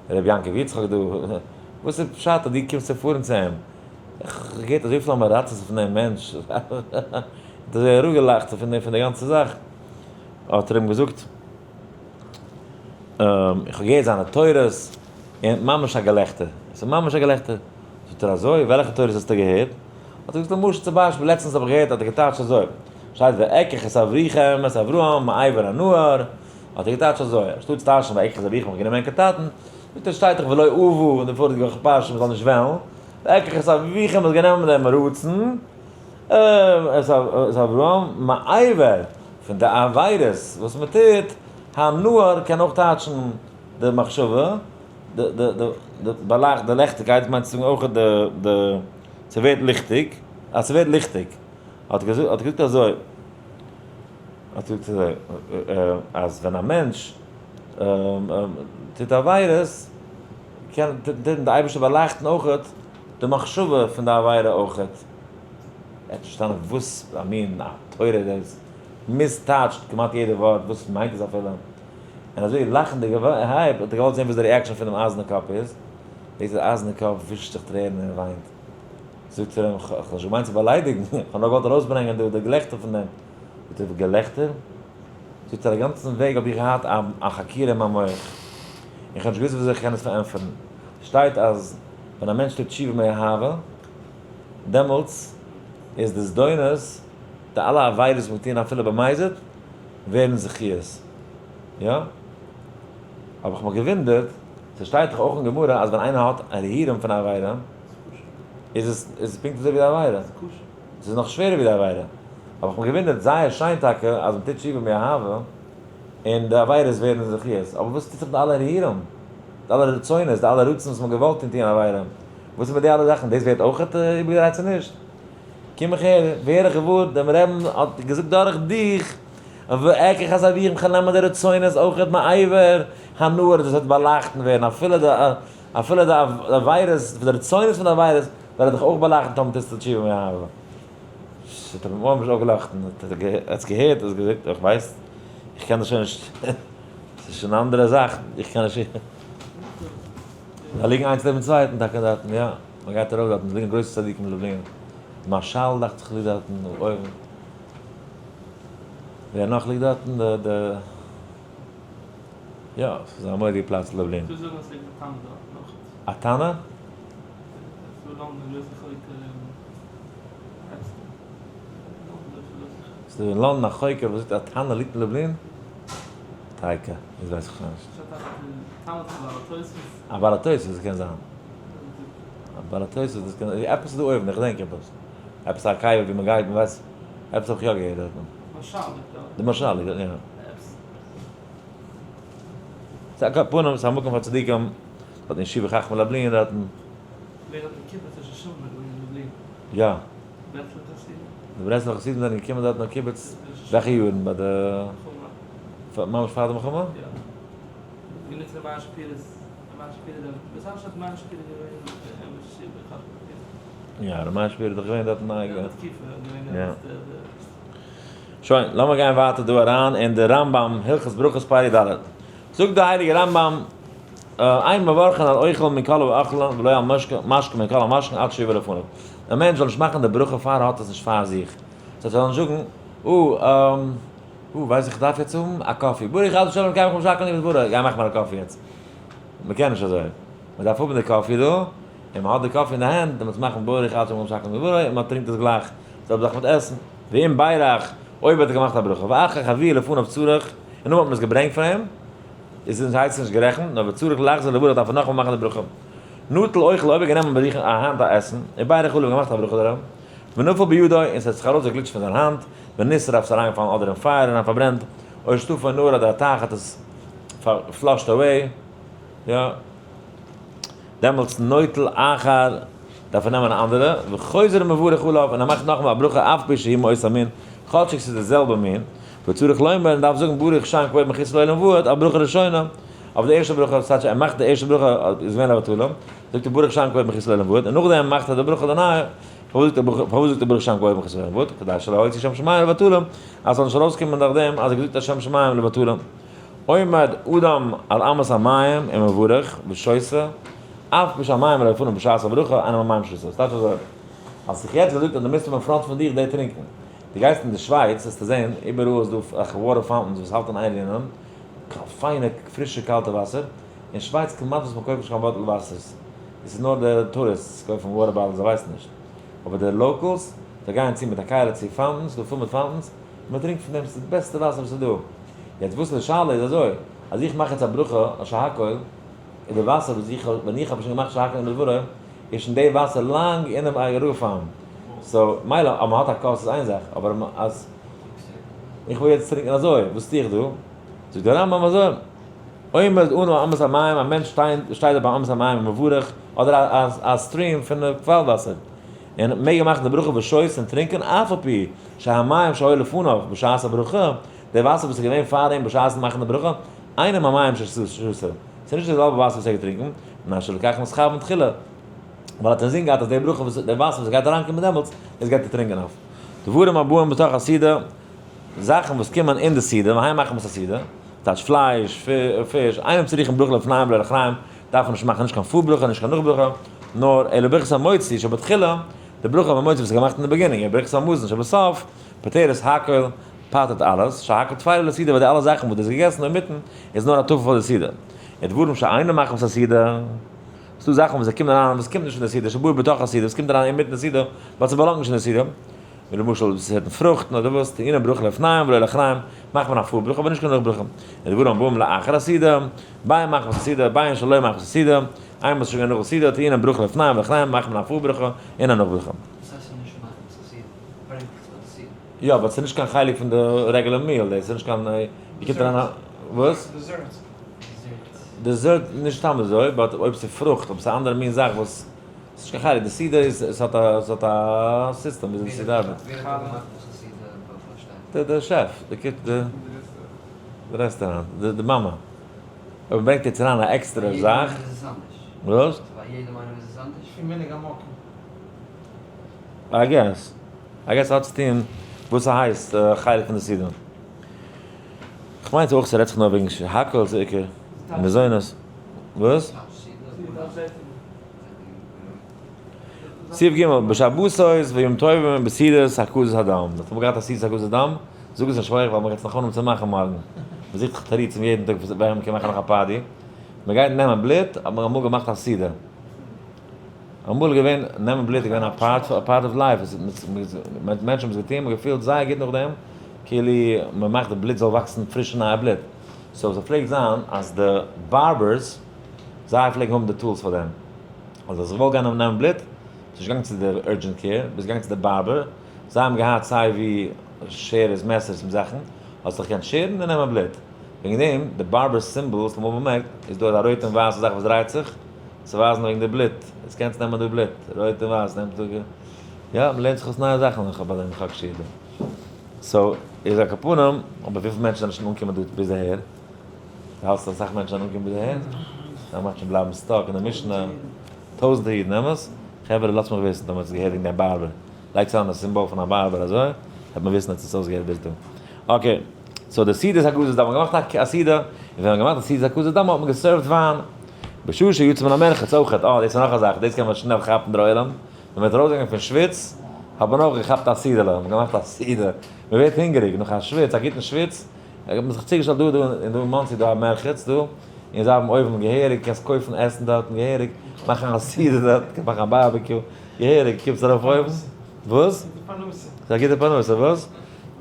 רבי יעקב יצחק דא, וואס איז פשט אז דו קומסט צו פארן צו אים? איך האב געהערט אזויפיל אמעראצעס פון דעם מענטש, האט אזוי אראפגעלאכט פון די גאנצע זאך, האט ער אים געזאגט, איך האב געהערט זיינע תורות, און ממש א געלעכטער, עס איז ממש א געלעכטער, זאגט ער אזוי, וועלכע תורות האסטו געהערט? האט ער געזאגט למשל צום ביישפיל לעצטנס האב איך געהערט האט ער געטייטשט אזוי, שטייט ואקח את אברכם את אברהם מעבר הנהר, האט ער געטייטשט אזוי, אנשטאט צו טייטשן ואקח את אביכם האב איך גענומען ענקער טאטן, זאגט ער שטייט דאך ולא אבו אין די פאריגע וואך פרשה מ'זאל נישט וועלן, ואקח את אביכם האט גענומען דעם רצון את אברהם מעבר פון די עבירות וואס מ'טוט, הנהר קען אויך טייטשן די מחשבה, די די די באלייכט די לעכטיגקייט מיינט צו זאגן אויך די די ס'ווערט ליכטיג, אז ס'ווערט ליכטיג, האט געזאגט האט געזאגט אזוי, האט געזאגט אזוי, אז ווען א מענטש טוט עבירות, קען טוט די אייבערשטער באלייכטן אויכעט די מחשבה פון די עבירה אויכעט. ער האט נישט פארשטאנען וואס א מין א תורה דאס, מיסטייטשט כמעט יעדע ווארט, וואס מיינט עס אפילו. און אזוי לאכנדיגערהייט האט ער געוואלט זען וואס די reaction פונעם אייזערנע קאפ איז, זעט ער די אייזערנע קאפ ווישט זיך טרערן און וויינט, זאגט ער אים, כ'האב נישט געמיינט צו באליידיגן, כ'האב נאר געוואלט ארויסברענגען די געלעכטער פון דעם. זאגט ער, געלעכטער? זאגט ער, א גאנצן וועג האב איך געהאט א חקירה אין מיין מח, און כ'האב נישט געוואוסט וויאזוי איך קען עס פארענטפערן. שטייט אז ווען א מענטש טוט תשובה מאהבה, דעמאלטס איז די זדונות, די אלע עבירות וואס מיר טוען אפילו במזיד, ווערן זכיות. יא? האב איך מיך געוואונדערט, ס'שטייט דאך אויך אין גמרא אז ווען איינער האט הרהורים פון א עבירה, איז עס איז עס פונקט אזוי ווי די עבירה. ס'איז נאך שווערער ווי די עבירה. האב איך מיך געוואונדערט, זייער שיין טאקע אז מ'טוט תשובה מאהבה, און די עבירות ווערן זכיות, אבער וואס טוט זיך מיט די אלע הרהורים? די אלע רצונות, די אלע רצון וואס מ'האט געוואלט טון טון עבירה, וואס איז מיט די אלע זאכן? דאס ווערט אויך איבערגעדרייט צו נישט? קום איך הער, ווער איך געוואר, דעם רעבן האט געזאגט דורך דיך, ואקח את אביכם כ'וועל נעמען די רצונות אויכעט מעבר הנהר, דאס וועט באלייכטן ווערן אפילו די אפילו די עבירות, די רצונות פון די עבירות וועל איך דיך אויך באלייכטן טאמער טוסטו תשובה מאהבה. האט ער ממש אויפגעלאכטן, האט עס געהערט, האט געזאגט, איך ווייס, איך קען דאס שוין נישט, ס'איז שוין א אנדערע זאך, איך קען נישט, זיי ליגן איינס לעבן צווייטן טאקע דארטן, יא, מען גייט ארויף דארטן, עס ליגן גרויסע צדיקים לובלין, מהרשל דאכט זיך ליגט דארטן אויבן. ווער נאך ליגט דארטן? די די יא, ס'איז א מורא'דיגע פלאץ לובלין. צו זאגן אז ס'ליגט א תנא דארט נאך. א תנא? ס'איז דא אין לאנדאן א חוקר וואס זאגט א תנא ליגט אין לובלין? טייקע, דאס ווייס איך שוין נישט. א בעל התוספות קען זיין. א בעל התוספות דאס קען זיין. עפעס איז דא אויבן, איך געדענק עפעס. עפעס א קבר ווי מ'גייט, מ'ווייסט. עפעס האב איך יא געהערט דארטן. משל ליגט דארט. די משל ליגט דארט, יא. ס'איז א פנים, ס'איז א מקום פאר צדיקים, דארט אין ישיבה חכמי לובלין דארטן. ווער האט די קיבוץ ראש השנה געווען אין לובלין? יא. ברסלב חסידים? די ברסלב חסידים זענען געקומען דארטן אויף קיבוץ, וועלכע יארן? ביי די. מלחמה. ממש פאר די מלחמה? יא. גענוצט ר' מאיר שפירא'ס, ר' מאיר שפירא דעם, וואס הייסט ר' מאיר שפירא געווען אין ישיבה חכמי לובלין? יא, ר' מאיר שפירא איז דאך געווען דארטן א. שוין, לאמיר גיין ווייטער דא אריין אין די רמב ם, הלכות ברכות פרק ד'. זאגט די הייליגע רמב ם, אין מברכין על אוכל מכל האוכלין ולא על משקה מכל המשקין עד שיבא לפניו. א מענטש זאל נישט מאכן די ברכה פאר ער האט עס נישט פאר זיך. דאס הייסט ער זאל נישט זאגן, אה, ווייס איך דארף יעצט האבן א coffee. ברוך אתה ה' אלוקינו מלך העולם שהכל נהיה בדברו, גיי מאך מיר א coffee יעצט. מ'קען נישט אזוי. מ'דארף האבן די coffee דא, און מ'האט די coffee אין די הענט, דעמאלטס מאכט מען ברוך אתה ה' שהכל נהיה בדברו, און מ'טרינקט עס גלייך. זעלבע זאך מיט עסן. ואם בירך, אויב האט ער געמאכט א ברכה, ואחר כך הביאו לפניו צריך, און נאכדעם האט מען עס געברענגט פאר אים, איז עס הייסט עס נישט גערעכנט, נאר וצריך לחזור לברך דארף ער נאכאמאל מאכן די ברכה. נטל אוכל אויב ער גענומען ביי זיך א האנט א עסן, ובירך עליו געמאכט א ברכה דערויף, ונפל בידו, און עס האט זיך ארויסגעגליטשט פון זיין האנט, ונשרף ס'איז אריינגעפאלן אדער אין פייער און פארברענט, או שטפו נהר אדער א טייך האט עס. flushed away, יא, דעמאלטס נוטל אחר, דארף ער נעמען א אנדערע, וחוזר ומברך עליו, און ער מאכט נאכאמאל א ברכה אף על פי שהוא מאותו המין, כאטשיג ס'איז די זעלבע מין, וצריך לומר, און דארף זאגן ברוך שם כבוד מלכותו לעולם ועד, על ברכה ראשונה, אויף די ערשטע ברכה, ס'טייטש ער מאכט די ערשטע ברכה איז געווען לבטלה, זאגט ער ברוך שם כבוד מלכותו לעולם ועד, און נאכדעם מאכט ער די ברכה די נייע, פארוואס זאגט ער ברוך שם כבוד מלכותו לעולם ועד, כדי שלא יוציא שם שמים לבטלה, אז ס'זאל נישט ארויסקומען דורכדעם אז ער האט געזאגט א שם שמים לבטלה. עומד אדם על אמת המים ומברך ושותה, אף על פי שהמים לא לפניו בשעת הברכה אינם המים שתה. ס'טייטש אזוי, אז איך יעצט געזאגט אז דו מוזט האבן אין front פון דיך די טרינקען. דו גייסט אין די שווייץ וועסטו זען איבעראל איז דא אזעלכע water fountains וואס האלטן איין רינען פיינע פרישע קאלטע וואסער, אין שווייץ כמעט וואס מען קויפט נישט קיין bottle וואסערס, עס איז נאר די tourists קויפן water bottles זיי ווייסן נישט, אבער די locals זיי גייען צו מיט א כלי צו fountains, ס'איז דא פול מיט fountains, מען טרינקט פון דעם, ס'איז די בעסטע וואסער וואס איז דא. יעצט וואס איז די שאלה איז אזוי, אז איך מאך יעצט א ברכה אויף שהכל, איז די וואסער וואס איך האב, ווען איך האב שוין געמאכט שהכל אין בדברו, איז שוין די וואסער לאנג אינעם אראפגעפאלן. so, מילא אז מען האט א כוס איז איין זאך, אבער אז איך וויל יעצט טרינקען אזוי, וואס טו איך דא? זאגט דער רמב ם אזוי, עומד אדם על אמת המים, א מענטש שטייט דארט ביי אמת המים ומברך, אדער א stream פון קוואל וואסער, און מעג ער מאכן די ברכה ושותה און טרינקען אף על פי שהמים שהיו לפניו בשעת הברכה, די וואסער וואס איז געווען פאר אים בשעת'ן מאכן די ברכה, אינם המים ששתה, ס'איז נישט די זעלבע וואסער וואס ער האט געטרינקען, מפני שלכך נתכוון תחילה, ווייל ער האט אינזין געהאט אז די ברכה וואס די וואסער וואס גייט אריינקומען דעמאלטס, דאס גייט ער טרינקען אויף. דברים הבאים בתוך הסעודה, זאכן וואס קומען אין די סעודה, והן מחמת הסעודה, טייטש פלייש, פיש, אינם צריכים ברכה לפניהם ולא לאחריהם, דארף מען נישט מאכן נישט קיין פאר-ברכה נישט קיין נאך-ברכה, נאר אלא ברכת המוציא שבתחילה, די ברכה אויף המוציא וואס איז געמאכט אין די beginning, און ברכת המזון שבסוף, פוטרת הכל, פטר'ט אלעס, שהכל טפל לסעודה ווייל די אלע זאכן וואס דו האסט געגעסן אינמיטן איז נאר א טפל פאר די סעודה. ודברים שאינם מחמת הסעודה, ס'דא זאכן וואס זיי קומען אריין וואס קומט נישט אין די סעודה, שבאו בתוך הסעודה, וואס קומט אריין אינמיטן די סעודה, ווייל ס'באלאנגט נישט אין די סעודה, ווי למשל ס'העט פרוכטן אדער וואס, טעונין ברכה לפניהם ולא לאחריהם, מאכט מען א פאר ברכה אבער נישט קיין נאך ברכה. ודברים הבאים לאחר הסעודה, בין מחמת הסעודה, בין שלא מחמת הסעודה, איינמאל ס'איז שוין געווען נאך די סעודה, טעונין ברכה לפניהם ולאחריהם, מאכט מען א פאר ברכה און א נאך ברכה. וואס הייסט ס'איז נישט מחמת הסעודה? ברענגט עס פאר די סעודה. יא, but ס'איז נישט קיין חלק פון די regular meal, דאס איז נישט קיין, ווי קומט אריין א, וואס? dessert. dessert נישט סתם אזוי, but אויב ס'איז פרוכט, אויב ס'איז א אנדערע מין זאך וואס, ס'איז נישט קיין חלק, די סעודה איז, עס האט א, עס האט א סיסטעם וויאזוי די סעודה ארבעט. ווער האט געמאכט דאס א סעודה באשטיין? די שעף, די cook, די רעסטוראנט, די מאמע. אויב מ'ברענגט יעצט אריין א עקסטערע זאך. ביי יעדעם איינעם איז עס אנדערש. וואס? ביי יעדעם איינעם איז עס אנדערש? פון מנהג המקום. I guess. I guess ס'האט צו טון וואס ס'הייסט חלק פון די סעודה. כ'מיין אויך ס'רעדט זיך נאר וועגן שהכל איז עיקר, מזונות. וואס? סעיף ג' בשבתות ויום טובים בסעודת הקזת הדם. מ'האט אמאל געהאט א סעודת הקזת הדם? זאג עס נישט הויעך ווייל מ'גייט עס נאך אנהויבן צו מאכן מארגן. מ'זוכט זיך תירוצים יעדן טאג ווען מ'קען מאכן נאך א party. מ'גייט נעמען בלוט, האט מען אמאל געמאכט א סעודה. אמאל איז געווען נעמען בלוט איז געווען א part א part of life, מענטשן האבן עס געטון, מ'האט געפילט זייער גוט נאכדעם, כאילו מ'מאכט די בלוט זאל וואקסן פרישע נייע בלוט. so ס'פלעגט זיין אז די barbers זיי פלעגן האבן די tools פאר דעם. אז האסט געוואלט גיין נעמען בלוט, ביסט נישט געגאנגען צו די urgent care, ביסט געגאנגען צו די barber, זיי האבן געהאט סיי ווי שערערס, מעסערס מיט זאכן, האסט דיך געקענט שערן און נעמען בלוט. וועגן דעם, די barber symbol, האסט אמאל באמערקט, איז דא אזא רויטע און ווייסע זאך וואס דרייט זיך, צו ווייזן וועגן די בלוט, יעצט קענסט נעמען די בלוט, רויט און ווייס, נעמט די, יא, מ'לערנט זיך אויס נייע זאכן איך האב ביי דעם חק שיעור דא. so, איז על כל פנים, אבער וויפיל מענטשן זענען שוין אנגעקומען דא ביז אהער? דו האלסט אז אסאך מענטשן זענען אנגעקומען ביז אהער? זיי מאכן שוין בלייבן stuck אין די משנה, טויזענטער אידן, אמת? חברה לאזט מיך וויסן טאמער האט עס געהערט וועגן דעם barber, לייגטס אריין א סימבאל פון א barber אזוי, וועט מען וויסן אז עס איז אויסגעהערט ביז דא. okay, so די סעודת הקזת דם, מ'האט געמאכט א סעודה, און ווען מ'האט געמאכט די סעודת הקזת דם האט מען גע serve ט וויין, בשעה שיצא מן המרחץ אויכעט, אה דאס איז נאך א זאך, דאס קען מען שנעל כאפן דער עולם, ווען מ'וועט ארויסגעגאנגען פון שוויץ, האט מען אויך געכאפט א סעודה'לע, מ'האט געמאכט א סעודה, מ'ווערט הונגעריג נאך א שוויץ, א גוטן שוויץ, האט מען זיך צוגעשטעלט דא דא אין דא אין מאנסי איז דא א מרחץ דא, און זיי האבן אויבן געהעריג, קענסט קויפן עסן דארטן געהעריג, מאכן א סעודה דארט, קענסט מאכן א barbecue, געהעריג, קומסט ארויף אויבן, וואס? ס'איז א גוטע פרנסה, וואס?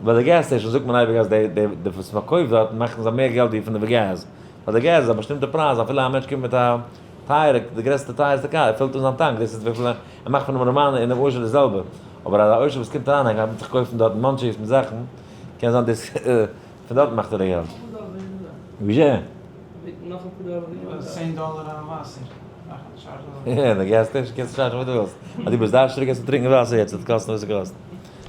ביי די gas station זאגט מען אייביג אז די די די וואס פארקויפט דארט מאכן זיי מער געלט ווי פון די געז, ווייל די געז איז א באשטימטע פרייז אפילו א מענטש קומט מיט א טייערע די גרעסטע טייערסטע קאר ער פילט אן זיין טאנק דאס איז וויפיל ער מאכט פונעם ארעמאן און דעם עושר די זעלבע, אבער אז א עושר וואס קומט אריין ער גייט זיך קויפן דארט munchies מיט זאכן קען זיין דאס פון דארט מאכט ער די געלט. ווי זשע? נאך אפאר דאלער. 10 דאלער א וואסער. יא, די gas station קענסטו charge ן וואס דו ווילסט. אז דו ביסט דארשטיג גייסטו טרינקען וואסער יעצט, עס קאסט וואס עס קאסט.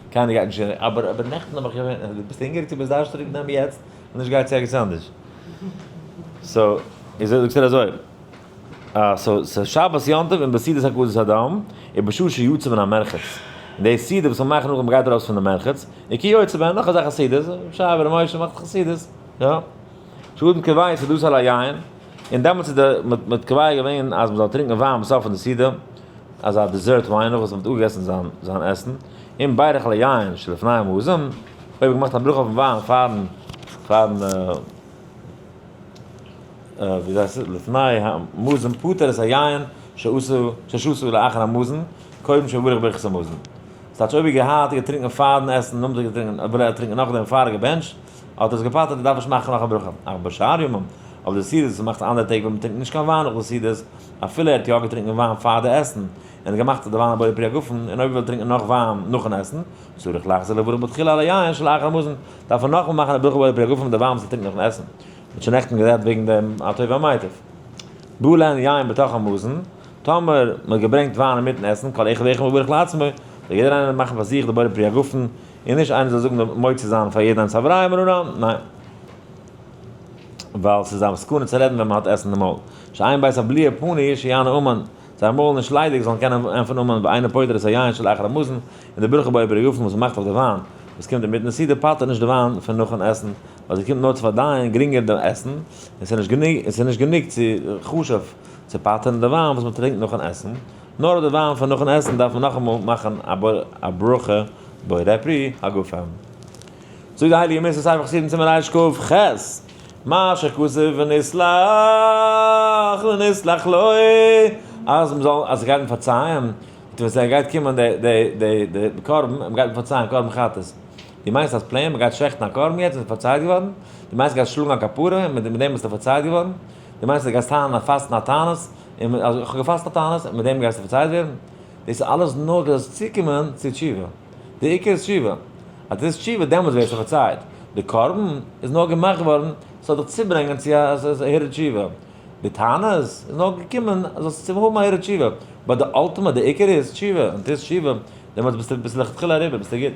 קיינער גייט נישט, אבער נעכטן האב איך געווען, דו ביסט הונגעריג דו ביסט דארשטיג, נעם יעצט, און נישט גיי צו ערגעץ אנדערש. So, איז זאגט ער אזוי, so, so שבת יום טוב און בסעודת הקזת הדם, און בשעה שיוצא מן המרחץ. און די סעודה וואס מ'מאכט נאכדעם מ'גייט ארויס פון די מרחץ, און כי יוצא בהן, נאך אזא חסידות, שייע ר' משה מאכט חסידות, יא. שאדם קובע סעודתו על היין, און דעמאלטס איז די, מ'האט קובע געווען אז מ'זאל טרינקען וויין בסוף פון די סעודה, אזא dessert וויין נאך וואס מ'האט אפגעגעסן זיין זיין עסן, אם בירך על היין שלפני המזון, אויב האט געמאכט א ברכה אויפן וויין פארן פארן ווי הייסט עס, לפני המזון פטר את היין שעשו ששתו לאחר המזון, קודם שיברך ברכת המזון. ס'טייטש אויב ער געהאט געטרינקען פארן עסן, נאכדעם געטרינקען, וויל ער טרינקען נאכדעם פאר ער געבענטשט, האט ער עס געפטר'ט ער דארף נישט מאכן נאך א ברכה. אך בשאר ימים, אויף די סעודות וואס מ'מאכט אנדערע טעג ווען מ'טרינקט נישט קיין וויין נאך די סעודות, אפילו ער האט יא געטרינקען וויין פאר די עסן, און האט געמאכט די וויין א בורא פרי הגפן, און אויב ער וויל טרינקען נאך וויין נאכן עסן, צריך לחזור לברך בתחילה על היין שלאחר המזון, דארף ער נאכאמאל מאכן א ברכה בורא פרי הגפן אויף די וויין וואס ער טרינקט נאכן עסן. מ'האט שוין נעכטן גערעדט וועגן דעם הטוב והמיטב. בא להן יין בתוך המזון, טאמער מ'האט געברענגט וויין אינמיטן עסן, כל אחד ואחד מברך לעצמו, זאל יעדער איינער מאכן פאר זיך די בורא פרי הגפן, און נישט איינער זאל זאגן די מוציא זיין פאר יעדן איינס חבריי מרנן, ניין. ווייל ס'איז א סכנה צו רעדן ווען מ'האט עסן אין מויל. שאין בית הבליעה פנוי שיענה אמן, זייער מויל נישט ליידיג זאלן קענען ענטפערן אמן ואינו פוטר את היין שלאחר המזון, און די ברכה בורא פרי הגפן וואס מ'מאכט אויף די וויין וואס קומט אינמיטן די סעודה פטר'ט נישט די וויין פון נאכן עסן, ווייל זי קומט נאר צו פארדייען גרינגער דעם עסן, און ס'איז נישט גענוג, און ס'איז נישט גענוג צו חשוב צו פטר'ן די וויין וואס מ'טרינקט נאכן עסן, נאר די וויין פון נאכן עסן דארף מען נאכאמאל מאכן א ברכה בורא פרי הגפן. זאגט די הייליגע מוסר ספר חסידים סימן רכ ח, מה שכתוב ונסלח ונסלח לו, אז מ'זאל אז ס'גייט אים פארצייען, ווען ס'גייט קומען די די די די קרבן, מ'גייט אים פארצייען קרבן חטאת, דו מיינסט אז plain מ'גייט שעכטן א קרבן יעצט איז פארצייט געווארן? דו מיינסט גייסט שלאגן א כפרה און מיט דעם ביסטו פארצייט געווארן? דו מיינסט אז גייסט טענה'ן אז פאסטן א תענית און אז איך האב געפאסט א תענית און מיט דעם גייסטו פארצייט ווערן? דאס איז אלעס נאר כדי זאלסט צוקומען צו תשובה. די עיקר איז תשובה. אז דו טוסט תשובה דעמאלטס ווערסטו פארצייט. די קרבן איז נאר געמאכט געווארן ס'זאל דיך צוברענגען צו א הרהור תשובה. די תענית איז נאר געקומען אז זאלסט צו האבן א הרהור תשובה. but די ultimate די עיקר איז תשובה. און טוסט תשובה דעמאלטס ביסטו ביסטו לכתחילה אריבער ביסטו גוט.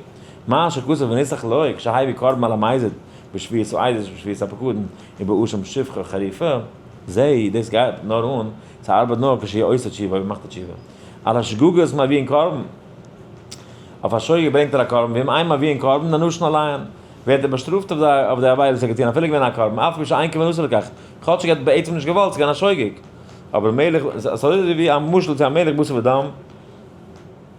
מה שכתוב ונסלח לו כשהביא קרבן על המזיד בשבועת העדות ובשבועת הפקדון ובאשם שפחה חרופה, זע, דאס גייט נאר אן, ס'ארבעט נאר כשהוא עושה תשובה, אויב מ'מאכט א תשובה. על השגגות מביאין קרבן, אויף א שוגג ברענגט ער א קרבן, ואם אין מביאין קרבן נענשין עליהן, ווערט ער באשטראפט אויף די עבירה וואס ער האט געטון אפילו געווען א קרבן, אף על פי שאין כוונתו לכך, כאטשיג ער האט בעצם נישט געוואלט, ס'איז געווען א שוגג. אבער מלך, ס'איז אזוי ווי א משל צו א מלך בשר ודם,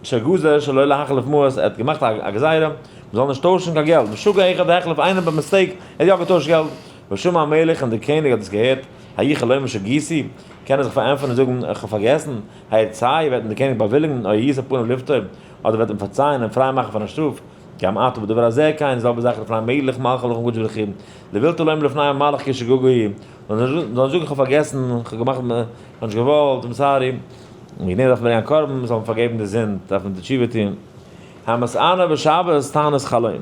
שגזר שלא להחליף מעות, ער האט געמאכט א גזירה, מ'זאל נישט טוישן קיין געלט, ושגה אחד והחליף איינער by mistake, ער האט יא געטוישט געלט, ושמע המלך און דער קעניג האט עס געהערט, היכול לומר שגיתי, קען ער זיך פארענטפערן און זאגן איך האב פארגעסן, הירצהו וועט אים דער קעניג באוויליגן, או ישא פניו לפטור, אדער וועט אים פארצייען און פריי מאכן פון א שטראף, גם עתה בדבר הזה כן, די זעלבע זאך לפני מלך מלכי המלכים הקדוש ברוך הוא, לבלתי לומר לפני המלך כי שגגה היא, זאל נישט זאגן איך האב פארגעסן, איך האב געמאכט, איך האב נישט געוואלט, I'm sorry. וועגן דעם דארף מען ברענגען א קרבן, מ'זאל אים פארגעבן די זינד, דארף מען די תשובה טון. המתענה בשבת תענית חלום.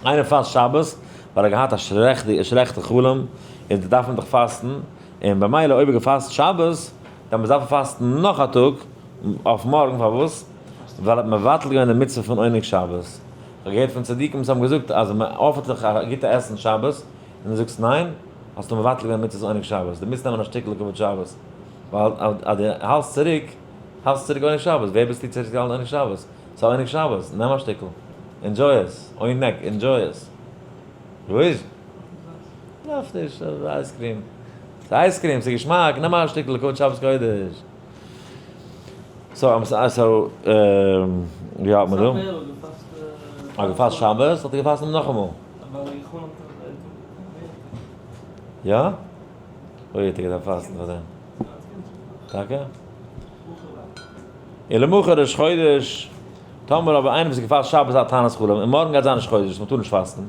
איינער פאסט שבת ווייל ער האט געהאט א שלעכטע חלום, און דארף מען דאך פאסטן, און במילא אויב ער געפאסט שבת, דאן מ'דארף ער פאסטן נאך א טאג, אויף מארגן, פארוואס? ווייל ער האט מבטל געווען די מצוה פון עונג שבת. איך האב געהערט פון צדיקים וואס האבן געזאגט אז מען offer ט דיך א גוטע עסן שבת, און דו זאגסט ניין, האסטו מבטל געווען מצוות עונג שבת, דו מוזט נעמען א שטיקל לכבוד שבת. ווייל אז דו האלסט צוריק, האלסט צוריק עונג שבת, ווער ביסטו צוריק צו האלטן עונג שבת? ס'איז עונג שבת, נעם א שטיקל, enjoy עס, עונג, enjoy עס. רואיג? דארף נישט, ס'איז ice cream. ס'איז ice cream, ס'איז געשמאק, נעם א שטיקל לכבוד שבת קודש. so, so, ווי האלט מען דא? האט געפאסט שבת, האט ער געפאסט נאכאמאל. יא? אוי האט ער געדארפט פאסטן פאר דעם. טאקע? און למחר ראש חודש, טאמער אבער איינער וואס האט געפאסט שבת א תענית חלום, און מארגן גייט זיין ראש חודש וואס מ'טאר נישט פאסטן,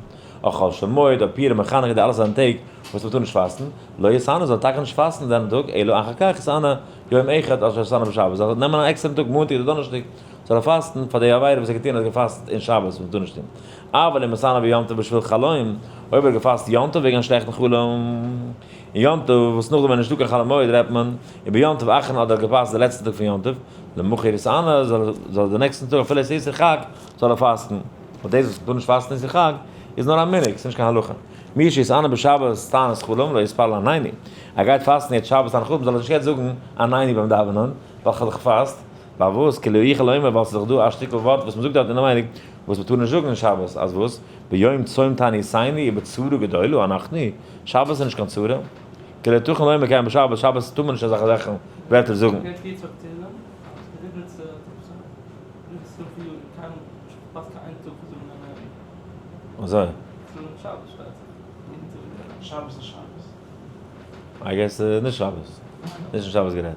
או חול המועד, או פורים, או חנוכה, די אלע זענען טעג וואס מ'טאר נישט פאסטן, לא יתענה זאל טאקע נישט פאסטן דעם טאג, אלא אחר כך יתענה יום אחד אשר התענה בשבת, זאל ער נעמען אן עקסטערן טאג מאנטאג אדער דאנערשטאג, זאל ער פאסטן פאר די עבירה וואס ער האט געטון אז ער האט געפאסט אין שבת וואס מ'טאר נישט טון. אבל אם התענה ביום טוב בשביל חלום, אויב ער האט געפאסט יום טוב וועגן א שלעכטן חלום. יום טוב, וואס נאכדעם ווען נישטא קיין חול המועד רעדט מען איבער יום טוב אחרון אדער געפאסט די לעצטע טאג פון יום טוב, למחר יתענה, זאל זאל די נעקסטן טאג אפילו עס איז אסרו חג זאל ער פאסטן, ווייל דאס וואס מ'טאר נישט פאסטן אסרו חג איז נאר א מנהג, ס'איז נישט קיין הלכה. מי שיתענה בשבת תענית חלום לא יתפלל עננו, ער גייט פאסטן יעצט שבת תענית חלום זאל ער נישט יעצט זאגן עננו ביים דאווענען, ווייל כ'האב דאך געפאסט, פארוואס? כי לא יוכל לומר ווייל ס'איז דאך דא א שטיקל ווארט וואס מ'זאגט דארט אינעווייניג וואס מ'טאר נישט זאגן אין שבת, אז וואס? ביום צום תעניתנו ובצרה גדולה אנחנו, שבת איז נישט קיין צרה, כי לא תוכל לומר כן בשבת, שבת טאר מען נישט אזעלכע זאכן ווערטער זאגן. אזוי? I guess נישט שבת. נישט אין שבת גערעדט.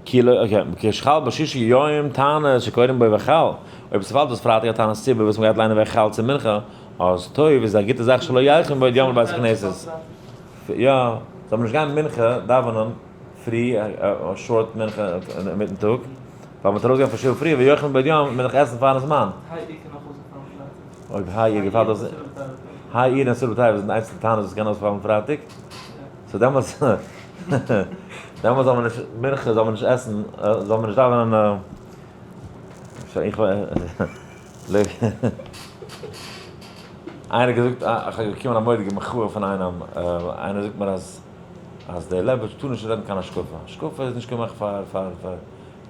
כאילו, okay, כשחל בשישי יום תענית שקוראים בו ויחל, אויב ס'פאלט אויס פרייטאג א תענית ציבור וואס מ'גייט ליינען ויחל צו מנחה, אז טוב איז א גוטע זאך שלא ילכו מבעוד יום לבית הכנסת. יא, זאל מען נישט גיין מנחה דאווענען פרי, א short מנחה אינמיטן טאג, ווייל מ'וועט ארויסגיין פון שול פרי, ויאכלו מבעוד יום, מ'וועט נאך עסן פארן זמן. אויב היי איר געפאלט אויס, היי איר און עשרה בטבת זענען די איינציגסטע תענית וואס קען אויספאלן פרייטאג. so דעמאלטס, דעמאלטס זאל מען נישט, מנחה זאל מען נישט עסן, זאל מען נישט דאווענען, איך איינער האט געזאגט, איך האב באקומען א מורא'דיגע מחאה פון איינעם, איינער זאגט מיר אז אז דער לעבאוויטש טאר נישט רעדן קיין השקפה, השקפה איז נישט געמאכט פאר פאר פאר,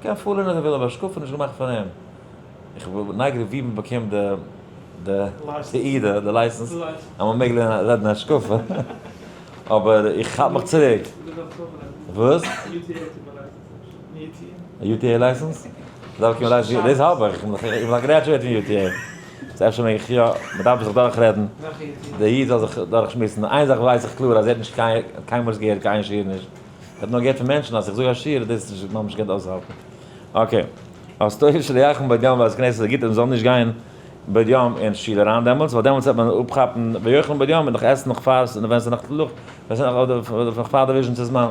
קען פארלערנען אז ער וויל אבער השקפה איז נישט געמאכט פאר אים. איך בין נייגעריג ווי מען באקומט די די תעודה, די license, אז מען מעג רעדן השקפה, אבער איך כאפ מיך צוריק. וואס? א UTA license? דארף קומען license, דאס האב איך, איך בין א graduate פון UTA. so אפשר מעג איך יא, מען דארף זיך דורכרעדן, דער איד זאל זיך דורכשמועסן, איין זאך ווייס איך קלאר אז ער האט נישט קיינמאל נישט געהערט קיין שיעור נישט, ער האט נאר געהערט פון מענטשן אז איך זאג א שיעור, דאס איז ממש געקענט אויסהאלטן. okay. אז טוב שלא ילכו מבעוד יום לבית הכנסת איז גוט אז מ'זאל נישט גיין בעוד יום אין שול אריין דעמאלטס, ווייל דעמאלטס וועט מען אפכאפן ויאכלו מבעוד יום און נאך עסן נאך פאר ווען ס'איז נאך לוח, ווען ס'איז נאך נאך פאר די וויזשניצער זמן.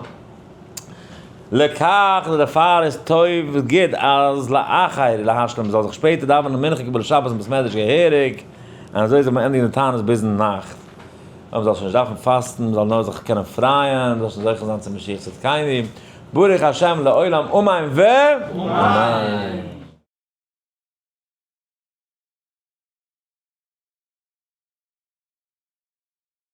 לכך דערפאר איז טוב גוט אז לאחר להשלים מ'זאל זיך שפעטער דאווענען מנחה קבלת שבת אין בית מדרש געהעריג, און אזוי זאל מען ענדיגן די תענית ביזן נאכט. אז מ'זאל שוין נישט דארפן פאסטן, מ'זאל נאר זיך קענען פרייען, מ'זאל שוין זוכה זיין צו משיח צדקינו, ברוך השם לעולם אמן ואמן.